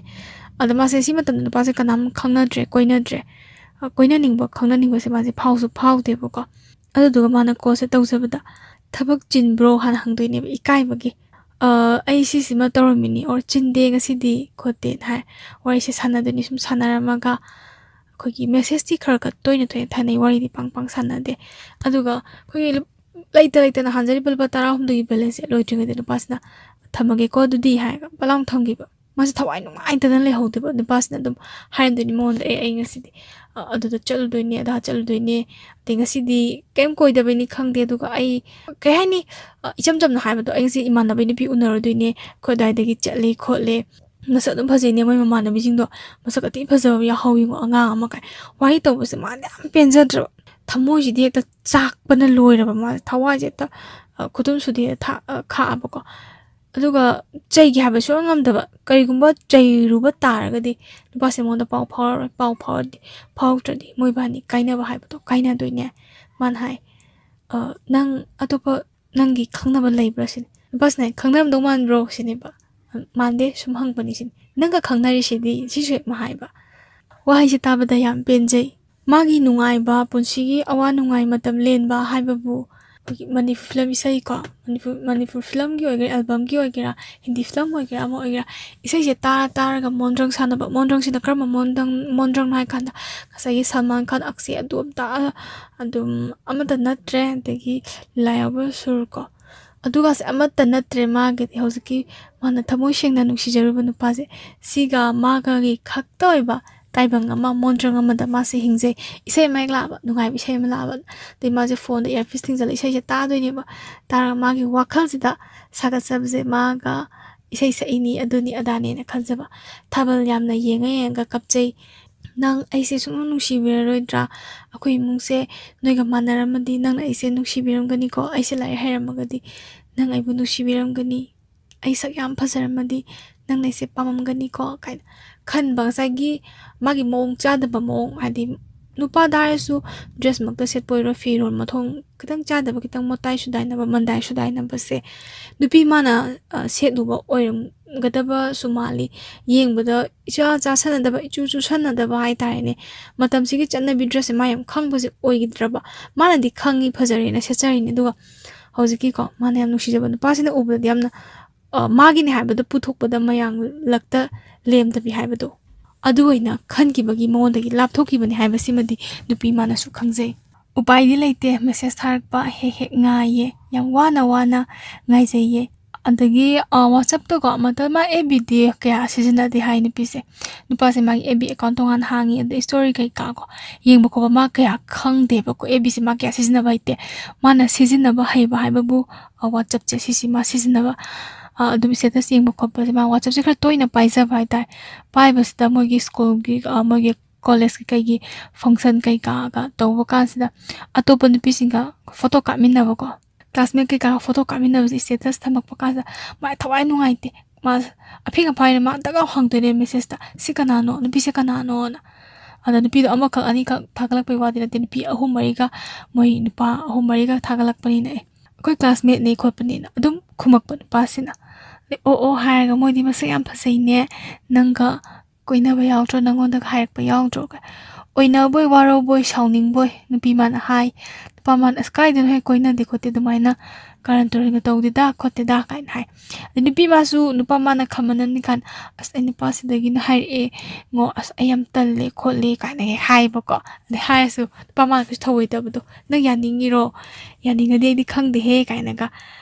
ꯑꯗꯣ ꯃꯥꯁꯦ ꯁꯤ ꯃꯇꯝꯗ ꯅꯨꯄꯥꯁꯦ ꯀꯅꯥꯝ ꯈꯪꯅꯗ꯭ꯔꯦ, ꯀꯣꯏꯅꯗ꯭ꯔꯦ꯫ ꯑ, ꯀꯣꯏꯅꯅꯤꯡꯕ, ꯈꯪꯅꯅꯤꯡꯕꯁꯦ ꯃꯥꯁꯦ ꯐꯥꯎꯁꯨ ꯐꯥꯎꯗꯦꯕꯀꯣ꯫ ꯑꯗꯨꯗꯨꯒ ꯃꯥꯅ callꯁꯦ ꯇꯧꯖꯕꯗ, "ꯊꯕꯛ ꯆꯤꯟꯕ꯭ꯔꯣ?" ꯍꯥꯟꯅ ꯍꯪꯗꯣꯏꯅꯦꯕ, ꯏꯀꯥꯏꯕꯒꯤ꯫ "ꯑ, ꯑꯩ ꯁꯤꯁꯤꯃ ꯇꯧꯔꯝꯃꯤꯅꯤ" or "ꯆꯤꯟꯗꯦ ꯉꯁꯤꯗꯤ" ꯈꯣꯠꯇꯦꯅ ꯍꯥꯏ꯫ ꯋꯥꯔꯤꯁꯦ ꯁꯥꯟꯅꯗꯣꯏꯅꯤ꯫ ꯁꯨꯝ ꯁꯥꯟꯅꯔꯝꯃꯒ ꯑꯩꯈꯣꯏꯒꯤ messageꯇꯤ ꯈꯔ ꯈꯔ ꯇꯣꯏꯅ ꯇꯣꯏꯅ ꯊꯥꯅꯩ, ꯋꯥꯔꯤꯗꯤ ꯄꯥꯡ ꯄꯥꯡ ꯁꯥꯟꯅꯗꯦ꯫ ꯑꯗꯨꯒ ꯑꯩꯈꯣꯏꯒꯤ ꯂꯨꯞ-, ꯂꯩꯇ ꯂꯩꯇꯅ ꯍꯥꯟꯖꯔꯤꯕ ꯂꯨꯄꯥ ꯇꯔꯥꯍꯨꯝꯗꯣꯏꯒꯤ balanceꯁꯦ ꯂꯣꯏꯗ꯭ꯔꯤꯉꯩꯗ ꯅꯨꯄꯥꯁꯤꯅ "ꯊꯝꯃꯒꯦꯀꯣ ꯑꯗꯨꯗꯤ" ꯍꯥꯏꯔꯒ ꯄꯂꯥꯎ ꯊꯝꯈꯤꯕ꯫ ꯃꯥꯁꯦ ꯊꯋꯥꯏ ꯅꯨꯡꯉꯥꯏꯇꯅ ꯂꯩꯍꯧꯗꯦꯕ꯫ ꯅꯨꯄꯥꯁꯤꯅ ꯑꯗꯨꯝ ꯍꯥꯏꯔꯝꯗꯣꯏꯅꯤ ꯃꯉꯣꯟꯗ, "ꯑꯦ, ꯑꯩ ꯉꯁꯤꯗꯤ, ꯑ, ꯑꯗꯨꯗ ꯆꯠꯂꯨꯗꯣꯏꯅꯦ, ꯑꯗꯥ ꯆꯠꯂꯨꯗꯣꯏꯅꯦ, ꯑꯗꯩ ꯉꯁꯤꯗꯤ ꯀꯩꯝ ꯀꯣꯏꯗꯕꯩꯅꯤ ꯈꯪꯗꯦ, ꯑꯗꯨꯒ ꯑꯩ, ꯀꯩ ꯍꯥꯏꯅꯤ, ꯑ, ꯏꯆꯝ ꯆꯝꯅ ꯍꯥꯏꯕꯗꯣ, ꯑꯩ ꯉꯁꯤ ꯏꯃꯥꯟꯅꯕꯤ ꯅꯨꯄꯤ ꯎꯅꯔꯨꯗꯣꯏꯅꯦ, ꯑꯩꯈꯣꯏ ꯑꯗꯥꯏꯗꯒꯤ ꯆꯠꯂꯤ ꯈꯣꯠꯂꯤ, ꯃꯁꯛ ꯑꯗꯨꯝ ꯐꯖꯩꯅꯦ, ꯃꯣꯏ ꯃꯃꯥꯟꯅꯕꯤꯁꯤꯡꯗꯣ ꯃꯁꯛ ꯑꯇꯤ ꯐꯖꯕ ꯌꯥꯍꯧꯋꯤꯉꯣ, ꯑꯉꯥꯡ ꯑꯃ" ꯀꯥꯏ ꯋꯥꯔꯤ ꯇꯧꯕꯁꯦ ꯃꯥꯗꯤ ꯌꯥꯝ ꯄꯦꯟꯖꯗ꯭ꯔꯕ꯫ ꯊꯃꯣꯏꯁꯤꯗꯤ ꯍꯦꯛꯇ ꯆꯥꯛꯄꯅ ꯂꯣꯏꯔꯕ, ꯃꯥ ꯊꯋꯥꯏꯁꯦ ꯍꯦꯛꯇ, ꯑ, ꯈꯨꯗꯨꯝꯁꯨꯗꯤ ꯊꯥ-, ꯑ, ꯈꯥꯛꯑꯕꯀꯣ꯫ ꯑꯗꯨꯒ ꯆꯩꯒꯦ ꯍꯥꯏꯕ ꯁꯨꯡꯉꯝ ꯉꯝꯗꯕ꯫ ꯀꯔꯤꯒꯨꯝꯕ ꯆꯩꯔꯨꯕ ꯇꯥꯔꯒꯗꯤ ꯅꯨꯄꯥꯁꯦ ꯃꯉꯣꯟꯗ ꯄꯥꯎ ꯐꯥꯎꯔꯔꯣꯏ꯫ ꯄꯥꯎ ꯐꯥꯎꯔꯗꯤ, ꯐꯥꯎꯔꯛꯇ꯭ꯔꯗꯤ ꯃꯣꯏꯕꯥꯅꯤ ꯀꯥꯏꯅꯕ ꯍꯥꯏꯕꯗꯣ ꯀꯥꯏꯅꯗꯣꯏꯅꯦ꯫ ꯃꯥꯅ ꯍꯥꯏ, "ꯑ, ꯅꯪ ꯑꯇꯣꯞꯄ, ꯅꯪꯒꯤ ꯈꯪꯅꯕ ꯂꯩꯕ꯭ꯔꯥ?" ꯁꯤꯅꯤ꯫ ꯅꯨꯄꯥꯁꯤꯅ ꯍꯥꯏ, "ꯈꯪꯅꯔꯝꯗꯧ ꯃꯥꯟꯕ꯭ꯔꯣ?" ꯁꯤꯅꯦꯕ꯫ "ꯃꯥꯟꯗꯦ, ꯁꯨꯝ ꯍꯪꯕꯅꯤ" ꯁꯤꯅꯤ꯫ "ꯅꯪꯒ ꯈꯪꯅꯔꯤꯁꯤꯗꯤ?" ꯁꯤꯁꯨ ꯍꯦꯛ ꯃꯥ ꯍꯥꯏꯕ꯫ ꯋꯥꯍꯩꯁꯦ ꯇꯥꯕꯗ ꯌꯥꯝ ꯄꯦꯟꯖꯩ꯫ ꯃꯥꯒꯤ ꯅꯨꯡꯉꯥꯏꯕ, ꯄꯨꯟꯁꯤꯒꯤ ꯑꯋꯥ ꯅꯨꯡꯉꯥꯏ ꯃꯇꯝ ꯂꯦꯟꯕ ꯍꯥꯏꯕꯕꯨ ꯑꯩꯈꯣꯏꯒꯤ ꯃꯅꯤꯄꯨꯔ ꯐꯤꯂꯝ ꯏꯁꯩ ꯀꯣ, ꯃꯅꯤꯄꯨꯔ, ꯃꯅꯤꯄꯨꯔ ꯐꯤꯂꯝꯒꯤ ꯑꯣꯏꯒꯦꯔꯥ, ꯑꯦꯜꯕꯝꯒꯤ ꯑꯣꯏꯒꯦꯔꯥ, ꯍꯤꯟꯗꯤ ꯐꯤꯂꯝ ꯑꯣꯏꯒꯦꯔꯥ, ꯑꯃ ꯑꯣꯏꯒꯦꯔꯥ, ꯏꯁꯩꯁꯦ ꯇꯥꯔ ꯇꯥꯔꯒ ꯃꯣꯟꯗ꯭ꯔꯪ ꯁꯥꯟꯅꯕ꯫ ꯃꯣꯟꯗ꯭ꯔꯪꯁꯤꯅ ꯀꯔꯝꯕ ꯃꯣꯟꯗ꯭ꯔꯪ, ꯃꯣꯟꯗ꯭ꯔꯪꯅꯣ ꯍꯥꯏ ꯀꯥꯟꯗ, ꯉꯁꯥꯏꯒꯤ ꯁꯜꯃꯥꯟ ꯈꯥꯟ, ꯑꯛꯁꯦ, ꯑꯗꯨ ꯑꯝꯇ ꯑꯗꯨꯝ ꯑꯃꯠꯇ ꯅꯠꯇ꯭ꯔꯦ, ꯑꯗꯒꯤ ꯂꯥꯏ ꯍꯔꯥꯎꯕ ꯁꯨꯔ ꯀꯣ, ꯑꯗꯨꯒꯁꯦ ꯑꯃꯠꯇ ꯅꯠꯇ꯭ꯔꯦ ꯃꯥꯒꯤꯗꯤ꯫ ꯍꯧꯖꯤꯛꯀꯤ ꯃꯥꯅ ꯊꯃꯣꯏ ꯁꯦꯡꯅ ꯅꯨꯡꯁꯤꯖꯔꯨꯕ ꯅꯨꯄꯥꯁꯦ, ꯁꯤꯒ ꯃꯥꯒꯒꯤ ꯈꯛꯇ ꯑꯣꯏꯕ ꯇꯥꯏꯕꯪ ꯑꯃ, ꯃꯣꯟꯗ꯭ꯔꯪ ꯑꯃꯗ ꯃꯥꯁꯦ ꯍꯤꯡꯖꯩ꯫ ꯏꯁꯩ ꯑꯃ ꯍꯦꯛ ꯂꯥꯛꯑꯕ, ꯅꯨꯡꯉꯥꯏꯕ ꯏꯁꯩ ꯑꯃ ꯂꯥꯛꯑꯕ, ꯑꯗꯩ ꯃꯥꯁꯦ ꯐꯣꯟꯗ ꯏꯌꯥꯔꯄꯤꯁ ꯊꯤꯡꯖꯤꯜꯂ ꯏꯁꯩꯁꯦ ꯇꯥꯗꯣꯏꯅꯦꯕ꯫ ꯇꯥꯔꯒ ꯃꯥꯒꯤ ꯋꯥꯈꯜꯁꯤꯗ ꯁꯥꯒꯠꯆꯕꯁꯦ, ꯃꯥꯒ ꯏꯁꯩ ꯁꯛꯏꯅꯤ, ꯑꯗꯨꯅꯤ ꯑꯗꯥꯅꯦꯅ ꯈꯟꯖꯕ꯫ ꯊꯥꯕꯜ ꯌꯥꯝꯅ ꯌꯦꯡꯉ ꯌꯦꯡꯉꯒ ꯀꯞꯆꯩ꯫ "ꯅꯪ ꯑꯩꯁꯦ ꯁꯨꯡꯅꯨꯡ ꯅꯨꯡꯁꯤꯕꯤꯔꯔꯣꯏꯗ꯭ꯔꯥ? ꯑꯩꯈꯣꯏ ꯏꯃꯨꯡꯁꯦ ꯅꯣꯏꯒ ꯃꯥꯟꯅꯔꯝꯃꯗꯤ ꯅꯪꯅ ꯑꯩꯁꯦ ꯅꯨꯡꯁꯤꯕꯤꯔꯝꯒꯅꯤꯀꯣ, ꯑꯩꯁꯦ ꯂꯥꯏꯔꯤꯛ ꯍꯩꯔꯝꯃꯒꯗꯤ ꯅꯪ ꯑꯩꯕꯨ ꯅꯨꯡꯁꯤꯕꯤꯔꯝꯒꯅꯤ, ꯑꯩ ꯁꯛ ꯌꯥꯝ ꯐꯖꯔꯝꯃꯗꯤ ꯅꯪꯅ ꯑꯩꯁꯦ ꯄꯥꯝꯃꯝꯒꯅꯤꯀꯣ" ꯀꯥꯏꯅ ꯈꯟꯕ꯫ ꯉꯁꯥꯏꯒꯤ ꯃꯥꯒꯤ ꯃꯑꯣꯡ ꯆꯥꯗꯕ ꯃꯑꯣꯡ, ꯍꯥꯏꯗꯤ ꯅꯨꯄꯥꯗ ꯍꯥꯏꯔꯁꯨ ꯗ꯭ꯔꯦꯁꯃꯛꯇ ꯁꯦꯠꯄ ꯑꯣꯏꯔꯣ, ꯐꯤꯔꯣꯜ ꯃꯊꯣꯡ ꯈꯤꯇꯪ ꯆꯥꯗꯕ, ꯈꯤꯇꯪ ꯃꯣꯇꯥꯏ ꯁꯨꯗꯥꯏꯅꯕ, ꯃꯟꯗꯥꯏ ꯁꯨꯗꯥꯏꯅꯕꯁꯦ ꯅꯨꯄꯤ ꯃꯥꯅ, ꯑ, ꯁꯦꯠꯂꯨꯕ ꯑꯣꯏꯔꯝꯒꯗꯕꯁꯨ ꯃꯥꯜꯂꯤ꯫ ꯌꯦꯡꯕꯗ ꯏꯆꯥ ꯆꯥꯁꯟꯅꯗꯕ, ꯏꯆꯨ ꯆꯨꯁꯟꯅꯗꯕ ꯍꯥꯏꯇꯥꯔꯦꯅꯦ꯫ ꯃꯇꯝꯁꯤꯒꯤ ꯆꯠꯅꯕꯤ ꯗ꯭ꯔꯦꯁꯁꯦ ꯃꯥ ꯌꯥꯝ ꯈꯪꯕꯁꯦ ꯑꯣꯏꯈꯤꯗ꯭ꯔꯕ꯫ ꯃꯥꯅꯗꯤ ꯈꯪꯉꯤ, ꯐꯖꯔꯦꯅ ꯁꯦꯠꯆꯔꯤꯅꯦ꯫ ꯑꯗꯨꯒ ꯍꯧꯖꯤꯛꯀꯤꯀꯣ, ꯃꯥꯅ ꯌꯥꯝ ꯅꯨꯡꯁꯤꯖꯕ ꯅꯨꯄꯥꯁꯤꯅ ꯎꯕꯗꯗꯤ ꯌꯥꯝꯅ, ꯑ, ꯃꯥꯒꯤꯅꯦ ꯍꯥꯏꯕꯗꯣ ꯄꯨꯊꯣꯛꯄꯗ ꯃꯌꯥꯡꯂꯛꯇ ꯂꯦꯝꯗꯕꯤ ꯍꯥꯏꯕꯗꯣ, ꯑꯗꯨ ꯑꯣꯏꯅ ꯈꯟꯈꯤꯕꯒꯤ ꯃꯉꯣꯟꯗꯒꯤ ꯂꯥꯞꯊꯣꯛꯈꯤꯕꯅꯤ ꯍꯥꯏꯕꯁꯤꯃꯗꯤ ꯅꯨꯄꯤ ꯃꯥꯅꯁꯨ ꯈꯪꯖꯩ꯫ ꯎꯄꯥꯏꯗꯤ ꯂꯩꯇꯦ, ꯃꯦꯁꯦꯖ ꯊꯥꯔꯛꯄ ꯍꯦꯛ ꯍꯦꯛ ꯉꯥꯏꯌꯦ, ꯌꯥꯝ ꯋꯥꯅ ꯋꯥꯅ ꯉꯥꯏꯖꯩꯌꯦ꯫ ꯑꯗꯒꯤ ꯋꯥꯆꯞꯇꯀꯣ, ꯃꯇꯝ ꯃꯥ ꯑꯦꯐ ꯕꯤꯗꯤ ꯀꯌꯥ ꯁꯤꯖꯤꯟꯅꯗꯦ ꯍꯥꯏ ꯅꯨꯄꯤꯁꯦ꯫ ꯅꯨꯄꯥꯁꯦ ꯃꯥꯒꯤ ꯑꯦꯐ ꯕꯤ ꯑꯦꯀꯥꯎꯟ ꯇꯣꯉꯥꯟꯅ ꯍꯥꯡꯉꯤ, ꯑꯗꯩ ꯁ꯭ꯇꯣꯔꯤ ꯀꯩꯀꯥꯀꯣ ꯌꯦꯡꯕ ꯈꯣꯠꯄ ꯃꯥ ꯀꯌꯥ ꯈꯪꯗꯦꯕꯀꯣ꯫ ꯑꯦꯐ ꯕꯤꯁꯦ ꯃꯥ ꯀꯌꯥ ꯁꯤꯖꯤꯟꯅꯕ ꯍꯩꯇꯦ꯫ ꯃꯥꯅ ꯁꯤꯖꯤꯟꯅꯕ ꯍꯩꯕ ꯍꯥꯏꯕꯕꯨ ꯋꯥꯆꯞꯁꯦ, ꯁꯤꯁꯤ ꯃꯥ ꯁꯤꯖꯤꯟꯅꯕ, ꯑꯗꯨꯝ ꯁ꯭ꯇꯦꯇꯁ ꯌꯦꯡꯕ ꯈꯣꯠꯄꯁꯦ ꯃꯥ ꯋꯥꯆꯞꯁꯦ ꯈꯔ ꯇꯣꯏꯅ ꯄꯥꯏꯖꯕ ꯍꯥꯏꯇꯥꯔꯦ꯫ ꯄꯥꯏꯕꯁꯤꯗ ꯃꯣꯏꯒꯤ ꯁ꯭ꯀꯨꯜꯒꯤ, ꯃꯣꯏꯒꯤ ꯀꯣꯂꯦꯖꯀꯤ ꯀꯩꯒꯤ ꯐꯪꯁꯟ ꯀꯩꯀꯥꯒ ꯇꯧꯕ ꯀꯥꯟꯁꯤꯗ ꯑꯇꯣꯞꯄ ꯅꯨꯄꯤꯁꯤꯡꯒ ꯐꯣꯇꯣ ꯀꯥꯞꯃꯤꯟꯅꯕꯀꯣ, ꯀ꯭ꯂꯥꯁꯃꯦꯠ ꯀꯩꯀꯥꯒ ꯐꯣꯇꯣ ꯀꯥꯞꯃꯤꯟꯅꯕꯁꯦ ꯁ꯭ꯇꯦꯇꯁ ꯊꯝꯃꯛꯄ ꯀꯥꯟꯁꯤꯗ ꯃꯥ ꯊꯋꯥꯏ ꯅꯨꯡꯉꯥꯏꯇꯦ꯫ ꯃꯥ ꯑꯐꯤꯡ ꯑꯐꯥꯏꯅ ꯃꯥ ꯗꯛ ꯂꯥꯎ ꯍꯪꯗꯣꯏꯅꯦ ꯃꯦꯁꯦꯖꯇ, "ꯁꯤ ꯀꯅꯥꯅꯣ? ꯅꯨꯄꯤꯁꯦ ꯀꯅꯥꯅꯣꯅ?" ꯑꯗ ꯅꯨꯄꯤꯗꯣ ꯑꯃꯈꯛ ꯑꯅꯤꯈꯛ ꯊꯥꯒꯠꯂꯛꯄꯩ ꯋꯥꯗꯤ ꯅꯠꯇꯦ, ꯅꯨꯄꯤ ꯑꯍꯨꯝ ꯃꯔꯤꯒ, ꯃꯣꯏ ꯅꯨꯄꯥ ꯑꯍꯨꯝ ꯃꯔꯤꯒ ꯊꯥꯒꯠꯂꯛꯄꯅꯤꯅ, ꯑꯦ, ꯑꯩꯈꯣꯏ ꯀ꯭ꯂꯥꯁꯃꯦꯠꯅꯦ ꯈꯣꯠꯄꯅꯦꯅ ꯑꯗꯨꯝ ꯈꯨꯝꯃꯛꯄ ꯅꯨꯄꯥꯁꯤꯅ꯫ ꯑꯗꯩ, "ꯑꯣ ꯑꯣ" ꯍꯥꯏꯔꯒ, "ꯃꯣꯏꯗꯤ ꯃꯁꯛ ꯌꯥꯝ ꯐꯖꯩꯅꯦ, ꯅꯪꯒ ꯀꯣꯏꯅꯕ ꯌꯥꯎꯗ꯭ꯔꯣ, ꯅꯪꯉꯣꯟꯗꯒ ꯍꯥꯏꯔꯛꯄ ꯌꯥꯎꯗ꯭ꯔꯣ?" ꯑꯣꯏꯅꯕꯣꯏ ꯋꯥꯔꯧꯕꯣꯏ ꯁꯥꯎꯅꯤꯡꯕꯣꯏ ꯅꯨꯄꯤ ꯃꯥꯅ ꯍꯥꯏ꯫ ꯅꯨꯄꯥ ꯃꯥꯅ, "ꯑꯁ, ꯀꯥꯏꯗꯅꯣ ꯍꯦꯛ, ꯀꯣꯏꯅꯗꯦ ꯈꯣꯠꯇꯦ ꯑꯗꯨꯃꯥꯏꯅ ꯀꯥꯔꯟ ꯇꯨꯔꯟꯒ ꯇꯧꯗꯦꯗ ꯈꯣꯠꯇꯦꯗ" ꯀꯥꯏꯅ ꯍꯥꯏ꯫ ꯑꯗꯩ ꯅꯨꯄꯤ ꯃꯥꯁꯨ ꯅꯨꯄꯥ ꯃꯥꯅ ꯈꯝꯃꯟꯅꯅꯤ ꯀꯥꯟ, "ꯑꯁ, ꯑꯩ ꯅꯨꯄꯥꯁꯤꯗꯒꯤꯅ ꯍꯥꯏꯔꯛꯑꯦ ꯉꯣ, ꯑꯁ, ꯑꯩ ꯌꯥꯝ ꯇꯜꯂꯦ ꯈꯣꯠꯂꯦ" ꯀꯥꯏꯅ ꯍꯦꯛ ꯍꯥꯏꯕꯀꯣ꯫ ꯑꯗꯩ ꯍꯥꯏꯔꯁꯨ ꯅꯨꯄꯥ ꯃꯥꯅ ꯀꯩꯁꯨ ꯊꯧꯑꯣꯏꯗꯕꯗꯣ, "ꯅꯪ ꯌꯥꯅꯤꯡꯉꯤꯔꯣ? ꯌꯥꯅꯤꯡꯉꯗꯤ ꯑꯩꯗꯤ ꯈꯪꯗꯦꯍꯦ" ꯀꯥꯏꯅꯒ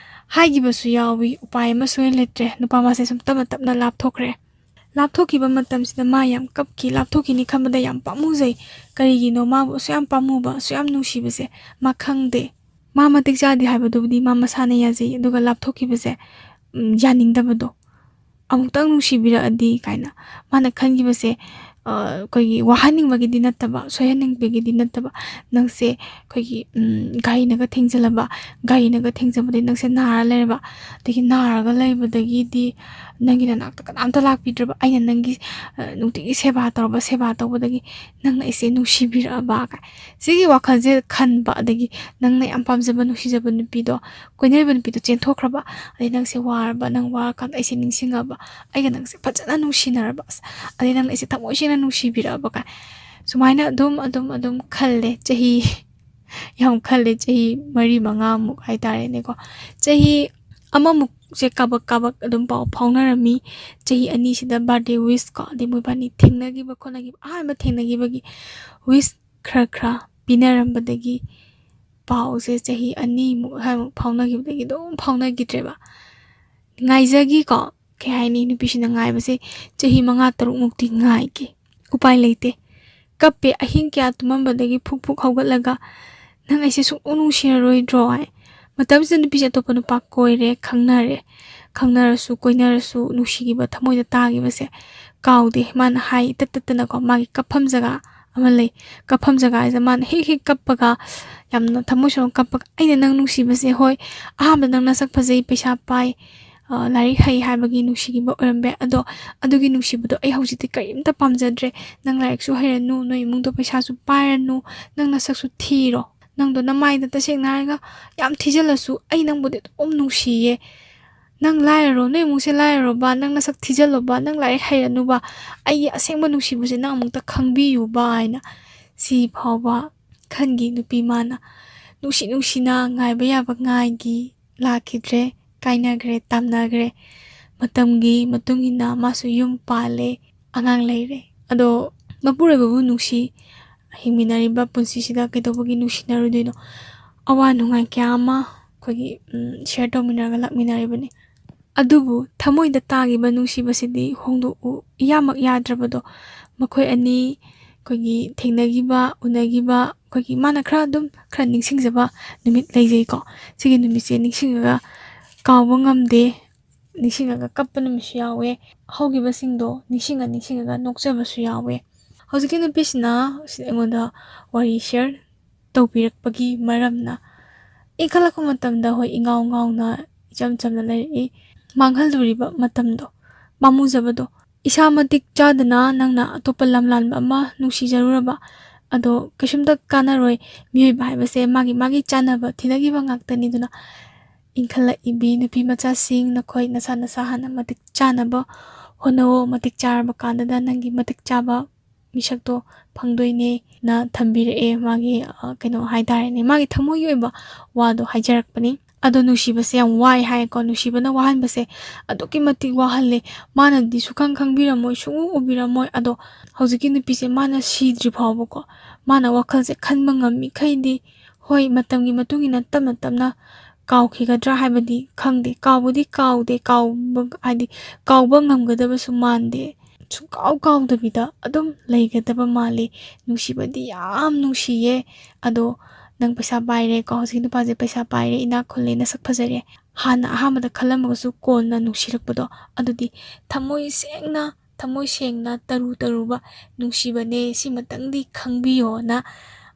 ꯍꯥꯏꯈꯤꯕꯁꯨ ꯌꯥꯎꯏ꯫ ꯎꯄꯥꯏ ꯑꯃꯁꯨ ꯂꯩꯇ꯭ꯔꯦ, ꯅꯨꯄꯥ ꯃꯥꯁꯦ ꯁꯨꯝ ꯇꯞꯅ ꯇꯞꯅ ꯂꯥꯞꯊꯣꯛꯈ꯭ꯔꯦ꯫ ꯂꯥꯞꯊꯣꯛꯈꯤꯕ ꯃꯇꯝꯁꯤꯗ ꯃꯥ ꯌꯥꯝ ꯀꯞꯈꯤ꯫ ꯂꯥꯞꯊꯣꯛꯈꯤꯅꯤ ꯈꯟꯕꯗ ꯌꯥꯝ ꯄꯥꯝꯃꯨꯖꯩ꯫ ꯀꯔꯤꯒꯤꯅꯣ ꯃꯥꯕꯨ ꯑꯁꯨꯛ ꯌꯥꯝ ꯄꯥꯝꯃꯨꯕ, ꯑꯁꯨꯛ ꯌꯥꯝ ꯅꯨꯡꯁꯤꯕꯁꯦ ꯃꯥ ꯈꯪꯗꯦ꯫ ꯃꯥ ꯃꯇꯤꯛ ꯆꯥꯗꯦ ꯍꯥꯏꯕꯗꯨꯕꯨꯗꯤ ꯃꯥ ꯃꯁꯥꯅ ꯌꯥꯖꯩ, ꯑꯗꯨꯒ ꯂꯥꯞꯊꯣꯛꯈꯤꯕꯁꯦ, ꯎꯝ, ꯌꯥꯅꯤꯡꯗꯕꯗꯣ, "ꯑꯃꯨꯛꯇꯪ ꯅꯨꯡꯁꯤꯕꯤꯔꯛꯑꯗꯤ" ꯀꯥꯏꯅ ꯃꯥꯅ ꯈꯟꯈꯤꯕꯁꯦ, ꯑ, ꯑꯩꯈꯣꯏꯒꯤ ꯋꯥꯍꯟꯅꯤꯡꯕꯒꯤꯗꯤ ꯅꯠꯇꯕ, ꯁꯣꯏꯍꯟꯅꯤꯡꯕꯒꯤꯗꯤ ꯅꯠꯇꯕ, ꯅꯪꯁꯦ ꯑꯩꯈꯣꯏꯒꯤ, ꯎꯝ, ꯒꯥꯔꯤꯅꯒ ꯊꯦꯡꯖꯤꯜꯂꯕ, ꯒꯥꯔꯤꯅꯒ ꯊꯦꯡꯖꯤꯟꯕꯗꯒꯤ ꯅꯪꯁꯦ ꯅꯥꯔ ꯂꯩꯔꯕ, ꯑꯗꯒꯤ ꯅꯥꯔꯒ ꯂꯩꯕꯗꯒꯤꯗꯤ ꯅꯪꯒꯤ ꯅꯅꯥꯛꯇ ꯀꯅꯥꯝꯇ ꯂꯥꯛꯄꯤꯗ꯭ꯔꯕ, ꯑꯩꯅ ꯅꯪꯒꯤ, ꯑ, ꯅꯨꯡꯇꯤꯒꯤ ꯁꯦꯕꯥ ꯇꯧꯔꯕ, ꯁꯦꯕꯥ ꯇꯧꯕꯗꯒꯤ ꯅꯪꯅ ꯑꯩꯁꯦ ꯅꯨꯡꯁꯤꯕꯤꯔꯛꯑꯕ ꯀꯥꯏ꯫ ꯁꯤꯒꯤ ꯋꯥꯈꯜꯁꯦ ꯈꯟꯕ, ꯑꯗꯒꯤ ꯅꯪꯅ ꯌꯥꯝ ꯄꯥꯝꯖꯕ, ꯅꯨꯡꯁꯤꯖꯕ ꯅꯨꯄꯤꯗꯣ, ꯀꯣꯏꯅꯔꯤꯕ ꯅꯨꯄꯤꯗꯣ ꯆꯦꯟꯊꯣꯛꯈ꯭ꯔꯕ, ꯑꯗꯩ ꯅꯪꯁꯦ ꯋꯥꯔꯕ, ꯅꯪ ꯋꯥꯔꯀꯥꯟꯗ ꯑꯩꯁꯦ ꯅꯤꯡꯁꯤꯡꯉꯕ, ꯑꯩꯒ ꯅꯪꯁꯦ ꯐꯖꯅ ꯅꯨꯡꯁꯤꯅꯔꯕ, ꯑꯁ, ꯑꯗꯩ ꯅꯪꯅ ꯑꯩꯁꯦ ꯊꯃꯣꯏ ꯁꯦꯡꯅ ꯅꯨꯡꯁꯤꯕꯤꯔꯛꯑꯕ ꯀꯥꯏ꯫ ꯁꯨꯃꯥꯏꯅ ꯑꯗꯨꯝ, ꯑꯗꯨꯝ, ꯑꯗꯨꯝ ꯈꯜꯂꯦ꯫ ꯆꯍꯤ ꯌꯥꯝ ꯈꯜꯂꯦ, ꯆꯍꯤ ꯃꯔꯤ ꯃꯉꯥꯃꯨꯛ ꯍꯥꯏꯇꯥꯔꯦꯅꯦꯀꯣ꯫ ꯆꯍꯤ ꯑꯃꯃꯨꯛꯁꯦ ꯀꯥꯕꯛ ꯀꯥꯕꯛ ꯑꯗꯨꯝ ꯄꯥꯎ ꯐꯥꯎꯅꯔꯝꯃꯤ꯫ ꯆꯍꯤ ꯑꯅꯤꯁꯤꯗ ꯕꯥꯔꯗꯦ ꯋꯤꯁ ꯀꯣ, ꯑꯗꯩ ꯃꯣꯏꯕꯥꯅꯤ ꯊꯦꯡꯅꯈꯤꯕ ꯈꯣꯠꯅꯈꯤꯕ, ꯑꯍꯥꯟꯕ ꯊꯦꯡꯅꯈꯤꯕꯒꯤ ꯋꯤꯁ ꯈꯔ ꯈꯔ ꯄꯤꯅꯔꯝꯕꯗꯒꯤ ꯄꯥꯎꯁꯦ ꯆꯍꯤ ꯑꯅꯤꯃꯨꯛ ꯍꯥꯏꯃꯨꯛ ꯐꯥꯎꯅꯈꯤꯕꯗꯒꯤ ꯑꯗꯨꯝ ꯐꯥꯎꯅꯈꯤꯗ꯭ꯔꯦꯕ꯫ ꯉꯥꯏꯖꯈꯤꯀꯣ꯫ ꯀꯩ ꯍꯥꯏꯅꯤ, ꯅꯨꯄꯤꯁꯤꯅ ꯉꯥꯏꯕꯁꯦ ꯆꯍꯤ ꯃꯉꯥ ꯇꯔꯨꯛꯃꯨꯛꯇꯤ ꯉꯥꯏꯒꯦ꯫ ꯎꯄꯥꯏ ꯂꯩꯇꯦ꯫ ꯀꯞꯄꯦ꯫ ꯑꯍꯤꯡ ꯀꯌꯥ ꯇꯨꯝꯃꯝꯕꯗꯒꯤ ꯐꯨꯛ ꯐꯨꯛ ꯍꯧꯒꯠꯂꯒ, "ꯅꯪ ꯑꯩꯁꯦ ꯁꯨꯡꯅꯨꯡ ꯅꯨꯡꯁꯤꯔꯔꯣꯏꯗ꯭ꯔꯣ?" ꯍꯥꯏ꯫ ꯃꯇꯝꯁꯤꯗ ꯅꯨꯄꯤꯁꯦ ꯑꯇꯣꯞꯄ ꯅꯨꯄꯥ ꯀꯣꯏꯔꯦ, ꯈꯪꯅꯔꯦ꯫ ꯈꯪꯅꯔꯁꯨ ꯀꯣꯏꯅꯔꯁꯨ ꯅꯨꯡꯁꯤꯈꯤꯕ ꯊꯃꯣꯏꯗ ꯇꯥꯈꯤꯕꯁꯦ ꯀꯥꯎꯗꯦ꯫ ꯃꯥꯅ ꯍꯥꯏ ꯇꯠ ꯇꯠꯇꯅꯀꯣ, ꯃꯥꯒꯤ ꯀꯞꯐꯝ ꯖꯒꯥ ꯑꯃ ꯂꯩ꯫ ꯀꯞꯐꯝ ꯖꯒꯥꯁꯤꯗ ꯃꯥꯅ ꯍꯦꯛ ꯍꯦꯛ ꯀꯞꯄꯒ, ꯌꯥꯝꯅ ꯊꯃꯣꯏ ꯁꯣꯛꯅ ꯀꯞꯄꯒ, "ꯑꯩꯅ ꯅꯪ ꯅꯨꯡꯁꯤꯕꯁꯦ, ꯍꯣꯏ, ꯑꯍꯥꯟꯕꯗ ꯅꯪ ꯅꯁꯛ ꯐꯖꯩ, ꯄꯩꯁꯥ ꯄꯥꯏ, ꯑ, ꯂꯥꯏꯔꯤꯛ ꯍꯩ ꯍꯥꯏꯕꯒꯤ ꯅꯨꯡꯁꯤꯈꯤꯕ ꯑꯣꯏꯔꯝꯕ ꯌꯥꯏ꯫ ꯑꯗꯣ ꯑꯗꯨꯒꯤ ꯅꯨꯡꯁꯤꯕꯗꯣ ꯑꯩ ꯍꯧꯖꯤꯛꯇꯤ ꯀꯔꯤꯝꯇ ꯄꯥꯝꯖꯗ꯭ꯔꯦ꯫ ꯅꯪ ꯂꯥꯏꯔꯤꯛꯁꯨ ꯍꯩꯔꯅꯨ, ꯅꯣꯏ ꯏꯃꯨꯡꯗꯣ ꯄꯩꯁꯥꯁꯨ ꯄꯥꯏꯔꯅꯨ, ꯅꯪ ꯅꯁꯛꯁꯨ ꯊꯤꯔꯣ꯫ ꯅꯪꯗꯣ ꯅꯃꯥꯏꯗ, ꯇꯁꯦꯡꯅ ꯍꯥꯏꯔꯒ, ꯌꯥꯝ ꯊꯤꯖꯤꯜꯂꯁꯨ ꯑꯩ ꯅꯪꯕꯨꯗꯤ ꯑꯗꯨꯝ ꯅꯨꯡꯁꯤꯌꯦ꯫ ꯅꯪ ꯂꯥꯏꯔꯔꯣ, ꯅꯣꯏ ꯏꯃꯨꯡꯁꯦ ꯂꯥꯏꯔꯔꯣꯕ, ꯅꯪ ꯅꯁꯛ ꯊꯤꯖꯤꯜꯂꯣꯕ, ꯅꯪ ꯂꯥꯏꯔꯤꯛ ꯍꯩꯔꯅꯨꯕ, ꯑꯩꯒꯤ ꯑꯁꯦꯡꯕ ꯅꯨꯡꯁꯤꯕꯁꯦ ꯅꯪ ꯑꯃꯨꯛꯇ ꯈꯪꯕꯤꯌꯨꯕ" ꯍꯥꯏꯅ ꯁꯤ ꯐꯥꯎꯕ ꯈꯟꯈꯤ ꯅꯨꯄꯤ ꯃꯥꯅ꯫ ꯅꯨꯡꯁꯤ ꯅꯨꯡꯁꯤꯅ ꯉꯥꯏꯕ ꯌꯥꯕ ꯉꯥꯏꯒꯤ, ꯂꯥꯛꯈꯤꯗ꯭ꯔꯦ, ꯀꯥꯏꯅꯈ꯭ꯔꯦ, ꯇꯥꯝꯅꯈ꯭ꯔꯦ꯫ ꯃꯇꯝꯒꯤ ꯃꯇꯨꯡ ꯏꯟꯅ ꯃꯥꯁꯨ ꯌꯨꯝ ꯄꯥꯜꯂꯦ, ꯑꯉꯥꯡ ꯂꯩꯔꯦ꯫ ꯑꯗꯣ ꯃꯄꯨꯔꯣꯏꯕꯕꯨ ꯅꯨꯡꯁꯤ, ꯍꯤꯡꯃꯤꯟꯅꯔꯤꯕ ꯄꯨꯟꯁꯤꯁꯤꯗ ꯀꯩꯗꯧꯕꯒꯤ ꯅꯨꯡꯁꯤꯅꯔꯨꯗꯣꯏꯅꯣ? ꯑꯋꯥ ꯅꯨꯡꯉꯥꯏ ꯀꯌꯥ ꯑꯃ ꯑꯩꯈꯣꯏꯒꯤ, ꯎꯝ, ꯁꯤꯌꯔ ꯇꯧꯃꯤꯟꯅꯔꯒ ꯂꯥꯛꯃꯤꯟꯅꯔꯤꯕꯅꯤ꯫ ꯑꯗꯨꯕꯨ ꯊꯃꯣꯏꯗ ꯇꯥꯈꯤꯕ ꯅꯨꯡꯁꯤꯕꯁꯤꯗꯤ ꯍꯣꯡꯗꯣꯛꯎ ꯏꯌꯥꯃꯛ ꯌꯥꯗ꯭ꯔꯕꯗꯣ꯫ ꯃꯈꯣꯏ ꯑꯅꯤ ꯑꯩꯈꯣꯏꯒꯤ ꯊꯦꯡꯅꯈꯤꯕ, ꯎꯅꯈꯤꯕ, ꯑꯩꯈꯣꯏꯒꯤ ꯃꯥꯅ ꯈꯔ ꯑꯗꯨꯝ ꯈꯔ ꯅꯤꯡꯁꯤꯡꯖꯕ ꯅꯨꯃꯤꯠ ꯂꯩꯖꯩꯀꯣ꯫ ꯁꯤꯒꯤ ꯅꯨꯃꯤꯠꯁꯦ ꯅꯤꯡꯁꯤꯡꯉꯒ ꯀꯥꯎꯕ ꯉꯝꯗꯦ, ꯅꯤꯡꯁꯤꯡꯉꯒ ꯀꯞꯄ ꯅꯨꯃꯤꯠꯁꯨ ꯌꯥꯎꯋꯦ, ꯍꯧꯈꯤꯕꯁꯤꯡꯗꯣ ꯅꯤꯡꯁꯤꯡꯉ ꯅꯤꯡꯁꯤꯡꯉꯒ ꯅꯣꯛꯆꯕꯁꯨ ꯌꯥꯎꯋꯦ꯫ ꯍꯧꯖꯤꯛꯀꯤ ꯅꯨꯄꯤꯁꯤꯅ ꯁꯤꯗ ꯑꯩꯉꯣꯟꯗ ꯋꯥꯔꯤ ꯁꯤꯌꯔ ꯇꯧꯕꯤꯔꯛꯄꯒꯤ ꯃꯔꯝꯅ, ꯏꯟꯈꯠꯂꯛꯄ ꯃꯇꯝꯗ, ꯍꯣꯏ, ꯏꯉꯥꯎ ꯉꯥꯎꯅ ꯏꯆꯝ ꯆꯝꯅ ꯂꯩꯔꯛꯏ꯫ ꯃꯥꯡꯍꯜꯂꯨꯔꯤꯕ ꯃꯇꯝꯗꯣ, ꯄꯥꯝꯃꯨꯖꯕꯗꯣ, ꯏꯁꯥ ꯃꯇꯤꯛ ꯆꯥꯗꯅ ꯅꯪꯅ ꯑꯇꯣꯞꯄ ꯂꯝꯂꯥꯟꯕ ꯑꯃ ꯅꯨꯡꯁꯤꯖꯔꯨꯔꯕ, ꯑꯗꯣ ꯀꯩꯁꯨꯝꯇ ꯀꯥꯟꯅꯔꯣꯏ꯫ ꯃꯤꯑꯣꯏꯕ ꯍꯥꯏꯕꯁꯦ ꯃꯥꯒꯤ ꯃꯥꯒꯤ ꯆꯥꯟꯅꯕ ꯊꯤꯅꯈꯤꯕ ꯉꯥꯛꯇꯅꯤ꯫ ꯑꯗꯨꯅ ꯏꯟꯈꯠꯂꯛꯏꯕꯤ ꯅꯨꯄꯤ ꯃꯆꯥꯁꯤꯡ, ꯅꯈꯣꯏ ꯅꯁꯥ ꯅꯁꯥ ꯍꯥꯟꯅ ꯃꯇꯤꯛ ꯆꯥꯅꯕ ꯍꯣꯠꯅꯧꯑꯣ꯫ ꯃꯇꯤꯛ ꯆꯥꯔꯕ ꯀꯥꯟꯗꯨꯗ ꯅꯪꯒꯤ ꯃꯇꯤꯛ ꯆꯥꯕ ꯃꯤꯁꯛꯇꯣ ꯐꯪꯗꯣꯏꯅꯦꯅ ꯊꯝꯕꯤꯔꯛꯑꯦ꯫ ꯃꯥꯒꯤ, ꯑ, ꯀꯩꯅꯣ ꯍꯥꯏꯇꯥꯔꯦꯅꯦ, ꯃꯥꯒꯤ ꯊꯃꯣꯏꯒꯤ ꯑꯣꯏꯕ ꯋꯥꯗꯣ ꯍꯥꯏꯖꯔꯛꯄꯅꯤ꯫ ꯑꯗꯣ ꯅꯨꯡꯁꯤꯕꯁꯦ ꯌꯥꯝ ꯋꯥꯏ ꯍꯥꯏꯀꯣ꯫ ꯅꯨꯡꯁꯤꯕꯅ ꯋꯥꯍꯟꯕꯁꯦ ꯑꯗꯨꯛꯀꯤ ꯃꯇꯤꯛ ꯋꯥꯍꯜꯂꯦ꯫ ꯃꯥꯅꯗꯤ ꯁꯨꯈꯪ ꯈꯪꯕꯤꯔꯝꯃꯣꯏ, ꯁꯨꯡꯎ ꯎꯕꯤꯔꯝꯃꯣꯏ꯫ ꯑꯗꯣ ꯍꯧꯖꯤꯛꯀꯤ ꯅꯨꯄꯤꯁꯦ ꯃꯥꯅ ꯁꯤꯗ꯭ꯔꯤ ꯐꯥꯎꯕꯀꯣ, ꯃꯥꯅ ꯋꯥꯈꯜꯁꯦ ꯈꯟꯕ ꯉꯝꯃꯤꯈꯩꯗꯤ, ꯍꯣꯏ, ꯃꯇꯝꯒꯤ ꯃꯇꯨꯡ ꯏꯟꯅ ꯇꯞꯅ ꯇꯞꯅ ꯀꯥꯎꯈꯤꯒꯗ꯭ꯔꯥ ꯍꯥꯏꯕꯗꯤ ꯈꯪꯗꯦ꯫ ꯀꯥꯎꯕꯗꯤ ꯀꯥꯎꯗꯦ, ꯀꯥꯎꯕ ꯍꯥꯏꯗꯤ ꯀꯥꯎꯕ ꯉꯝꯒꯗꯕꯁꯨ ꯃꯥꯟꯗꯦ꯫ ꯁꯨꯡꯀꯥꯎ ꯀꯥꯎꯗꯕꯤꯗ ꯑꯗꯨꯝ ꯂꯩꯒꯗꯕ ꯃꯥꯜꯂꯤ꯫ ꯅꯨꯡꯁꯤꯕꯗꯤ ꯌꯥꯝ ꯅꯨꯡꯁꯤꯌꯦ꯫ ꯑꯗꯣ ꯅꯪ ꯄꯩꯁꯥ ꯄꯥꯏꯔꯦꯀꯣ, ꯍꯧꯖꯤꯛꯀꯤ ꯅꯨꯄꯥꯁꯦ ꯄꯩꯁꯥ ꯄꯥꯏꯔꯦ, ꯏꯅꯥꯛ ꯈꯨꯜꯂꯦ, ꯅꯁꯛ ꯐꯖꯔꯦ, ꯍꯥꯟꯅ ꯑꯍꯥꯟꯕꯗ ꯈꯜꯂꯝꯃꯒꯁꯨ ꯀꯣꯟꯅ ꯅꯨꯡꯁꯤꯔꯛꯄꯗꯣ, ꯑꯗꯨꯗꯤ ꯊꯃꯣꯏ ꯁꯦꯡꯅ, ꯊꯃꯣꯏ ꯁꯦꯡꯅ ꯇꯔꯨ ꯇꯔꯨꯕ ꯅꯨꯡꯁꯤꯕꯅꯦ꯫ ꯁꯤꯃꯇꯪꯗꯤ ꯈꯪꯕꯤꯌꯣꯅ,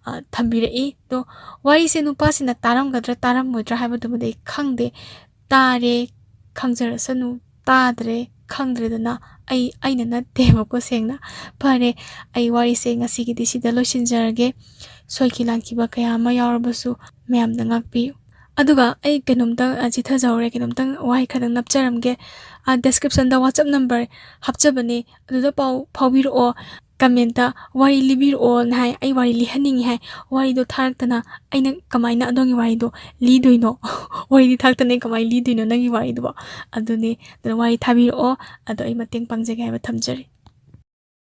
ꯑ, ꯊꯝꯕꯤꯔꯛꯏ꯫ ꯑꯗꯣ ꯋꯥꯔꯤꯁꯦ ꯅꯨꯄꯥꯁꯤꯅ ꯇꯥꯔꯝꯒꯗ꯭ꯔꯥ ꯇꯥꯔꯝꯃꯣꯏꯗ꯭ꯔꯥ ꯍꯥꯏꯕꯗꯨꯃꯗꯤ ꯑꯩ ꯈꯪꯗꯦ꯫ ꯇꯥꯔꯦ, ꯈꯪꯖꯔꯁꯅꯨ꯫ ꯇꯥꯗ꯭ꯔꯦ, ꯈꯪꯗ꯭ꯔꯦꯗꯅ꯫ ꯑꯩ, ꯑꯩꯅ ꯅꯠꯇꯦꯕꯀꯣ, ꯁꯦꯡꯅ꯫ ꯐꯔꯦ, ꯑꯩ ꯋꯥꯔꯤꯁꯦ ꯉꯁꯤꯒꯤꯗꯤ ꯁꯤꯗ ꯂꯣꯏꯁꯤꯟꯖꯔꯒꯦ꯫ ꯁꯣꯏꯈꯤ ꯂꯥꯟꯈꯤꯕ ꯀꯌꯥ ꯑꯃ ꯌꯥꯎꯔꯕꯁꯨ ꯃꯌꯥꯝꯅ ꯉꯥꯛꯄꯤꯌꯨ꯫ ꯑꯗꯨꯒ ꯑꯩ ꯀꯩꯅꯣꯝꯇ, ꯑ, ꯆꯤꯊꯖꯍꯧꯔꯦ, ꯀꯩꯅꯣꯝꯇꯪ ꯋꯥꯍꯩ ꯈꯔꯗꯪ ꯅꯞꯆꯔꯝꯒꯦ꯫ ꯑ, descriptionꯗ WhatsApp number ꯍꯥꯞꯆꯕꯅꯦ, ꯑꯗꯨꯗ ꯄꯥꯎ ꯐꯥꯎꯕꯤꯔꯛꯑꯣ꯫ Commentꯇ "ꯋꯥꯔꯤ ꯂꯤꯕꯤꯔꯛꯑꯣꯅ" ꯍꯥꯏ, "ꯑꯩ ꯋꯥꯔꯤ ꯂꯤꯍꯟꯅꯤꯡꯉꯤ" ꯍꯥꯏ꯫ ꯋꯥꯔꯤꯗꯣ ꯊꯥꯔꯛꯇꯅ ꯑꯩꯅ ꯀꯃꯥꯏꯅ ꯑꯗꯣꯝꯒꯤ ꯋꯥꯔꯤꯗꯣ ꯂꯤꯗꯣꯏꯅꯣ? ꯋꯥꯔꯤꯗꯤ ꯊꯥꯔꯛꯇꯅ ꯑꯩ ꯀꯃꯥꯏꯅ ꯂꯤꯗꯣꯏꯅꯣ ꯅꯪꯒꯤ ꯋꯥꯔꯤꯗꯨꯕꯣ? ꯑꯗꯨꯅꯦ, ꯑꯗꯨꯅ ꯋꯥꯔꯤ ꯊꯥꯕꯤꯔꯛꯑꯣ, ꯑꯗꯣ ꯑꯩ ꯃꯇꯦꯡ ꯄꯥꯡꯖꯒꯦ ꯍꯥꯏꯕ ꯊꯝꯖꯔꯤ꯫